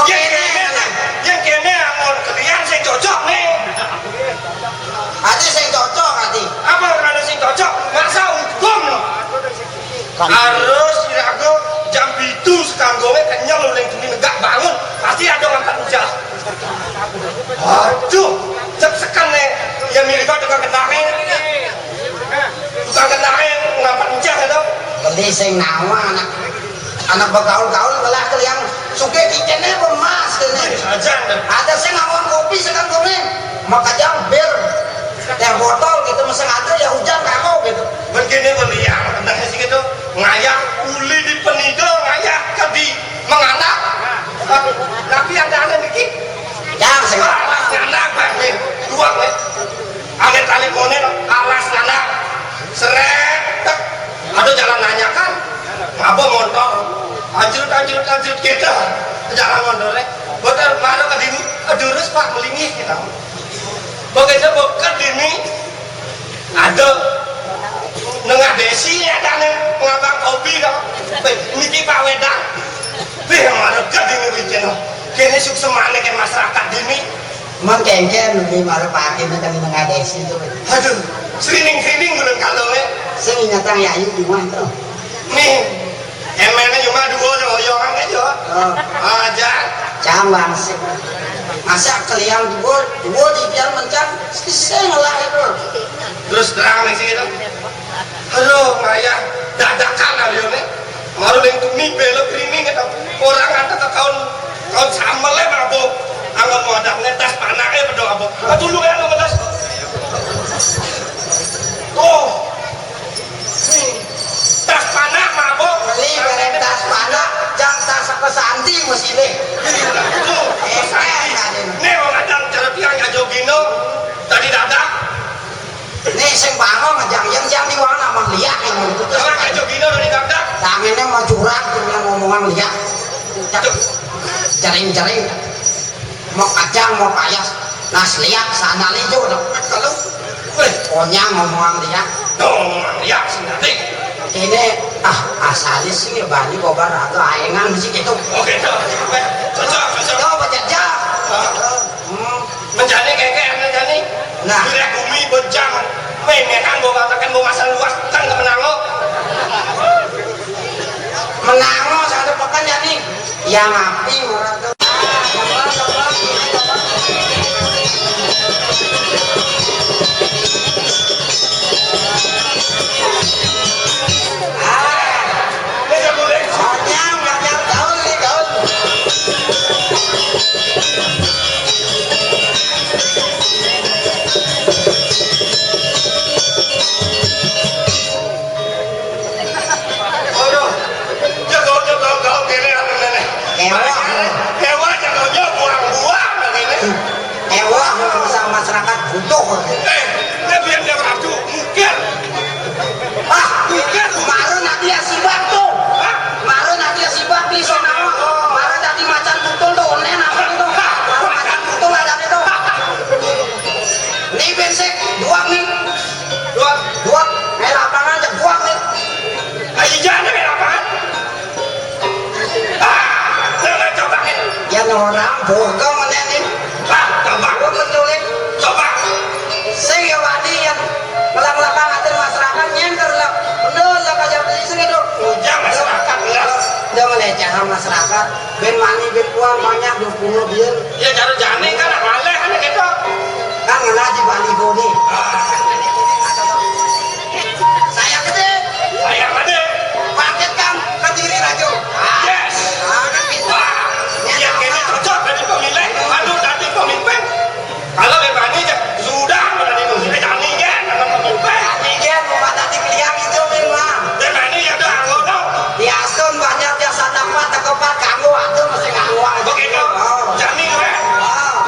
Yang kene, yang kene angon kelian sing cocok nih. Ati sing cocok, ati. Apa orane sing cocok? Masa hukum lho. Harus iraga jam pitu sakanggoné kenyel uling tuni negak bangun, pasti ada ngangkat ujar. Aduh, cek seken né, ya mirip tukang kendangé. Tukang kendangé ngangkat ujar itu. Beli sing nawa anak, anak begaul-gaul malah keliang sugih kicéné bemas kéné. Aja. Ada sing ngawon kopi sakanggoné, makajang bir, teh botol gitu, mesti ada ya hujan kamu gitu. Begini beliang, kendangé sih gitu. Ngayah uli di penida, ngayah ke di menganak. Tapi ada ada niki. Yang sing alas nganak, Pak, nih. Tuang, nih. Angin tali koné, alas nganak. Seret, tek. Ada jalan nanyakan. Ngaba motor. Anjrut, anjrut, anjrut kita. Jalan motoré. Motor baru ke dini. Durus, Pak, melinggih kita. Begitu beket dini. Ada nengah desi ya, ada pengabang kopi kok. Wih, niki Pak Wedang. Wih, marga dini wicin. Kene suksemané ke masyarakat dini. Mengkengken niki mara pakai nang nengah desi itu. Aduh, srining-srining bulan kalau ya. Sing ingatang ya ayu di rumah tuh. Nih, Emené cuma dua, dua orang aja. Oh. Aja. Cang bangsit. Masa keliang dua, dua di pian mencang, sing lah itu. Terus terang nih sih itu. Aduh, ngayah dadakan hari ini. Maru ning tuni belok ini gitu. Orang ada ke kaun, kaun sambel ya mabuk. Anggon modalnya tas panaknya pedo mabuk. Aduh lu ya lu ngetes. Oh. Tas panak mabok. Beli bareng tas panak, jang tas pesanti mesti nih. Tuh, pesanti. Nih, wong adang cara tiang aja gino. Tadi dadak. Nih, sing bangun ngejang, yang jang di wang aman liak yang itu. Sama aja gino tadi dadak. Tangannya mau curang, punya ngomongan liak. Jaring-jaring. Mau kacang, mau payas. Nah, seliak sana lijo dong. Kalau, weh, onyang ngomongan liak. Tuh, ngomongan liak sih nanti. Ini, ah, asalis sih bani bobar atau aengan sih gitu. Oke, tuh. Cocok, cocok. Yo, baca aja. Hmm. Menjani keke, menjani. Nah. Bila bumi bejang, memekan bawa tekan bawa masa luas, kan ke menango. Menango satu pekan ya nih. Yang api murah tuh. Ah, ini boleh. Soalnya ngajar gaul nih, gaul. Waduh, jago, jago, jago, kene apa kene? Ewah. Ewah, jagonya buang-buang kene. Ewah, sama masyarakat butuh. Eh, dia biar dia ragu, mungkin. Ah, mungkin. Mara nanti ya sibak tuh. Hah? Mara nanti ya sibak di sana. Mara tadi macan betul tuh, onen apa itu? Mara macan betul ada itu. Nih, bensek, dua nih. Dua. Dua. Eh, lapangan aja dua nih. Ayo, jangan, eh, lapangan. Ah, coba, coba, eh. Ya, orang boga mana nih? Ah, coba. Gua penculik. Coba. Sing ya wani ya. Melak-melak atur masyarakat nyengker lah. Bener lah, kayak beli sing itu. Ujang masyarakat, belas. Jangan lecehkan masyarakat. Ben mani, ben kuat, banyak, dua puluh biar. Ya, cara jani kan, maleh kan gitu. Kan ngena di Bali Boni. Ah. Saya gede. Saya gede. Paket kan, Kediri Rajo. Yes. Ah, kan gitu. Wah, ya, kayaknya cocok dari pemilih. Aduh, dari pemimpin. Kalau Ben Mani, ya, sudah, dari pemimpin, jani ya, kalau pemimpin. Jani ya, rumah tadi keliang itu, Ben, Bang. Ben Mani, ya, udah, anggo, dong. Diastun banyak jasa dapat, tekepat, kanggo, aduh, mesti nganggo aja. Begitu. Oh. Jani, ya. Oh.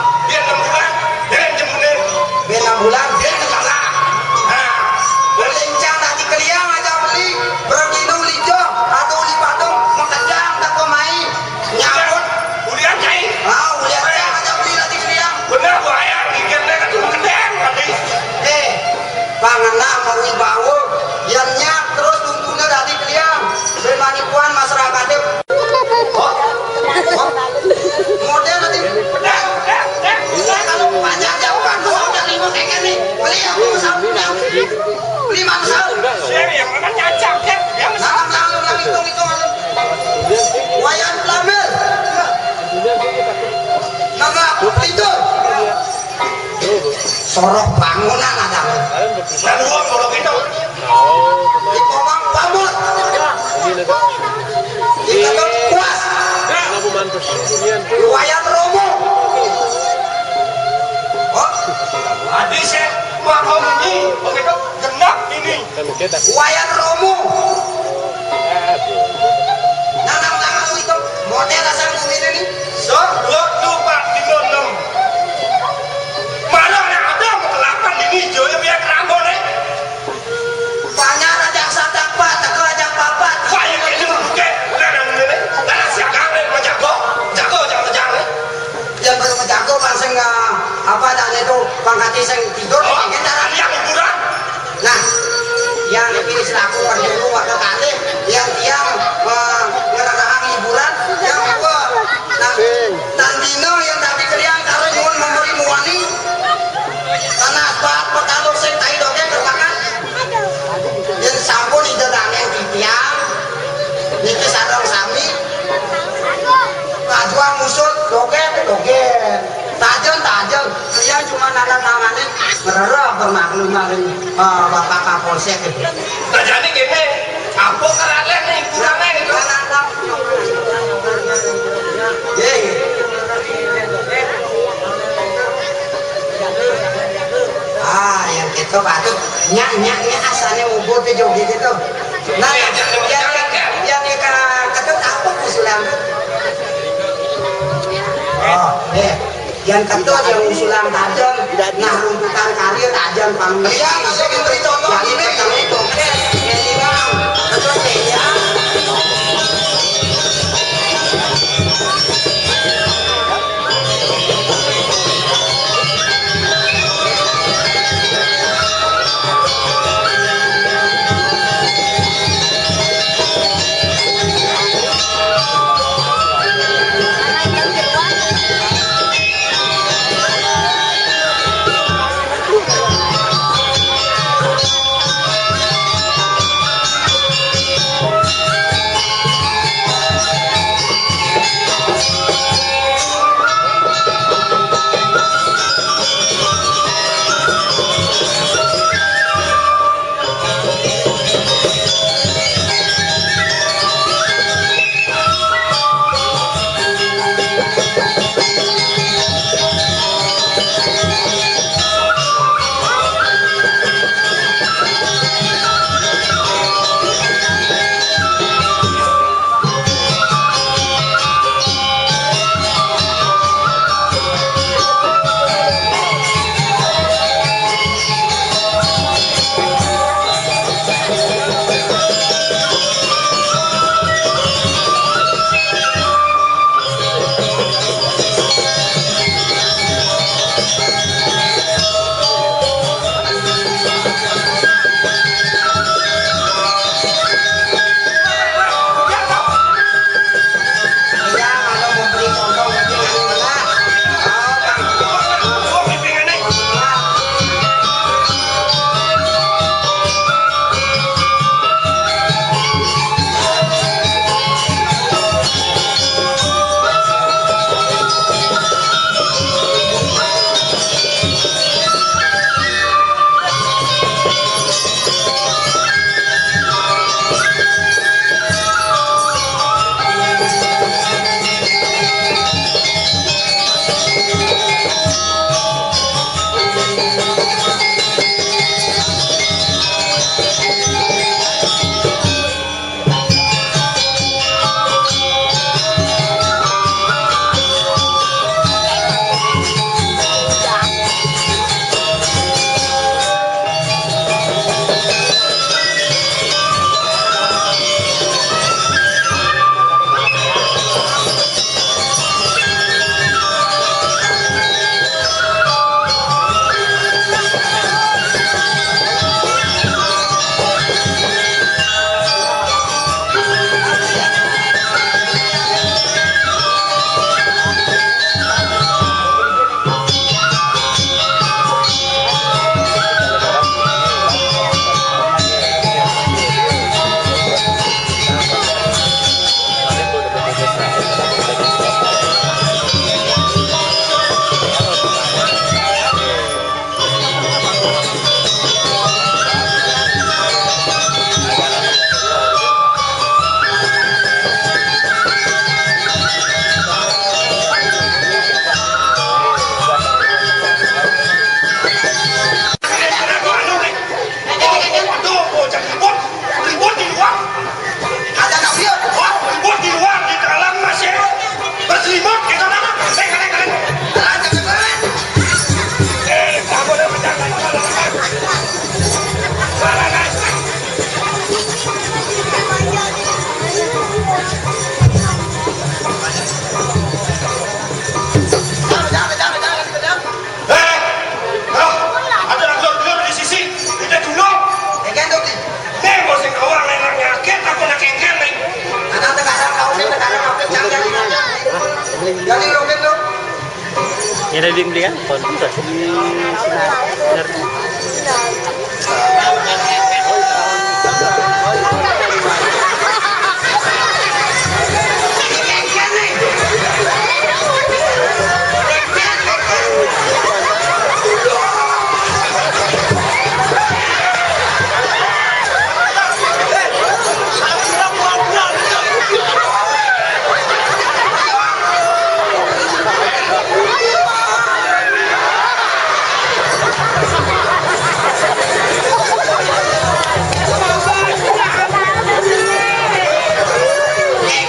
Tidur. Soroh bangunan ada. Lalu kalau gitu. Di Komang Bambut. Di Ketul Kuas. Wayan Romo. Oh, adi se makom ini, begitu genap ini. Wayan Romo. Nanam tangan itu model asal bumi ini. So, dua puluh empat lima enam. Mana yang ada mau delapan ini, Joy, biar kerambon, eh. Banyak aja sadak, Pak, teko aja papat. Wah, yang ini oke. Nah, nah, ini, nah, siaga, eh, mau jago, jago, jago, jago. Yang belum jago, Pak, sing, eh, apa, dan itu, Bang Kati sing tidur, oh, ini cara yang hiburan. Nah, yang ini selaku perjuru wakil kali, yang tiang, eh, ngerahang hiburan, yang dua, nah, dan dino yang tadi kalian kalau nyuwun memberi muani, tanah, Pak, petalur sing tai doge termakan. Yen sampun ida dane titiang, niki sareng sami. Kajuang musuh dogen, dogen. Tajem, tajem. Dia cuma nanda tangane ngererep bermaklum maring, eh, Bapak Kapolsek. Nah, jadi gini, apa kerane nih kurangnya gitu? Nggih. Ah, yang gitu patut nyak nyak nyak asane ubur ke joget itu. Nah, yang yang yang yang yang ka ketut apa usulan? Oh, eh, yang ketut yang usulan tajam, nah, runtutan karir tajam pang. Iya, masih diberi contoh ini. Ketut, eh, ini bang, ketut ya. Ini ada yang beli kan? Konten tuh. Bener.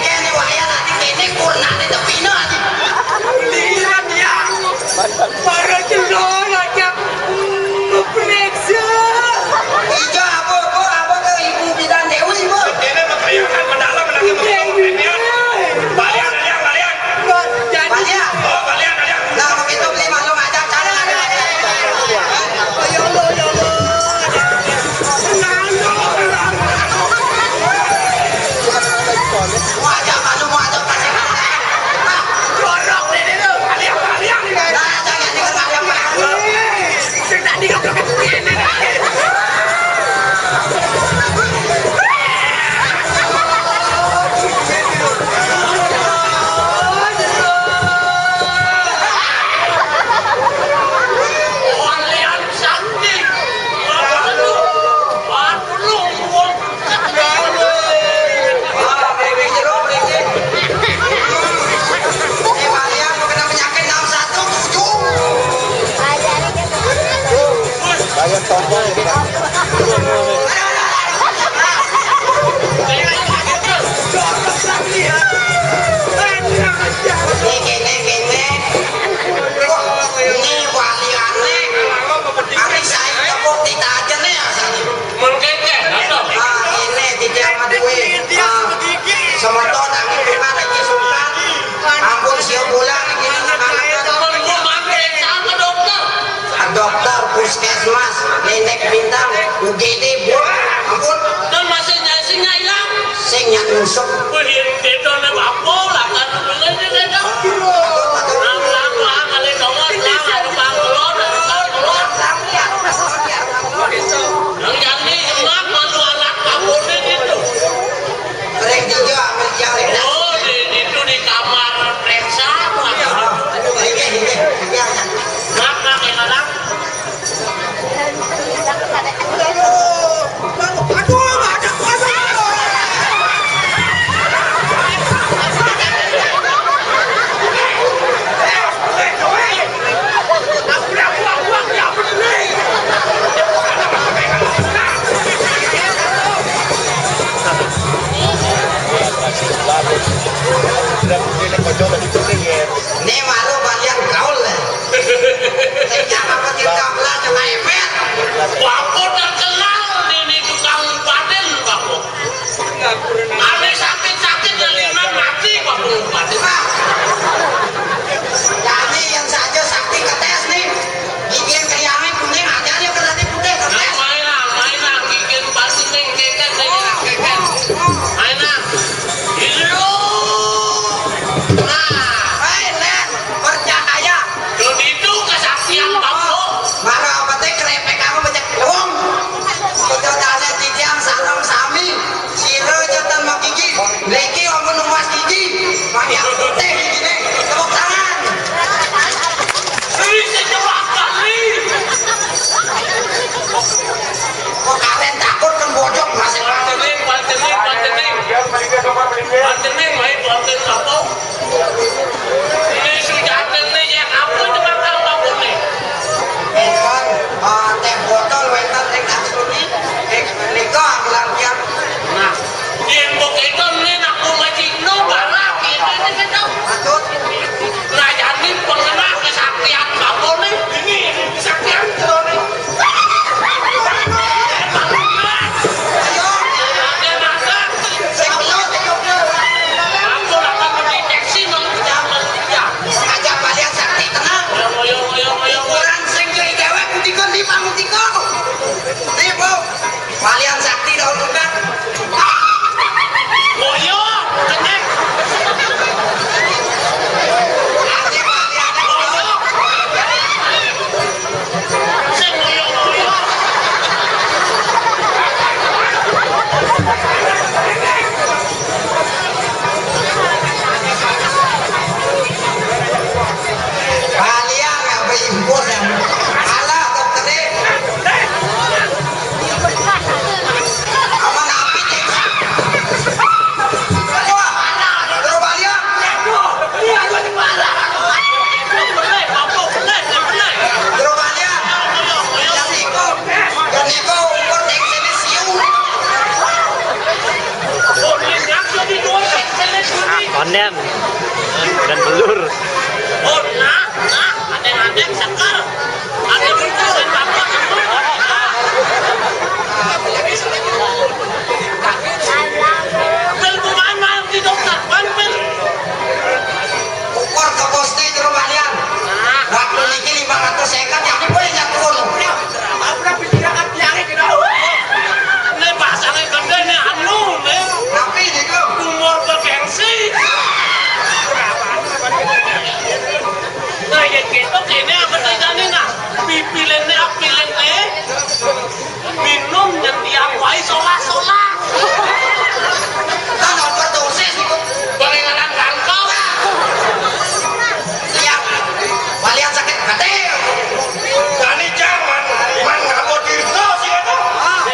Kene wayah tadi kene kurnane tepine tadi. Lihat ya. Para celon aja. Ngepriksa. Ijo apa, apa, apa ke Ibu Bidan Dewi, Bu? Ini mah keriuhan mendalam lagi, Bu. Balian, balian, balian. Balian. Oh, balian, balian. Nah, begitu beli maklum aja, cari lagi. Ya Allah, ya Allah. Wajah malu, wajah kasih. Jorok deh itu. Balian, balian. Nah, jangan dengar, balian, Pak. Bayar tongkol. Ini kene, kene. Ini waliane. Ari saya tepuk ditajene ya, saya. Mun kene, apa? Ah, ini tidak sama duit. Ah, semeton lagi bukan lagi suka. Ampun, siap bulan lagi anak-anak. Mun gua mampir sama dokter. Dokter, puskesmas, Nenek Bintang, U G D, Bu. Ampun. Dan masih nyai, sing nyai ilang. Sing nyak nusuk. Wih, yang beda nih, apa? Lah, kan, bener nih, beda. Ampun, ampun. Nang, nang, nang, ada nomor, nang, ada pangkulon, ada pangkulon. Nang, jangan nih, emak, malu anak, ampun, nih, gitu. Ring tiga, ambil tiang, ring. Oh, di, itu di kamar periksa, Pak. Iya, iya, iya, iya. Mak, mak, yang anak. Aduh, aduh, aduh, aduh. Ini malu bagian gaul, eh. Sing nyapa kok ditabrak, kena ember. Bapak terkenal ini tukang paten, Bapak. Ane sakit-sakit, jalinan mati, Bapak, paten. Nah. Jadi yang saja sakti ketes nih. Gigi yang kriangnya kuning, aja dia berarti putih, ketes. Nah, main lah, main lah, gigi pasti ning, keket, ning, keket. Main lah. Iya. Nah. Hei, Len, percaya. Kalau itu kesaksian, Bapak. Marah apa teh, kerepek kamu banyak wong. Kita tanya titiang, salam sami. Sira aja ten Belur. Oh, nah, nah, adeng-adeng seger. Adeng itu kan bapak. Pil kumaha malam di dokter, pan pil. Ukur ke poste jero balian. Waktu niki lima ratus seket, yang boleh nyatu. Apa pikiran tiangnya kena? Ini pasangnya gede nih, anu nih. Tapi niku umur bergengsi. Nah, ya gitu, ini apa tulisannya, nah? Pipilin nih, pipilin nih. Minum nyetiap wae solah-solah. Kan overdosis niku. Pengingetan kangkung. Siap. Balian sakit hati. Jani jangan man ngapot tirta sing itu.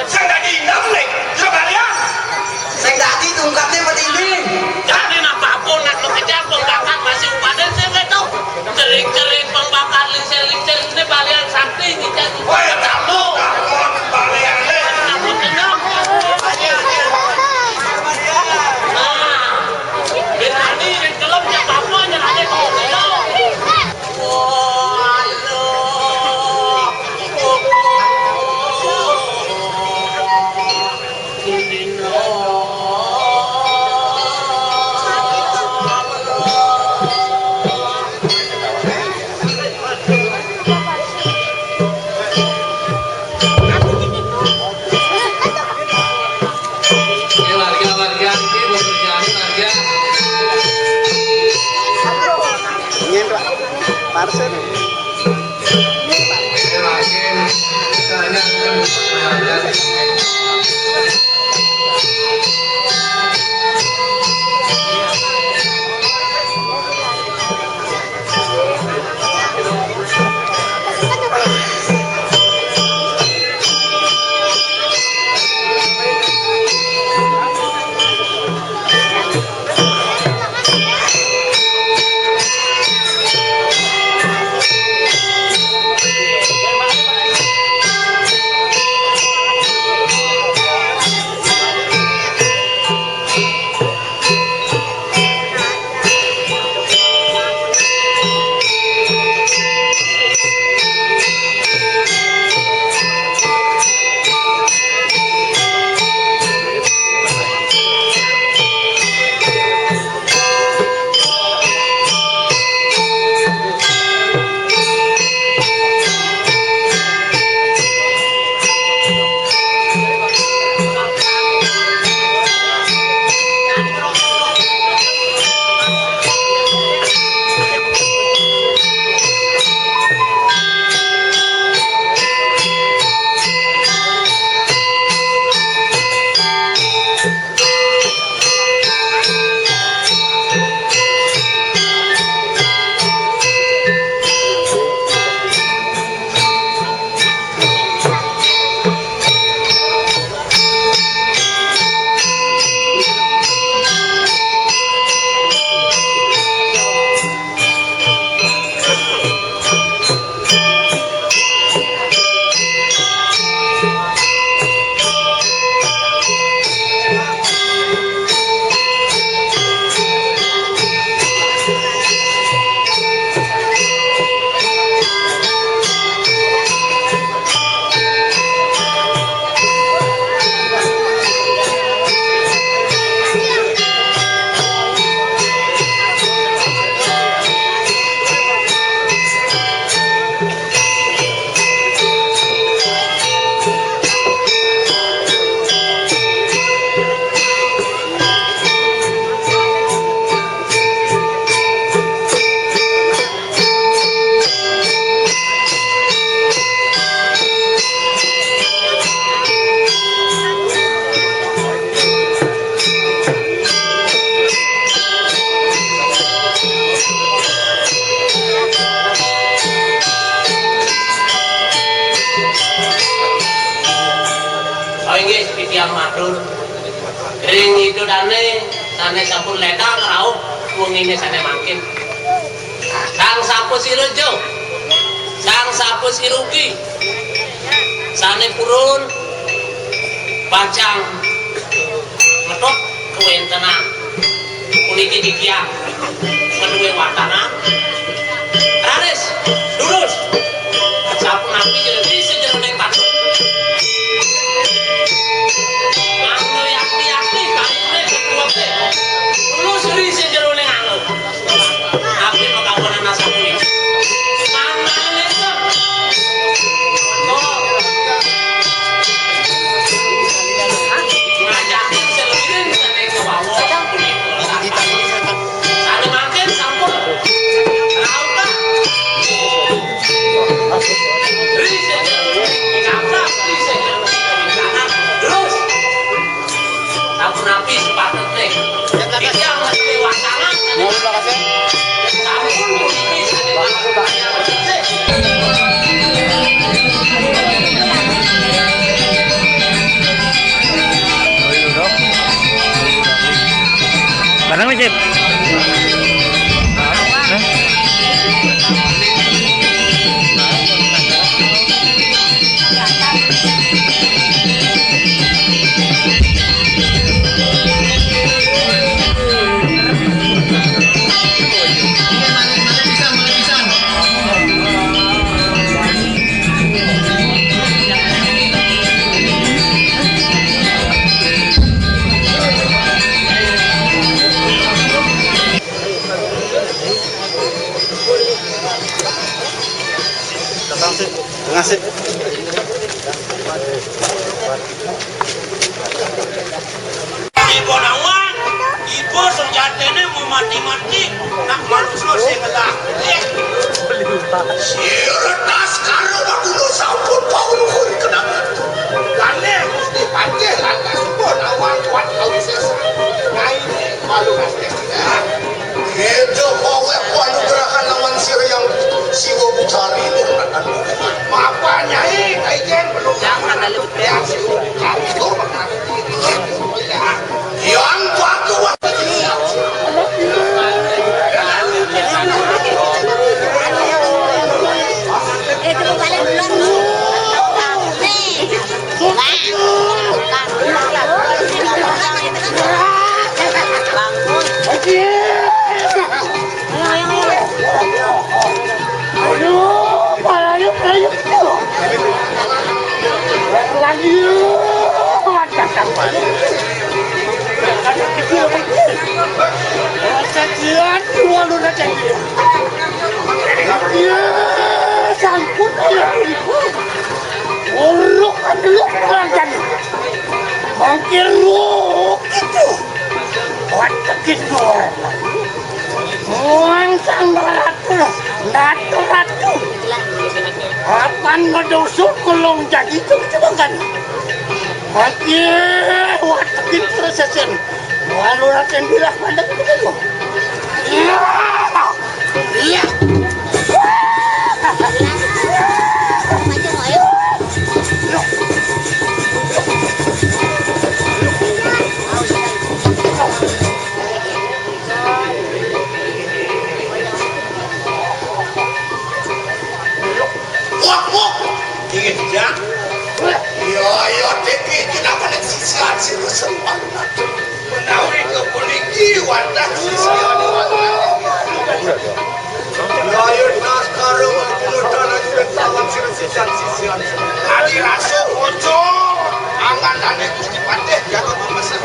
Sing dadi indem nih, coba lihat. Sing dadi tungkatnya medinding. Jani napa apa nak mengejar pembangkang masih upadan sing itu. Cerik-cerik pembakar lingsir-lingsir ini balian sakti, ngicat. Woi, kamu, kamu balian, eh. Kamu tenang. Nah, berani yang kelem ya apa-apa, yang ada di sini. Wah, Allah. Warga, warga, ini mau kerjaan warga. Ingin, Pak. Parsen. Oh, inggih, titiang matur. Ring idodane sane sampun ledang rauh wengine sane mangkin. Sang sapa sira, Jo? Sang sapa sira ugi? Sane purun pacang ngetut kawentenan puniki titiang. Keduwe watanan. Raris, lurus. Sapunapi jero ri sing jeroning tanduk. Anggo yakti-yakti, kayune kuwate. Lurus ri sing jeroning anu. Abdi makawonan asapuni. Manane sep. Ngajakin selirin sane kebawa. Saking mangkin sampun rauh, Pak. Terus. Sampun rapi sepatutne. Iki yang mesti wacana. Sampun puniki saking Barang wis, Cip. Hah? Terima kasih. Ibu nawang, ibu sejatine mau mati-mati, nak manusia sing ngelah. Sira Baskara Madura sampun pauluhur kenangan. Dane Gusti Panji lantas ibu nawang kuat kawisesan. Ngaine malu kasih. Itu kowe panugrahan lawan sira yang Siwa Bucari. Mapan Nyai, kaijen belum yang ada lu ya. Itu bakal yang pakuat. Aduh, palanya, palanya. Lagi. Kecilan, dua lu nanti. Iya, sangkut, iya. Uruk dulu orang tadi. Mangkir ruk itu. Buat begitu. Muang sang ratu, ratu, ratu. Kapan ngedusul kulung jadi itu, coba kan? Mati, wah, bikin terus sesen. Walau raten bilah pada kita lo. Iya. Iya. Wah, wah. Inggih, Jang. Iya, iya, Diki, kenapa nek sisian sing seneng? Menawi kepuniki wantah sisian wantah. Iya, iya, Baskara Madura lagi bertawan sing sisian, sisian. Adi rasa ojo, amanane Gusti Patih, jaga pemesem.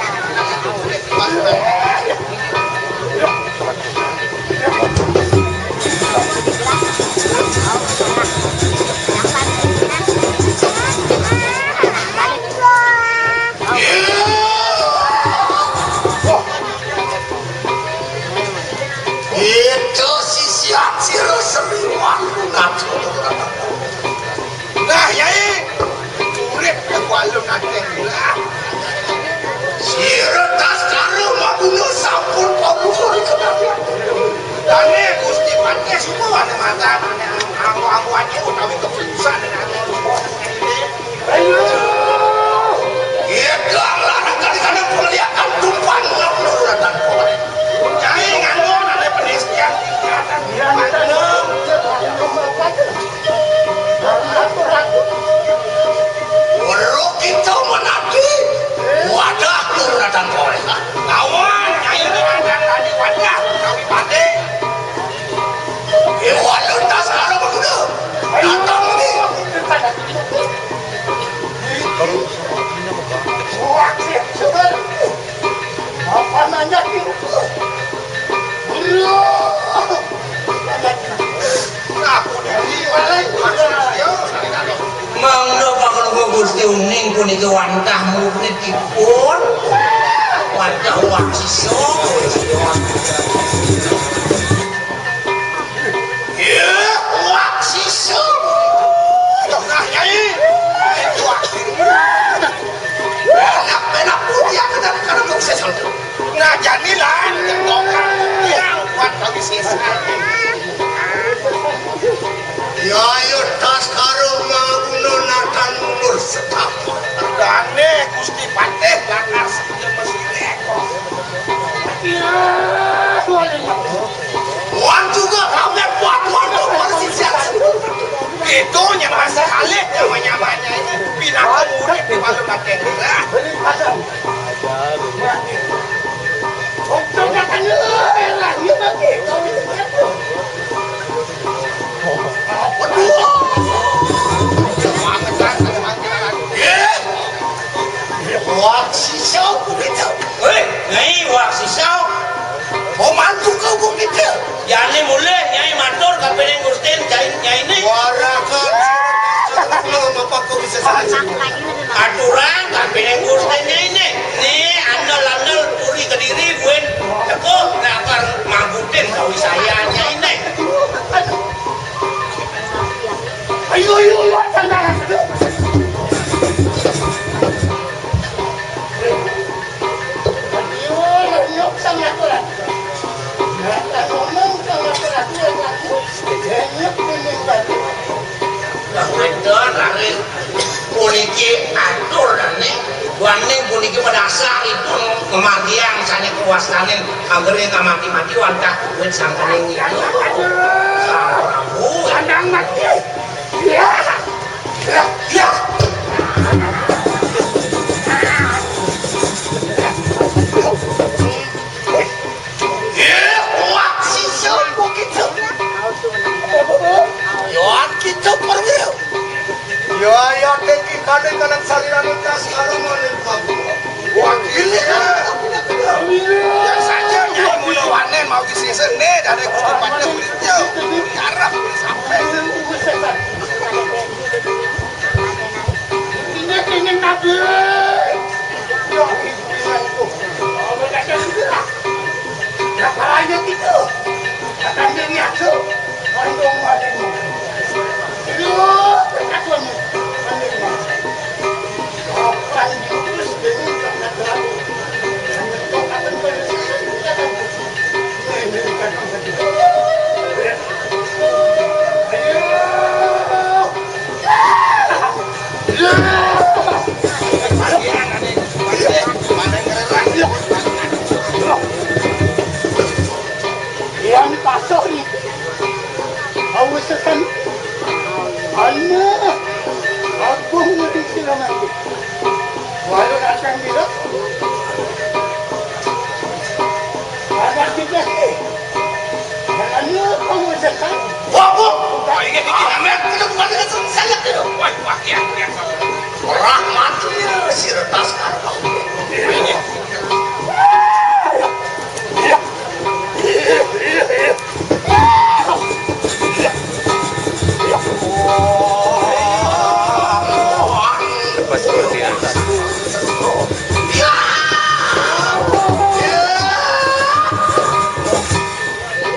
Itu sisian sira seniwan ngatur. Nah, Yai, urip kualun akeh lah. Sira Baskara Madura sampun paluhur kenabian. Dane Gusti Patih semua ada mata, ada ambu-ambu aja utawi keputusan dengan. Ayo. Kita larang kali karena penglihakan tumpang nang nurunatan. Cai ngandung ada penestian tingkatan. Weruh kita menanti wadah Guru Raden Poleh. Lawan Nyai Raden tadi wadah Kawi Pate. Mangda Pak Gusti uning puniki wantah muridipun. Wantah waksisa. Ya, waksisa. Tengah, Nyai. Enak, enak puji aku dari kalau kau sesal. Nah, jadilah, tongkat yang kuat kami sesal. Ya, ya, tas karung maguna natan mundur setapa. Dane Gusti Patih lakar saja masih rekor. Ya, boleh. Wan juga ramai buat wan persisian. Itu yang masih alih nyamanya ini pinaka murid di Palu Patih. Beli padang. Wah, sisau begitu. Weh, Nyai, wah, sisau. Oh, mantu kau begitu. Jani mulih, Nyai, matur kapining Gustin, Nyai, Nyai ini. Warakan. Kenapa kau bisa saja? Aturan kapining Gustin, Nyai ini. Nih, andal-andal puri Kediri, buin teko, nakar magutin kawisayan, Nyai ini. Ayo, ayo, ayo, tenang. Ayo, ayo, tenang. Nah, ngomong sama peraturan aku, banyak meninggal. Nah, puniki aturane, waning puniki madasar ipun ngamargiang sane kawastanin anggere ngamati-mati wantah duit sangkaning Sang Prabu. Sandang mati. Ya. Ya. Ya. Ih, wah, sisuk, begitu. Yohan kita perwira. Ya, ya, teki kane kanan salirane tas karo mane kamu. Wah, gile. Ya saja, Nyai mula wanen mau disisir nih, dari Gusti Patih kulitnya. Diarap, sampai. Ini ingin nabi. Ya, ini. Berapa banyak itu? Kata dia biasa. Kandung badannya. Aduh, kacau. Kapan diurus dengan kata terlalu. Hanya kau akan berhenti. Ini bukan tempat itu. Aduh. Yang pasok ni. Awasakan. Anak. Abang mati sila mati. Walau datang dia. Anak kita ni. Yang anu awasakan. Wah, wah. Ini bikin amat. Kita bukan dengan salah tu. Wah, wah, ya, ya. Rahmat sira tas karo. Lepas seperti itu.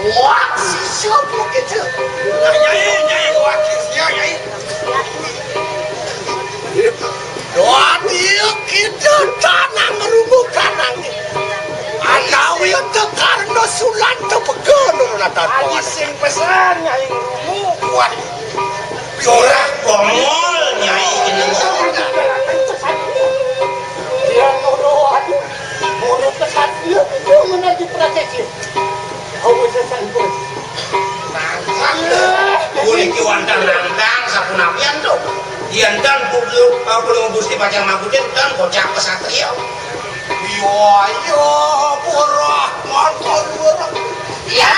Wah, si siapa gitu? Nah, Nyai, Nyai, wah, Nyai. Dadi kita tanang rubuh tanang. Atawi tekarna sulan tepega nurunatan. Adi sing pesan Nyai rumu kuat. Ora bongol Nyai jeneng. Dia nurut, nurut kesatria itu menaji prasesi. Awas sampun. Puniki wonten nantang sapunapian to? Yen ten putu, eh, Palungguh Gusti pacang makutin ten kocap kesatria. Iya, iya, pura, mantul, pura. Ya.